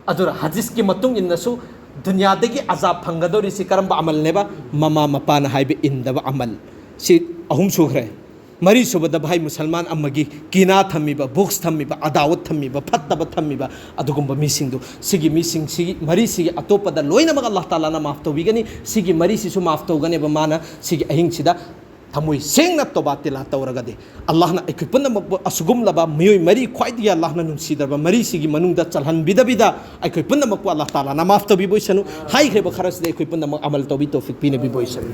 ꯑꯗꯨꯅ ꯍꯗꯤꯁꯀꯤ ꯃꯇꯨꯡ ꯏꯟꯅꯁꯨ ꯗꯨꯅꯤꯌꯥꯗꯒꯤ ꯑꯖꯥꯕ ꯐꯪꯒꯗꯧꯔꯤꯁꯤ ꯀꯔꯝꯕ ꯑꯃꯜꯅꯦꯕ? ꯃꯃꯥ ꯃꯄꯥꯅ ꯍꯥꯏꯕ ꯏꯟꯗꯕ ꯑꯃꯜ꯫ ꯁꯤ ꯑꯍꯨꯝ ꯁꯨꯈ꯭ꯔꯦ꯫ ꯃꯔꯤꯁꯨꯕꯗ, ꯚꯥꯏ, ꯃꯨꯁꯜꯃꯥꯟ ꯑꯃꯒꯤ ꯀꯤꯅꯥ ꯊꯝꯃꯤꯕ, ꯕꯨꯒ꯭ꯖ ꯊꯝꯃꯤꯕ, ꯑꯗꯥꯋꯠ ꯊꯝꯃꯤꯕ, ꯐꯠꯇꯕ ꯊꯝꯃꯤꯕ ꯑꯗꯨꯒꯨꯝꯕ ꯃꯤꯁꯤꯡꯗꯨ, ꯁꯤꯒꯤ ꯃꯤꯁꯤꯡꯁꯤꯒꯤ ꯃꯔꯤꯁꯤꯒꯤ ꯑꯇꯣꯞꯄꯗ ꯂꯣꯏꯅꯃꯛ ꯑꯜꯂꯥꯍ ꯇꯥꯂꯥꯅ ꯃꯥꯐ ꯇꯧꯕꯤꯒꯅꯤ꯫ ꯁꯤꯒꯤ ꯃꯔꯤꯁꯤꯁꯨ ꯃꯥꯐ ꯇꯧꯒꯅꯦꯕ ꯃꯥꯅ ꯁꯤꯒꯤ ꯑꯍꯤꯡꯁꯤꯗ ꯊꯃꯣꯏ ꯁꯦꯡꯅ ꯇꯣꯕꯥ ꯇꯤꯂꯥ ꯇꯧꯔꯒꯗꯤ꯫ ꯑꯜꯂꯥꯍꯅ ꯑꯩꯈꯣꯏ ꯄꯨꯝꯅꯃꯛꯄꯨ ꯑꯁꯤꯒꯨꯝꯂꯕ ꯃꯤꯑꯣꯏ ꯃꯔꯤ, ꯈ꯭ꯋꯥꯏꯗꯒꯤ ꯑꯜꯂꯥꯍꯅ ꯅꯨꯡꯁꯤꯗ꯭ꯔꯕ ꯃꯔꯤꯁꯤꯒꯤ ꯃꯅꯨꯡꯗ ꯆꯜꯍꯟꯕꯤꯗꯕꯤꯗ, ꯑꯩꯈꯣꯏ ꯄꯨꯝꯅꯃꯛꯄꯨ ꯑꯜꯂꯥꯍ ꯇꯥꯂꯥꯅ ꯃꯥꯐ ꯇꯧꯕꯤꯕ ꯑꯣꯏꯁꯅꯨ꯫ ꯍꯥꯏꯈ꯭ꯔꯤꯕ ꯈꯔꯁꯤꯗ ꯑꯩꯈꯣꯏ ꯄꯨꯝꯅꯃꯛ ꯑꯃꯜ ꯇꯧꯕꯤ ꯇꯧꯐꯤꯛ ꯄꯤꯅꯕꯤꯕ ꯑꯣꯏꯁꯅꯨ꯫